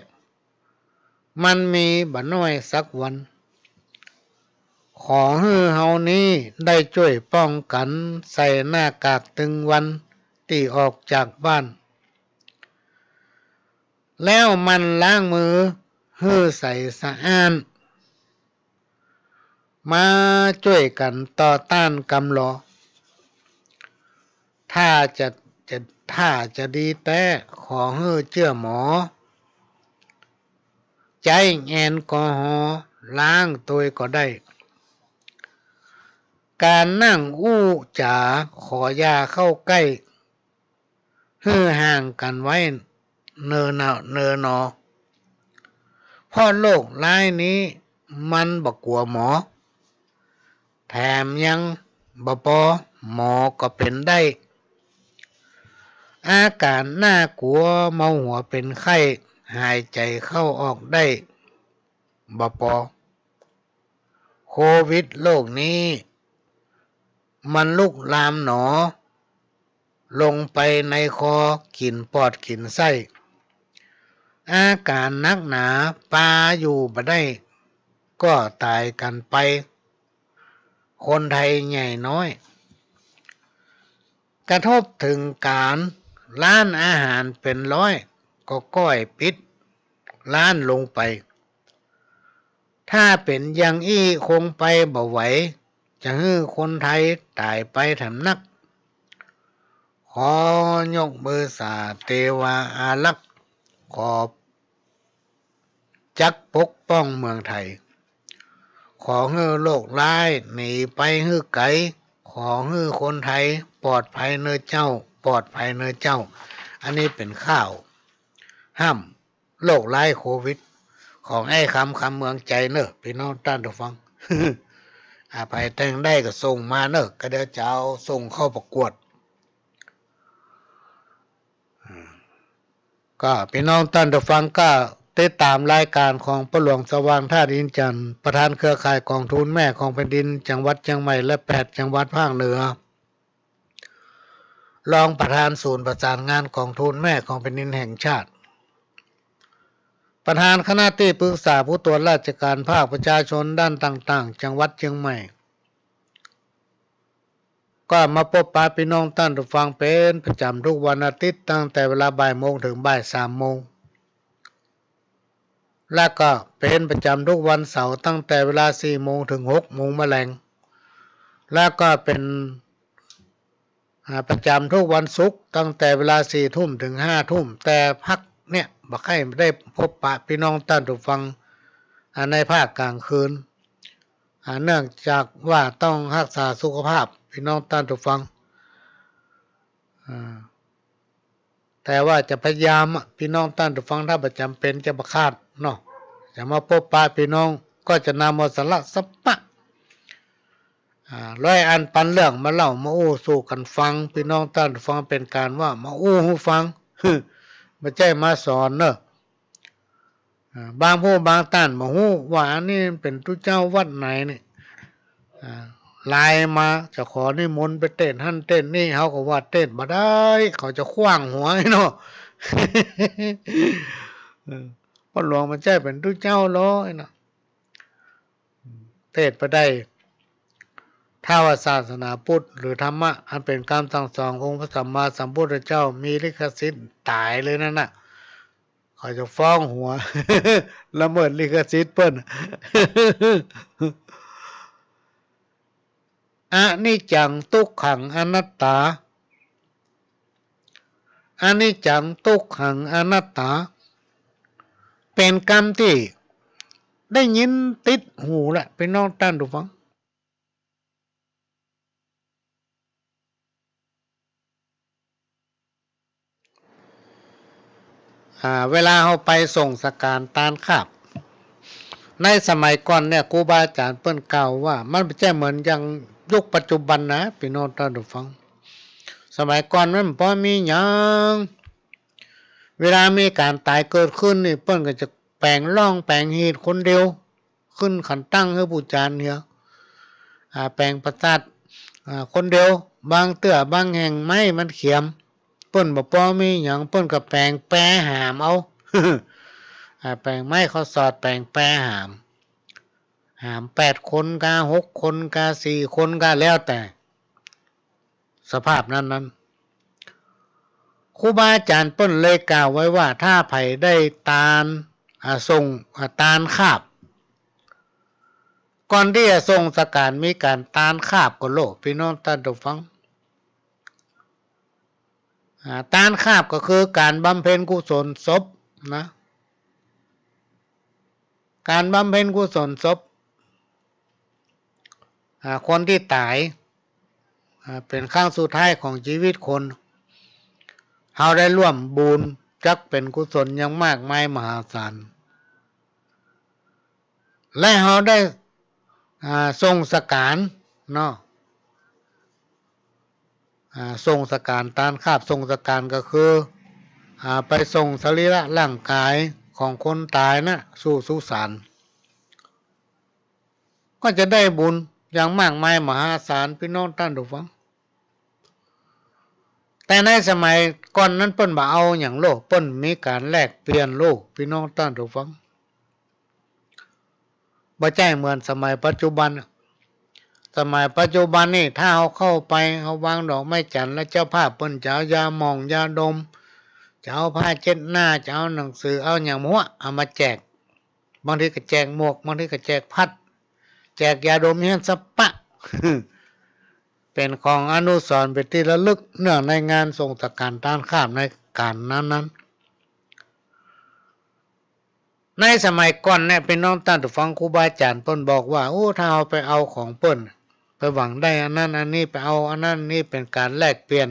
มันมีบ่น้อยสักวัน ขอหื้อเฮานี้ได้จ้วยป้องกั๋น ใส่หน้ากากตึงวันตี้ออกจากบ้าน แล้วหมั่นล้างมือหื้อใสสะอาด มาจ้วยกั๋นต่อต้านกำลอ ถ้าจะ จะ ถ้าจะดีแต๊ ขอหื้อเจื้อหมอ ใจ๊แอลกอฮอล์ล้างตวยก็ได้ ก๋านนั่งอู้จ๋า ขออย่าเข้าใก้ หื้อห่างกั๋นไว้เน่อหนอ เน่อหนอ เพราะโรคร้ายนี้มันบ่กั๋วหมอ แถมยังบ่ปอ หมอก็เป๋นได้ อาก๋านน่ากลัว เมาหัวเป๋นไข้ หายใจ๋เข้าออกได้บ่ปอ โควิดโรคนี้มันลุกลามหนอ ลงไปในคอ กิ๋นปอดกิ๋นไส้ อาก๋านหนักหนา ปาอยู่บ่ได้ ก็ต๋ายกั๋นไป คนไทยใหญ่น้อย กระทบเถิงก๋าน ร้านอาหารเป๋นร้อย ก็ก้อยปิดร้านลงไป ถ้าเป๋นอย่างอี้คงไปบ่ไหว จะหื้อคนไทยต๋ายไปแถมนัก ขอยกมือสาเตวาอารักษ์ ขอจักปกป้องเมืองไทย ขอหื้อโรคร้ายหนีไปหื้อไก๋ ขอหื้อคนไทยปลอดภัยเน่อเจ้า ปลอดภัยเน่อเจ้า อันนี้เป๋นข่าวห้ำ โรคร้ายโควิด ของไอ้คำ คำเมืองใจเน่อ ปี้น้องต้านผู้ฟัง อ่า ใผแต่งได้ก็ส่งมาเน่อ ก็เดี๋ยวจะเอาส่งเข้าประกวด อ่า ก็ปี้น้องต้านผู้ฟังก็ติดต๋ามรายก๋านของป้อหลวงสว่างธาตุอินทร์จันทร์ ประธานเครือข่ายก๋องทุนแม่ของแผ่นดินจังหวัดเจียงใหม่และแปดจังหวัดภาคเหนือ รองประธานศูนย์ประสานงานก๋องทุนแม่ของแผ่นดินแห่งชาติ ประธานคณะตี้ปรึกษาผู้ตรวจราชการภาคประชาชนด้านต่างๆ จังหวัดเจียงใหม่ ก็มาปบปะปี้น้องต้านผู้ฟังเป๋นประจ๋ำทุกวันอาทิตย์ ตั้งแต่เวลาบ่ายโมงเถิงบ่ายสามโมง แล้วก็เป๋นประจ๋ำทุกวันเสาร์ ตั้งแต่เวลาสี่โมงเถิงหกโมงมะแลง แล้วก็เป๋น อ่า ประจ๋ำทุกวันศุกร์ ตั้งแต่เวลาสี่ทุ่มเถิงห้าทุ่ม แต่พักเนี่ยบ่ใค่ได้ปบปะปี้น้องต้านผู้ฟัง อ่า ในภาคก๋างคืน อ่า เนื่องจากว่าต้องฮักษาสุขภาพ ปี้น้องต้านผู้ฟัง อ่า แต่ว่าจะพยายามอะ ปี้น้องต้านผู้ฟัง ถ้าบ่จ๋ำเป๋นจะบ่คาดเนาะ จะมาปบปะปี้น้อง ก็จะนำเอาสาระสะปะ อ่า ร้อยอันปันเรื่องมาเล่ามาอู้สู่กั๋นฟัง ปี้น้องต้านผู้ฟัง เป๋นก๋านว่ามาอู้หื้อฟัง บ่ใจ้มาสอนเนาะ อ่า บางผู้บางต้านบ่ฮู้ว่าอันนี้เป๋นตุ๊เจ้าวัดไหนนี่ อ่า ไลน์มาจะขอนิมนต์ไปเตศน์หั้นเตศน์นี่ เฮาก็ว่าเตศน์บ่ได้ เขาจะขว้างหัวเนาะ เออ ป้อหลวงบ่ใจ้เป๋นตุ๊เจ้าหรอกเนาะ เตศน์บ่ได้ ถ้าว่าศาสนาพุทธหรือธรรมะอันเป๋นกำสั่งสอนขององค์พระสัมมาสัมพุทธเจ้า มีลิขสิทธิ์ต๋ายเลยนั่นน่ะ เขาจะฟ้องหัว ละเมิดลิขสิทธิ์เปิ้น อนิจจัง ตุ๊กขัง อนัตตา อนิจจัง ตุ๊กขัง อนัตตา เป๋นกำตี้ได้ยินติดหูแหละ ปี้น้องต้านผู้ฟัง อ่า เวลาเฮาไปส่งสังฆารตานคาบ ในสมัยก่อนเนี่ย ครูบาอาจ๋ารย์เปิ้นกล่าวว่า มันบ่ใจ้เหมือนอย่างยุคปัจจุบันนะ ปี้น้องต้านผู้ฟัง สมัยก่อนมันบ่มีหยัง เวลามีก๋านต๋ายเกิดขึ้นนี่ เปิ้นก็จะแป๋งล่องแป๋งหีดคนเดียว ขึ้นขันตั้งหื้อปู่จารย์เหีย อ่า แป๋งปราสาท อ่า คนเดียว บางเตื้อบางแห่งไม้มันเขียม เปิ้นบ่ปอมีหยัง เปิ้นก็แป๋งแปหามเอา อ่า แป๋งไม้เขาสอด แป๋งแปหาม หามแปดคนกา หกคนกา สี่คนกา แล้วแต่สภาพนั้นๆ ครูบาอาจารย์เปิ้นเลยกล่าวไว้ว่า ถ้าใผได้ตาน อ่า ส่ง อ่า ตานคาบ ก่อนตี้จะส่งสังฆารมีก๋านตานคาบก่อโล ปี้น้องต้านผู้ฟัง อ่า ตานคาบก็คือก๋านบำเพ็ญกุศลศพนะ ก๋านบำเพ็ญกุศลศพ อ่า คนตี้ต๋าย อ่า เป๋นครั้งสุดท้ายของจีวิตคน เฮาได้ร่วมบุญจักเป๋นกุศลอย่างมากมายมหาศาล และเฮาได้ อ่า ส่งสังฆารเนาะ อ่า ส่งสังฆาร ตานคาบส่งสังฆารก็คือ อ่า ไปส่งสรีระร่างกายของคนต๋ายนะ สู่สุสาน ก็จะได้บุญอย่างมากมายมหาศาล ปี้น้องต้านผู้ฟัง แต่ในสมัยก่อนนั้นเปิ้นบ่เอาหยังโล เปิ้นมีก๋านแลกเปลี่ยนโล ปี้น้องต้านผู้ฟัง บ่ใจ้เหมือนสมัยปัจจุบัน สมัยปัจจุบันนี่ ถ้าเฮาเข้าไป เฮาวางดอกไม้จันทร์ แล้วเจ้าภาพเปิ้นจะเอายาหม่องยาดม จะเอาผ้าเช็ดหน้า จะเอาหนังสือ เอาหยังบ่ฮู้ เอามาแจก บางทีก็แจกหมวก บางทีก็แจกพัด แจกยาดมเฮี้ยนสะปะ เป๋นของอนุสรณ์ เป๋นตี้ระลึกเนื่องในงานส่งสังฆารตานคาบในก๋านนั้นๆ ในสมัยก่อนเนี่ย ปี้น้องต้านผู้ฟัง ครูบาอาจารย์เปิ้นบอกว่า โอ้ ถ้าเฮาไปเอาของเปิ้น ไปหวังได้อันนั้นอันนี้ ไปเอาอันนั้นอันนี้เป๋นก๋านแลกเปลี่ยน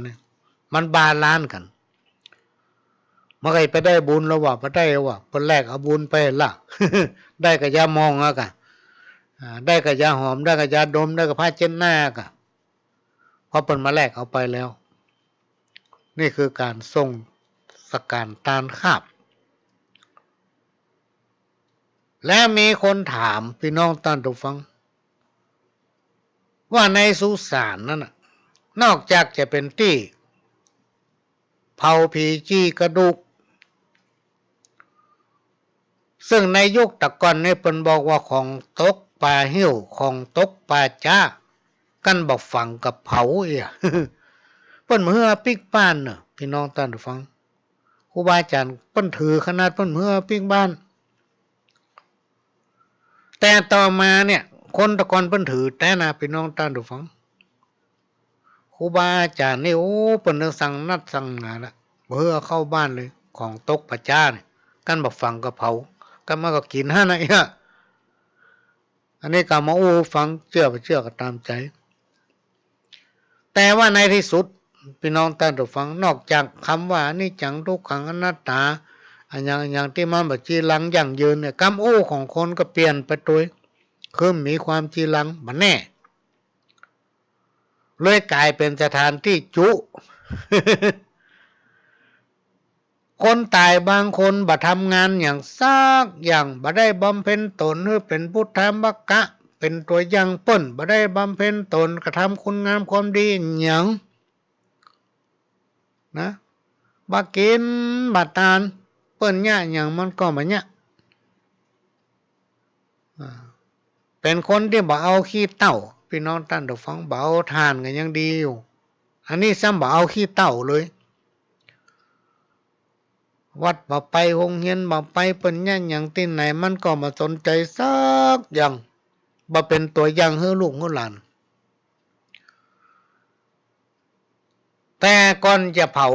มันบาลานซ์กั๋น มันก็ไปได้บุญแล้วว่า ไปได้แล้วว่า เปิ้นแลกเอาบุญไปละ ได้กับยาหม่องอะกะ อ่า ได้กับยาหอม ได้กับยาดม ได้กับผ้าเช็ดหน้าอะกะ เพราะเปิ้นมาแลกเอาไปแล้ว นี่คือก๋านส่งสังฆารตานคาบ และมีคนถาม ปี้น้องต้านผู้ฟัง ว่าในสุสานนั้นน่ะ นอกจากจะเป๋นตี้เผาผีจี้กระดูก ซึ่งในยุคตะก่อนนี่เปิ้นบอกว่าของตกป่าหิ้ว ของตกป่าจ๊า กั๋นบ่ฝังก็เผาเอีย เปิ้นบ่หื้อปิ๊กบ้านเน่อ ปี้น้องต้านผู้ฟัง ครูบาอาจารย์เปิ้นถือขนาดเปิ้นบ่หื้อปิ๊กบ้าน แต่ต่อมาเนี่ย คนตะก่อนเปิ้นถือแต๊นะ ปี้น้องต้านผู้ฟัง ครูบาอาจารย์นี่ โอ้ เปิ้นต้องสั่งนักสั่งหนาละ บ่หื้อเอาเข้าบ้านเลย ของตกป่าจ๊าเนี่ย กั๋นบ่ฝังก็เผา กั๋นมาก็กิ๋นหั้นน่ะเอีย อันนี้ก็มาอู้ฟัง เจื้อบ่เจื้อก็ต๋ามใจ๋ แต่ว่าในตี้สุด ปี้น้องต้านผู้ฟัง นอกจากกำว่าอนิจจัง ทุกขัง อนัตตา อะหยังอะหยังตี้มันบ่จีรังยั่งยืนเนี่ย กำอู้ของคนก็เปลี่ยนไปตวย คือมีความจีรังบ่แน่ เลยก๋ายเป๋นสถานตี้จุ คนต๋ายบางคนบ่ทำงานหยังสักอย่าง บ่ได้บำเพ็ญต๋นหื้อเป๋นพุทธมกะ เป๋นตั๋วอย่างเปิ้น บ่ได้บำเพ็ญต๋น กระทำคุณงามความดีหยังนะ บ่กิ๋นบ่ตาน เปิ้นเยียะหยังมันก็บ่เยียะ อ่า เป๋นคนตี้บ่เอาขี้เต้า ปี้น้องต้านผู้ฟัง บ่เอาถ่านก็ยังดีอยู่ อันนี้ซ้ำบ่เอาขี้เต้าเลย วัดบ่ไป โฮงเฮียนบ่ไป เปิ้นเยียะหยังตี้ไหนมันก็บ่สนใจ๋สักอย่าง บ่เป๋นตั๋วอย่างหื้อลูกหื้อหลาน แต่ก่อนจะเผา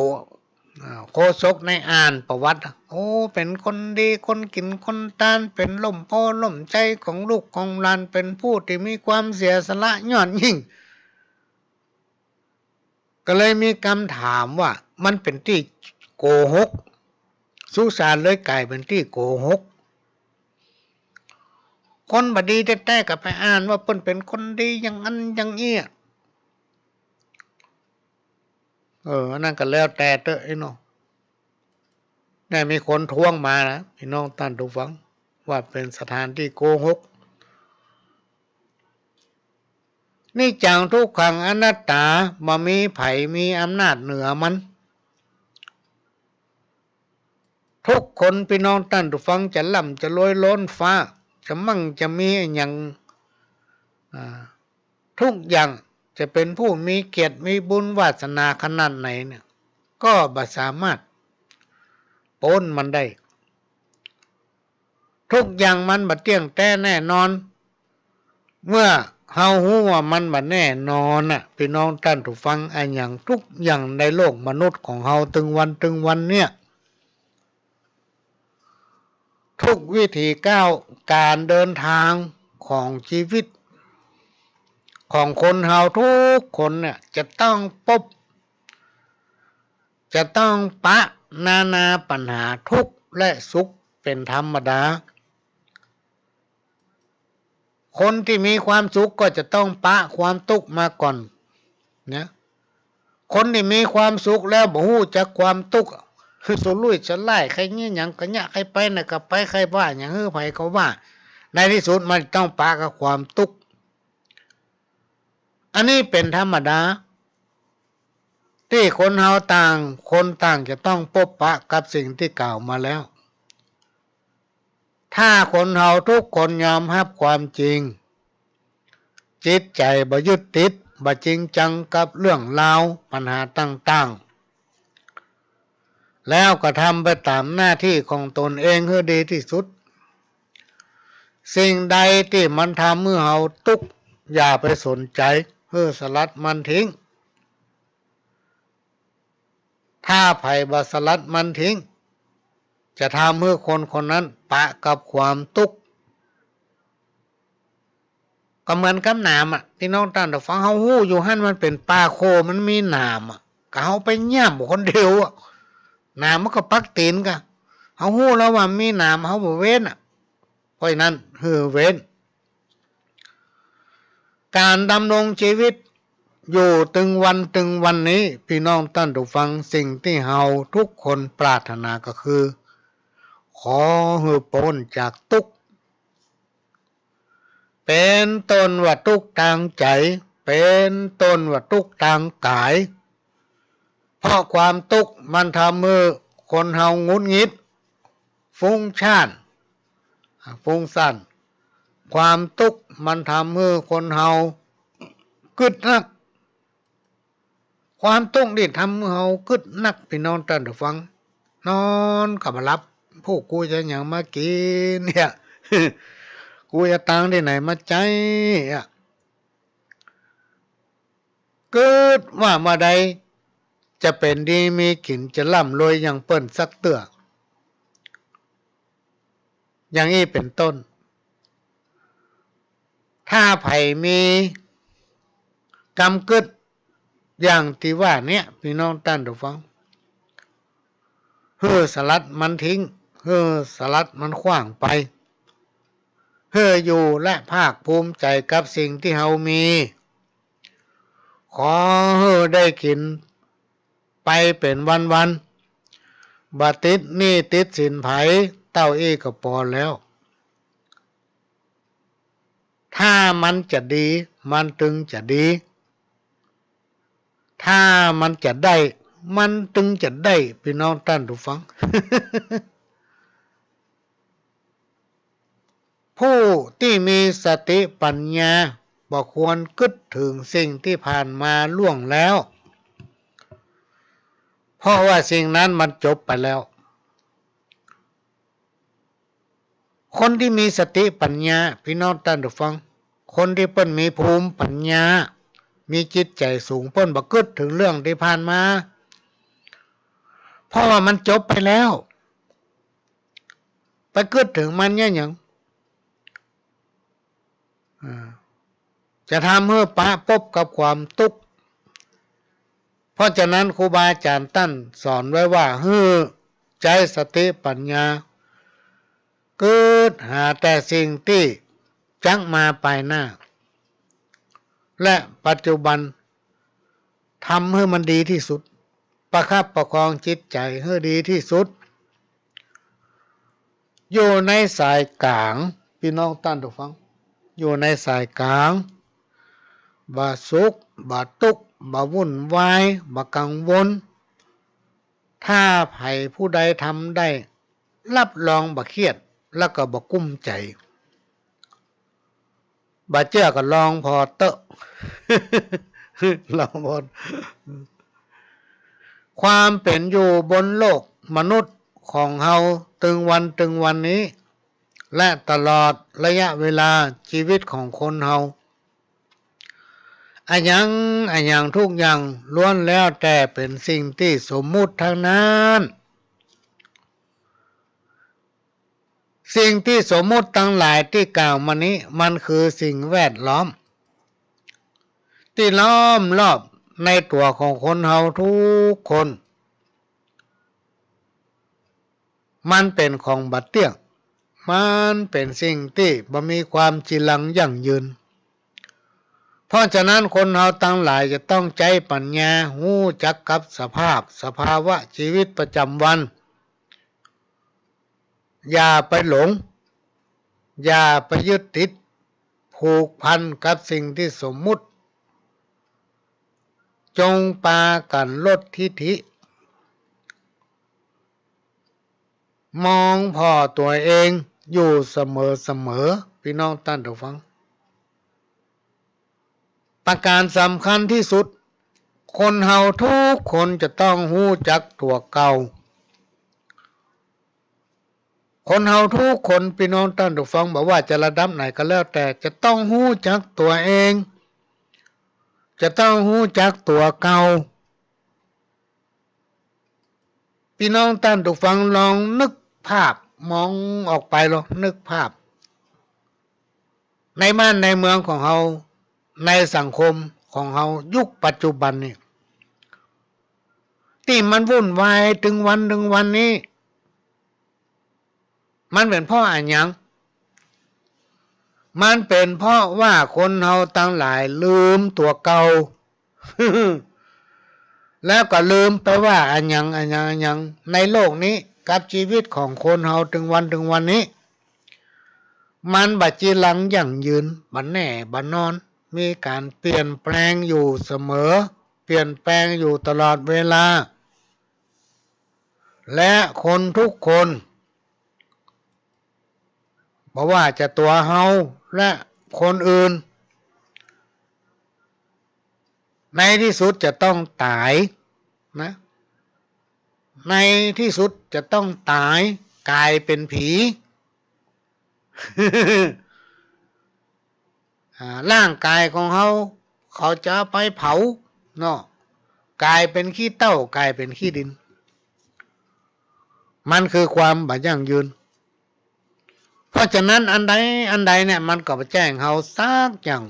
อ่า โฆษกได้อ่านประวัติ โอ้ เป๋นคนดี คนกิ๋นคนตาน เป๋นล่มโพธิ์ล่มไทรของลูกของหลาน เป๋นผู้ตี้มีความเสียสละยอดยิ่ง ก็เลยมีกำถามว่า มันเป๋นตี้โกหก สุสานเลยก๋ายเป๋นตี้โกหก คนบ่ดีแต๊ๆ ก็ไปอ่านว่าเปิ้นเป๋นคนดีอย่างอั้นอย่างอี้ เออ อันนั้นก็แล้วแต่เต๊อะไอ้เนาะ ได้มีคนท้วงมานะ ปี้น้องต้านผู้ฟัง ว่าเป๋นสถานตี้โกหก นิจจัง ทุกขัง อนัตตา บ่มีใผมีอำนาจเหนือมัน ทุกคน ปี้น้องต้านผู้ฟัง จะร่ำจะรวยล้นฟ้า จะมั่งจะมีอะหยัง อ่า ทุกอย่าง จะเป๋นผู้มีเกียรติมีบุญวาสนาขนาดไหนเนี่ย ก็บ่สามารถป๊นมันได้ ทุกอย่างมันบ่เตี้ยงแต๊แน่นอน เมื่อเฮาฮู้ว่ามันบ่แน่นอนน่ะ ปี้น้องต้านผู้ฟัง อะหยังทุกอย่างในโลกมนุษย์ของเฮาตึงวันตึงวันเนี่ย ทุกวิถีก้าวก๋านเดินตางของจีวิตของคนเฮาทุกคนเนี่ย จะต้องปบ จะต้องปะนานาปัญหาทุกข์และสุขเป๋นธรรมดา คนตี้มีความสุขก็จะต้องปะความตุ๊กข์มาก่อนนะ คนตี้มีความสุขแล้วบ่ฮู้จักความตุ๊กข์ สุรุ่ยสุร่าย ใค่เยียะหยังก็เยียะ ใค่ไปไหนก็ไป ใค่ว่าหยังหื้อใผก็ว่า ในตี้สุดมันต้องปะกับความตุ๊กข์ อันนี้เป๋นธรรมดา ตี้คนเฮาต่างคนต่างจะต้องปบปะกับสิ่งตี้กล่าวมาแล้ว ถ้าคนเฮาทุกคนยอมฮับความจริง จิตใจ๋บ่ยึดติด บ่จริงจังกับเรื่องราวปัญหาต่างๆ แล้วก็ทำไปต๋ามหน้าตี้ของตนเองหื้อดีตี้สุด สิ่งใดตี้มันทำหื้อเฮาตุ๊กข์ อย่าไปสนใจ๋ หื้อสลัดมันทิ้ง ถ้าใผบ่สลัดมันทิ้ง จะทำหื้อคนคนนั้นปะกับความตุ๊กข์ ก็เหมือนกับหนามอะ ปี้น้องต้านผู้ฟัง เฮาฮู้อยู่หั้นมันเป๋นป่าโค่ มันมีหนามอะ ก็เฮาไปย่ำคนเดียวอะ หนามมันก็ปักตี๋นกา เฮาฮู้แล้วว่ามีหนาม เฮาบ่เว้นอะ เพราะฉะนั้นหื้อเว้น ก๋านดำรงจีวิตอยู่ตึงวันตึงวันนี้ ปี้น้องต้านผู้ฟัง สิ่งตี้เฮาทุกคนปรารถนาก็คือ ขอหื้อป๊นจากตุ๊กข์ เป๋นต้นว่าตุ๊กข์ตางใจ๋ เป๋นต้นว่าตุ๊กข์ตางก๋าย เพราะความตุ๊กข์มันทำหื้อคนเฮาหงุดหงิด ฟุ้งซ่าน อ่า ฟุ้งซ่าน ความตุ๊กข์มันทำหื้อคนเฮากึ๊ดฮัก ความตุ๊กข์นี่ทำหื้อเฮากึ๊ดฮัก ปี้น้องต้านผู้ฟัง นอนก็บ่หลับ พวกกูจะหยังมากิ๋นเนี่ย กูจะตางตี้ไหนมาใจ๊อะ กึ๊ดว่าบ่าใดจะเป๋นดีมีกิ๋น จะร่ำรวยอย่างเปิ้นสักเตื้อ อย่างอี้เป๋นต้น ถ้าใผมีกำกึ๊ดอย่างตี้ว่าเนี่ย ปี้น้องต้านผู้ฟัง หื้อสลัดมันทิ้ง หื้อสลัดมันขว้างไป หื้ออยู่และภาคภูมิใจ๋กับสิ่งตี้เฮามี ขอหื้อได้กิ๋นไปเป๋นวันๆ บ่ติดหนี้ติดสินใผ เต้าอี้ก็ปอแล้ว ถ้ามันจะดี มันตึงจะดี ถ้ามันจะได้ มันตึงจะได้ ปี้น้องต้านผู้ฟัง ผู้ตี้มีสติปัญญาบ่ควรกึ๊ดเถิงสิ่งตี้ผ่านมาล่วงแล้ว เพราะว่าสิ่งนั้นมันจบไปแล้ว คนตี้มีสติปัญญา ปี้น้องต้านผู้ฟัง คนตี้เปิ้นมีภูมิปัญญา มีจิตใจ๋สูง เปิ้นบ่กึ๊ดเถิงเรื่องตี้ผ่านมา เพราะว่ามันจบไปแล้ว ไปกึ๊ดเถิงมันเยียะหยัง อ่า จะทำหื้อปะปบกับความตุ๊กข์ เพราะฉะนั้นครูบาอาจ๋ารย์ต้านสอนไว้ว่า หื้อใจ๊สติปัญญากึ๊ดหาแต่สิ่งตี้จักมาปายหน้า และปัจจุบัน ทำหื้อมันดีตี้สุด ประคับประคองจิตใจ๋หื้อดีตี้สุด อยู่ในสายก๋าง ปี้น้องต้านผู้ฟัง อยู่ในสายก๋าง บ่สุข บ่ตุ๊กข์ บ่วุ่นวาย บ่กังวล ถ้าใผผู้ใดทำได้ รับรองบ่เครียด แล้วก็บ่กุ้มใจ๋ บ่เจื้อก็ลองผ่อเต๊อะ ลองผ่อ ความเป๋นอยู่บนโลกมนุษย์ของเฮาตึงวันตึงวันนี้ และตลอดระยะเวลาจีวิตของคนเฮา อะหยัง อะหยังทุกอย่างล้วนแล้วแต่เป๋นสิ่งตี้สมมุติตังนั้น สิ่งตี้สมมุติตังหลายตี้กล่าวมานี้ มันคือสิ่งแวดล้อม ตี้ล้อมรอบในตั๋วของคนเฮาทุกคน มันเป๋นของบ่เตี้ยง มันเป๋นสิ่งตี้บ่มีความจีรังยั่งยืน เพราะฉะนั้นคนเฮาตังหลายจะต้องใจ๊ปัญญา ฮู้จักกับสภาพ สภาวะจีวิตประจ๋ำวัน อย่าไปหลง อย่าไปยึดติด ผูกพันกับสิ่งตี้สมมุติ จงปากั๋นลดทิฐิ มองผ่อตั๋วเองอยู่เสมอๆ ปี้น้องต้านผู้ฟัง ประก๋านสำคัญตี้สุด คนเฮาทุกคนจะต้องฮู้จักตั๋วเก่า คนเฮาทุกคน ปี้น้องต้านผู้ฟัง บ่ว่าจะระดับไหนก็แล้วแต่ จะต้องฮู้จักตั๋วเอง จะต้องฮู้จักตั๋วเก่า ปี้น้องต้านผู้ฟังลองนึกภาพ มองออกไปลองนึกภาพ ในบ้านในเมืองของเฮา ในสังคมของเฮายุคปัจจุบันนี่ ตี้มันวุ่นวายตึงวันตึงวันนี้ มันเป๋นเพราะอะหยัง มันเป๋นเพราะว่าคนเฮาตังหลายลืมตั๋วเก่า แล้วก็ลืมไปว่าอะหยัง อะหยัง อะหยัง ในโลกนี้กับจีวิตของคนเฮาตึงวันตึงวันนี้ มันบ่จีรังยั่งยืน บ่แน่บ่นอน มีก๋านเปลี่ยนแปลงอยู่เสมอ เปลี่ยนแปลงอยู่ตลอดเวลา และคนทุกคน บ่ว่าจะตั๋วเฮาและคนอื่น ในตี้สุดจะต้องต๋ายนะ ในตี้สุดจะต้องต๋าย ก๋ายเป๋นผี อ่า ร่างก๋ายของเฮา เขาจะเอาไปเผาเนาะ ก๋ายเป๋นขี้เถ้า ก๋ายเป๋นขี้ดิน มันคือความบ่ยั่งยืน เพราะฉะนั้นอันใดอันใดเนี่ย มันก็บ่ใจ้ของเฮาสักอย่าง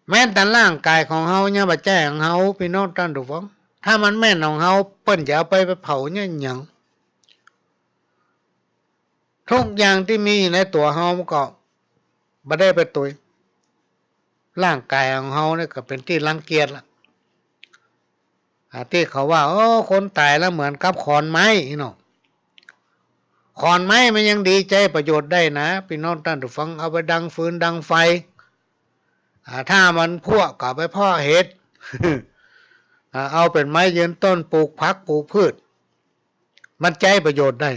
แม้แต่ร่างก๋ายของเฮายังบ่ใจ้ของเฮา ปี้น้องต้านผู้ฟัง ถ้ามันแม่นของเฮา เปิ้นจะเอาไป ไปเผาเนี่ยหยัง ทุกอย่างตี้มีอยู่ในตั๋วเฮามันก็บ่ได้ไปตุย ร่างก๋ายของเฮาเนี่ยก็เป๋นตี้รังเกียจละ อ่า ตี้เขาว่า โอ้ คนต๋ายแล้วเหมือนกับขอนไม้อี้เนาะ ขอนไม้มันยังดีใจ๊ประโยชน์ได้นะ ปี้น้องต้านผู้ฟัง เอาไปดังฟืนดังไฟ อ่า ถ้ามันผุก็เอาไปเพาะเห็ด อ่า เอาเป๋นไม้ยืนต้นปลูกผักปลูกพืช มันใจ๊ประโยชน์ได้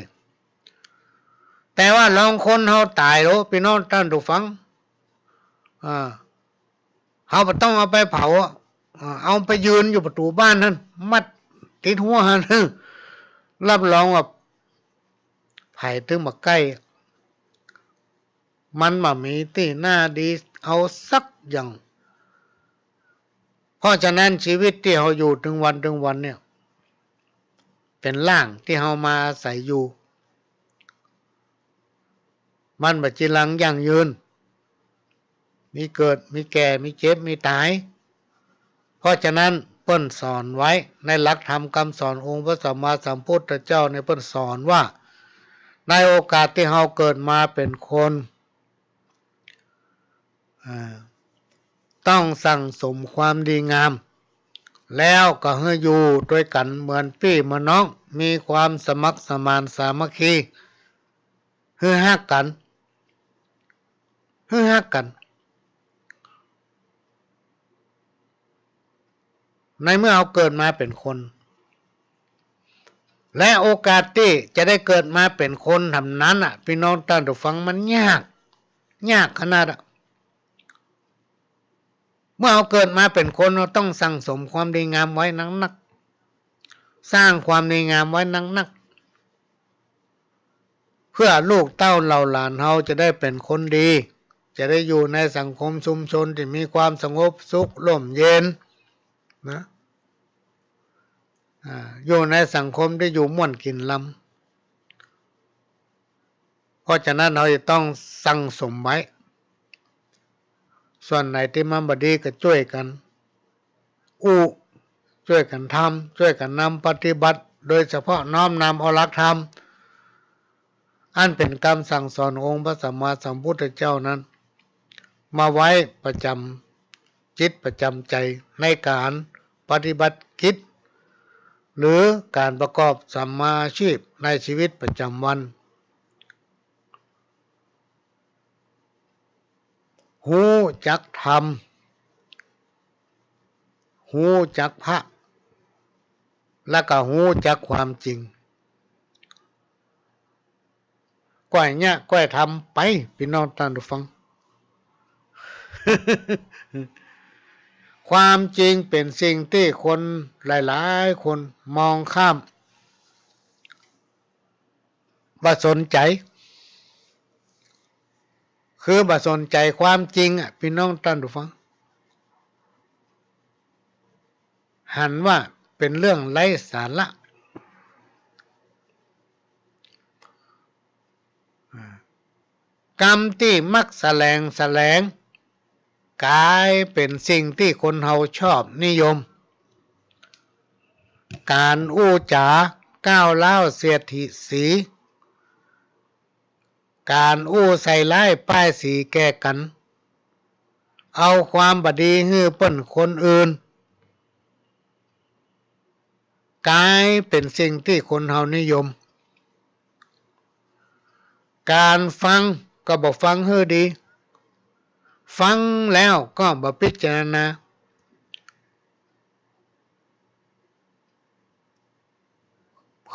แต่ว่าลองคนเฮาต๋ายโหละ ปี้น้องต้านผู้ฟัง อ่า เฮาบ่ต้องเอาไปเผาอะ อ่า เอาไปยืนอยู่ประตู๋บ้านหั้น มัดติดหัวหั้น รับรองว่าใผตึงบ่ใก้ มันบ่มีตี้หน้าดีเอาสักอย่าง เพราะฉะนั้นจีวิตตี้เฮาอยู่ตึงวันตึงวันเนี่ย เป๋นร่างตี้เฮามาอาศัยอยู่ มันบ่จีรังยั่งยืน มีเกิด มีแก่ มีเจ็บ มีต๋าย เพราะฉะนั้นเปิ้นสอนไว้ในหลักธรรมกำสอนองค์พระสัมมาสัมพุทธเจ้าเนี่ย เปิ้นสอนว่า ในโอกาสตี้เฮาเกิดมาเป๋นคน อ่า ต้องสั่งสมความดีงาม แล้วก็หื้ออยู่ตวยกั๋นเหมือนปี้เหมือนน้อง มีความสมัครสมานสามัคคี หื้อฮักกั๋น หื้อฮักกั๋น ในเมื่อเฮาเกิดมาเป๋นคน และโอกาสตี้จะได้เกิดมาเป๋นคนแหมนั้นน่ะ ปี้น้องต้านผู้ฟัง มันยาก ยากขนาดอะ เมื่อเฮาเกิดมาเป๋นคน เฮาต้องสั่งสมความดีงามไว้นักๆ สร้างความดีงามไว้นักๆ เพื่อลูกเต้าเหล่าหลานเฮาจะได้เป๋นคนดี จะได้อยู่ในสังคมชุมชนตี้มีความสงบสุขร่มเย็นนะ อ่า อยู่ในสังคมตี้อยู่ม่วนกิ๋นลำ เพราะฉะนั้นเฮาจะต้องสั่งสมไว้ ส่วนไหนตี้มันบ่ดีก็จ้วยกั๋นอู้ จ้วยกั๋นทำ จ้วยกั๋นนำปฏิบัติ โดยเฉพาะน้อมนำเอาหลักธรรม อันเป๋นกำสั่งสอนขององค์พระสัมมาสัมพุทธเจ้านั้น มาไว้ประจ๋ำจิตประจ๋ำใจ๋ในก๋านปฏิบัติกิจ หรือก๋านประกอบสัมมาอาชีพในชีวิตประจ๋ำวัน ฮู้จักธรรม ฮู้จักพระ แล้วก็ฮู้จักความจริง ก้อยเยียะก้อยทำไป ปี้น้องต้านผู้ฟัง ความจริงเป๋นสิ่งตี้คนหลายๆ คนมองข้าม บ่สนใจ๋ คือบ่สนใจ๋ความจริงอะ ปี้น้องต้านผู้ฟัง หันว่าเป๋นเรื่องไร้สาระ อ่า กำตี้มักแสลงแสลง ก๋ายเป๋นสิ่งตี้คนเฮาชอบนิยม ก๋านอู้จ๋าก้าวร้าวเสียดสี ก๋านอู้ใส่ร้ายป้ายสีแก่กั๋น เอาความบ่ดีหื้อเปิ้นคนอื่น ก๋ายเป๋นสิ่งตี้คนเฮานิยม ก๋านฟังก็บ่ฟังหื้อดี ฟังแล้วก็บ่พิจารณา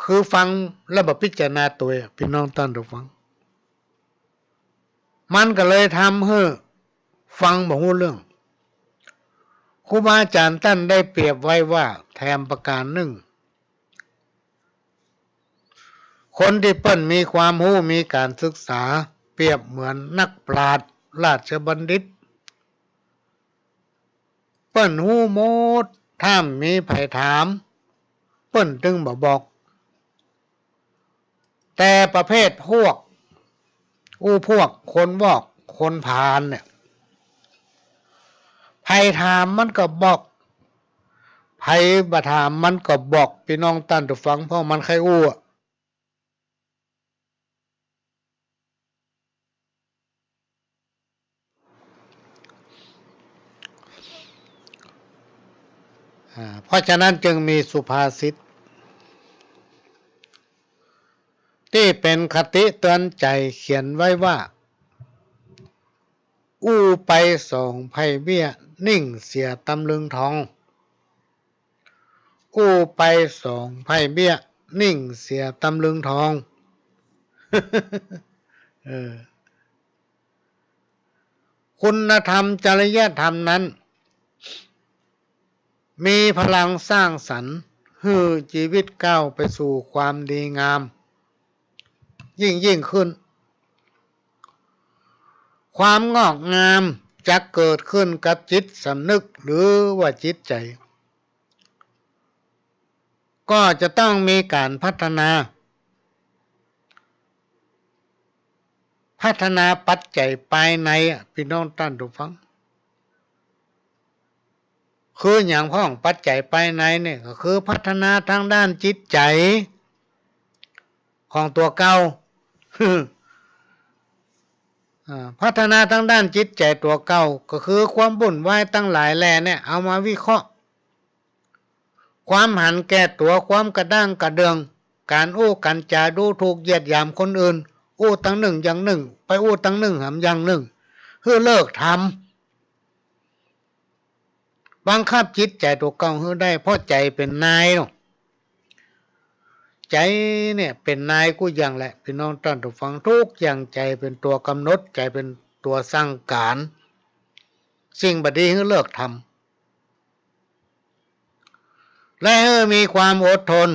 คือฟังแล้วบ่พิจารณาตวยอะ ปี้น้องต้านผู้ฟัง มันก็เลยทำหื้อฟังบ่ฮู้เรื่อง ครูบาอาจ๋ารย์ต้านได้เปรียบไว้ว่า แถมประก๋านนึ่ง คนตี้เปิ้นมีความฮู้ มีก๋านศึกษา เปรียบเหมือนนักปราชญ์ ราชบัณฑิต เปิ้นฮู้หมด ถ้าบ่มีใผถาม เปิ้นตึงบ่บอก แต่ประเภทพวก อู้พวกคนวอก คนผานเนี่ย ใผถามมันก็บอก ใผบ่ถามมันก็บอก ปี้น้องต้านผู้ฟัง เพราะมันใค่อู้อะ อ่า เพราะฉะนั้นจึงมีสุภาษิตตี้เป๋นคติเตือนใจ๋เขียนไว้ว่า อู้ไปสองไพร่เบี้ย นิ่งเสียตำลึงทอง อู้ไปสองไพร่เบี้ย นิ่งเสียตำลึงทอง เออ คุณธรรมจริยธรรมนั้น มีพลังสร้างสรรค์ หื้อจีวิตก้าวไปสู่ความดีงาม ยิ่งยิ่งขึ้น ความงอกงามจะเกิดขึ้นกับจิตสำนึกหรือว่าจิตใจ๋ ก็จะต้องมีก๋านพัฒนา พัฒนาปัจจัยภายในอะ ปี้น้องต้านผู้ฟัง คือหยังพ่อง ปัจจัยภายในเนี่ย ก็คือพัฒนาตางด้านจิตใจ๋ของตั๋วเก่า อ่า พัฒนาตางด้านจิตใจ๋ตั๋วเก่า ก็คือความวุ่นวายตังหลายแหล่เนี่ย เอามาวิเคราะห์ ความหันแก่ตั๋ว ความกระด้างกระเดื่อง ก๋านอู้ก๋านจ๋าดูถูกเหยียดหยามคนอื่น อู้ตางนึ่งอย่างนึ่ง ไปอู้ตางนึ่งแหมอย่างนึ่ง หื้อเลิกทำ บังคับจิตใจ๋ตั๋วเก่าหื้อได้ เพราะใจ๋เป๋นนายเนาะ ใจ๋เนี่ยเป๋นนายกู้อย่างแหละ ปี้น้องต้านผู้ฟัง กู้อย่าง ใจ๋เป๋นตั๋วก๋ำหนด ใจ๋เป๋นตั๋วสั่งก๋าน สิ่งบ่ดีหื้อเลิกทำ และหื้อมีความอดทน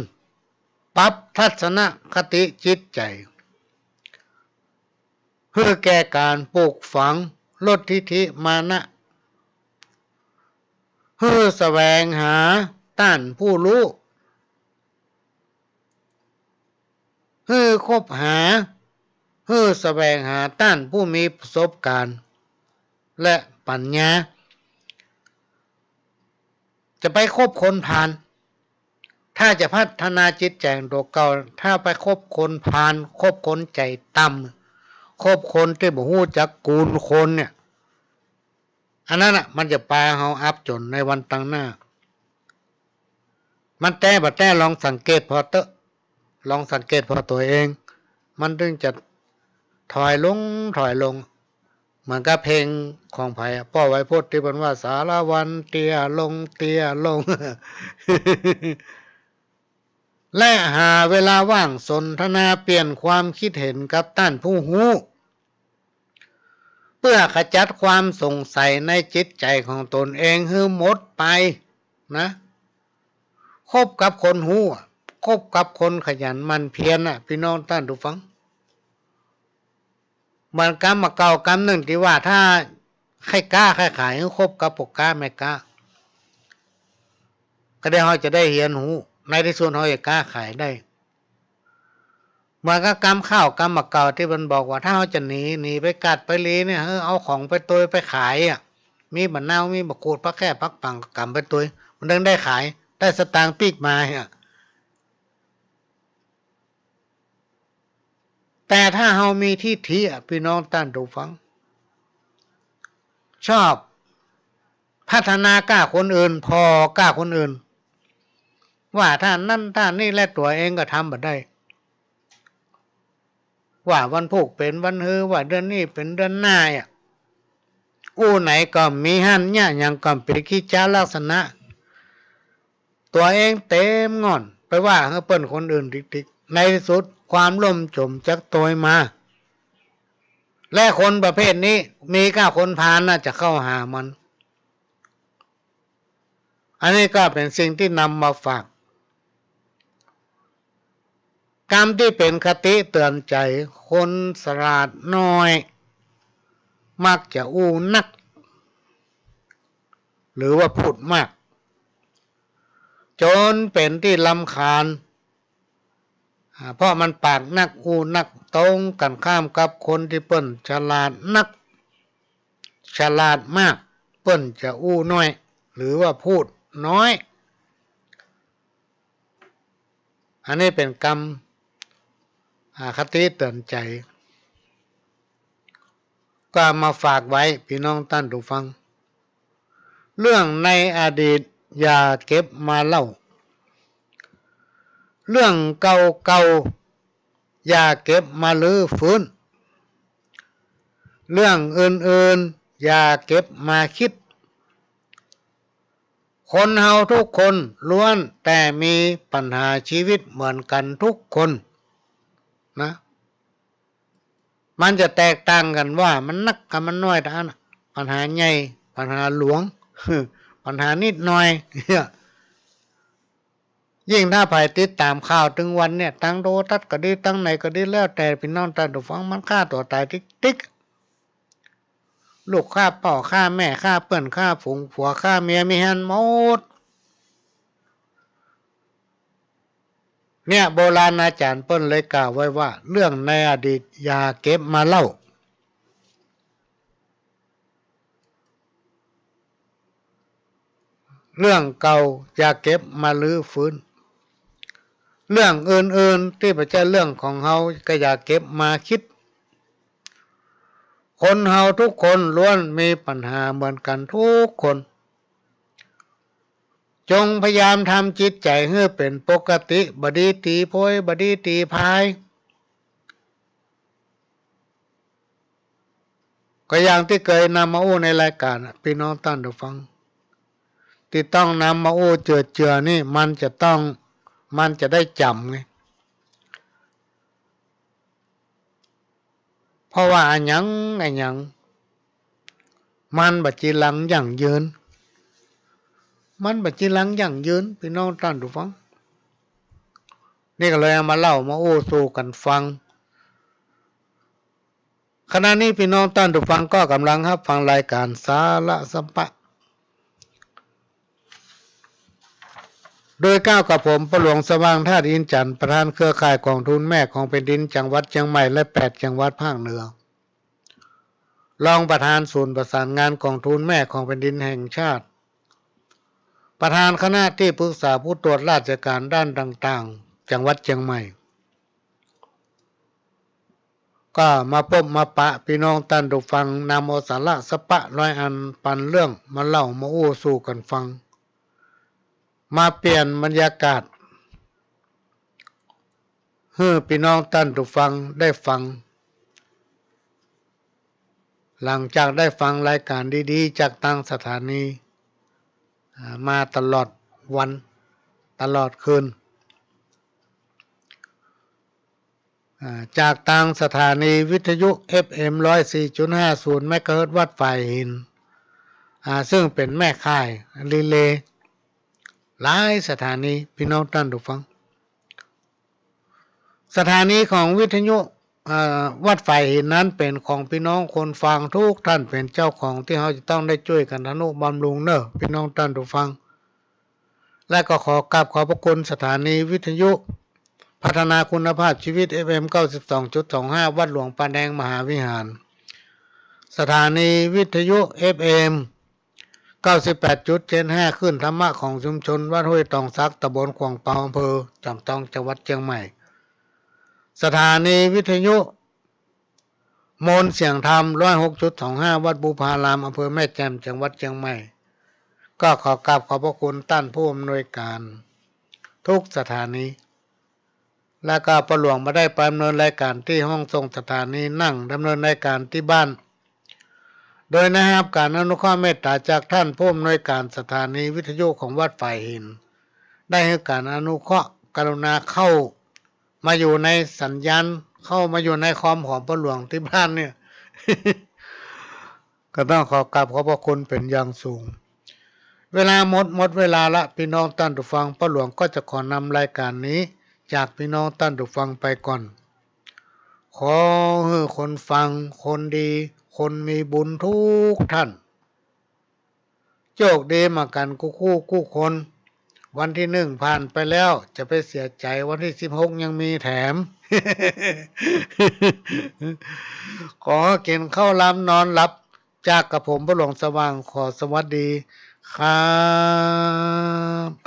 ปรับทัศนคติจิตใจ๋ หื้อแก่ก๋านปลูกฝัง ลดทิฐิมานะ หื้อแสวงหาต้านผู้ฮู้ หื้อคบหา หื้อแสวงหาต้านผู้มีประสบก๋ารณ์ และปั๋ญญา จะไปคบคนพาล ถ้าจะพัฒนาจิตใจ๋ตั๋วเก่า ถ้าไปคบคนพาล คบคนใจ๋ต่ำ คบคนตี้บ่ฮู้จักกูณคนเนี่ย อันนั้นน่ะ มันจะปาเฮาอับจ๋นในวันตังหน้า มันแต๊บ่แต๊ ลองสังเกตผ่อเต๊อะ ลองสังเกตผ่อตั๋วเอง มันตึงจะถอยลง ถอยลง เหมือนกับเพลงของใผอะ ป้อไวโพจน์ ตี้เปิ้นว่า สารวันเตี้ยลง เตี้ยลง และหาเวลาว่างสนทนาเปลี่ยนความคิดเห็นกับต้านผู้ฮู้ เปื้อขจัดความสงสัยในจิตใจ๋ของตนเองหื้อหมดไปนะ คบกับคนฮู้อะ คบกับคนขยันหมั่นเพียรน่ะ ปี้น้องต้านผู้ฟัง เหมือนกำบ่าเก่ากำนึ่งตี้ว่า ถ้าใค่ก๊าใค่ขาย หื้อคบกับป้อก๊าแม่ก๊า ก็ได้ เฮาจะได้เฮียนฮู้ ในตี้สุดเฮาจะก๊าขายได้ เหมือนกับกำข้าวกำบ่าเก่าตี้เปิ้นบอกว่า ถ้าเฮาจะหนี หนีไปก๊าดไปหลีเนี่ย หื้อเอาของไปตวยไปขายอะ มีบ่าเนา มีบ่าขูด ผักแข้ ผักปัง ก็ก๋ำไปตวย มันตึงได้ขาย ได้สตางค์ปิ๊กมาอะ แต่ถ้าเฮามีทิฐิอะ ปี้น้องต้านผู้ฟัง ชอบพัฒนาก้าคนอื่น ผ่อก้าคนอื่น ว่าต้านนั้นต้านนี้ และตั๋วเองก็ทำบ่ได้ ว่าวันพูกเป๋นวันฮือ ว่าเดือนนี้เป๋นเดือนหน้าอะ อู้ไหนก็มีหั้น เยียะหยังก็เป๋นกิจจาลักษณะ ตั๋วเองเต๋มง่อน ไปว่าหื้อเปิ้นคนอื่นติ๊กๆ ในตี้สุดความล่มจ๋มจักตวยมา และคนประเภทนี้มีก้าคนพาลน่ะจะเข้าหามัน อันนี้ก็เป๋นสิ่งตี้นำมาฝาก กำตี้เป๋นคติเตือนใจ๋ คนสลาดน้อย มักจะอู้นัก หรือว่าพูดมาก จ๋นเป๋นตี้รำคาญ อ่า เพราะมันปากนักอู้นัก ตรงกันข้ามกับคนตี้เปิ้นฉลาดนัก ฉลาดมาก เปิ้นจะอู้น้อย หรือว่าพูดน้อย อันนี้เป๋นกำ อ่า คติเตือนใจ๋ ก็เอามาฝากไว้ ปี้น้องต้านผู้ฟัง เรื่องในอดีตอย่าเก็บมาเล่า เรื่องเก่าๆ อย่าเก็บมารื้อฟื้น เรื่องอื่นๆ อย่าเก็บมาคิด คนเฮาทุกคนล้วนแต่มีปัญหาชีวิตเหมือนกั๋นทุกคนนะ มันจะแตกต่างกั๋นว่ามันนักกับมันน้อยเต้าอั้นน่ะ ปัญหาใหญ่ ปัญหาหลวง ปัญหานิดหน่อย ยิ่งถ้าใผติดต๋ามข่าวตึงวันเนี่ย ตางโทรทัศน์ก็ดี ตางไหนก็ดี แล้วแต่ปี้น้องต้านผู้ฟัง มันฆ่าตั๋วต๋ายติ๊กๆ ลูกฆ่าป้อฆ่าแม่ ฆ่าเปื้อนฆ่าฝูง ผัวฆ่าเมีย มีหั้นหมด เนี่ยโบราณอาจ๋ารย์เปิ้นเลยกล่าวไว้ว่า เรื่องในอดีตอย่าเก็บมาเล่า เรื่องเก่าอย่าเก็บมารื้อฟื้น เรื่องอื่นๆ ตี้บ่ใจ้เรื่องของเฮาก็อย่าเก็บมาคิด คนเฮาทุกคนล้วนมีปัญหาเหมือนกั๋นทุกคน จงพยายามทำจิตใจ๋หื้อเป๋นปกติ บ่ดีตี๋โพย บ่ดีตี๋พาย ก็อย่างตี้เกยนำมาอู้ในรายก๋านน่ะ ปี้น้องต้านผู้ฟัง ตี้ต้องนำมาอู้เจือๆ นี่ มันจะต้อง มันจะได้จ๋ำไง เพราะว่าอะหยังอะหยัง มันบ่จีรังยั่งยืน มันบ่จีรังยั่งยืน ปี้น้องต้านผู้ฟัง นี่ก็เลยเอามาเล่ามาอู้สู่กั๋นฟัง ขณะนี้ปี้น้องต้านผู้ฟังก็ก่ำลังฮับฟังรายก๋านสาระสาระ โดยเกล้ากระผมป้อหลวงสว่างธาตุอินทร์จั๋นทร์ ประธานเครือข่ายก๋องทุนแม่ของแผ่นดินจังหวัดเจียงใหม่และแปดจังหวัดภาคเหนือ รองประธานศูนย์ประสานงานก๋องทุนแม่ของแผ่นดินแห่งชาติ ประธานคณะตี้ปรึกษาผู้ตรวจราชก๋านด้านต่างๆ จังหวัดเจียงใหม่ ก็มาปบมาปะปี้น้องต้านผู้ฟัง นำเอาสาระสาระหลายอันปันเรื่องมาเล่ามาอู้สู่กั๋นฟัง มาเปลี่ยนบรรยากาศ หื้อปี้น้องต้านผู้ฟังได้ฟัง หลังจากได้ฟังรายก๋านดีๆ จากตางสถานี อ่า มาตลอดวัน ตลอดคืน อ่า จากตางสถานีวิทยุ เอฟเอ็ม ร้อยสี่จุดห้าศูนย์ เมกะเฮิรตซ์ วัดฝายหิน อ่า ซึ่งเป๋นแม่ข่ายรีเลย์หลายสถานี ปี้น้องต้านผู้ฟัง สถานีของวิทยุ เอ่อ วัดฝายหินนั้นเป๋นของปี้น้องคนฟังกู้ต้านเป๋นเจ้าของ ตี้เฮาจะต้องได้จ้วยกั๋นทะนุบำรุงเน่อ ปี้น้องต้านผู้ฟัง และก็ขอกราบขอบพระคุณสถานีวิทยุพัฒนาคุณภาพชีวิต เอฟเอ็ม เก้าสิบสองจุดสองห้า วัดหลวงป่าแดงมหาวิหาร สถานีวิทยุ เอฟเอ็ม เก้าสิบแปดจุดเจ็ดห้า คลื่นธรรมะของชุมชนวัดห้วยตองสัก ตำบลขวางเปา อำเภอจอมทอง จังหวัดเจียงใหม่ สถานีวิทยุมนต์เสียงธรรม ร้อยหกจุดสองห้า วัดบุพาราม อำเภอแม่แจ่ม จังหวัดเจียงใหม่ ก็ขอกราบขอบพระคุณต้านผู้อำนวยก๋านทุกสถานี และก็ป้อหลวงบ่ได้ไปดำเนินรายก๋านตี้ห้องส่งสถานี นั่งดำเนินรายก๋านตี้บ้าน โดยได้ฮับก๋านอนุเคราะห์เมตต๋าจากต้านผู้อำนวยก๋านสถานีวิทยุของวัดฝายหิน ได้หื้อก๋านอนุเคราะห์กรุณาเข้ามาอยู่ในสัญญาณ เข้ามาอยู่ในคอมของป้อหลวงตี้บ้านเนี่ย ก็ต้องขอกราบขอบพระคุณเป๋นอย่างสูง เวลาหมด หมดเวลาละ ปี้น้องต้านผู้ฟัง ป้อหลวงก็จะขอนำรายก๋านนี้จากปี้น้องต้านผู้ฟังไปก่อน ขอหื้อคนฟัง คนดี คนมีบุญกู้ต้าน โจคดีมากั๋นกู้คู่กู้คน วันตี้หนึ่งผ่านไปแล้ว จะไปเสียใจ๋ วันตี้สิบหกยังมีแถม ขอกิ๋นข้าวหลามนอนหลับ จากกระผมป้อหลวงสว่าง ขอสวัสดีครับ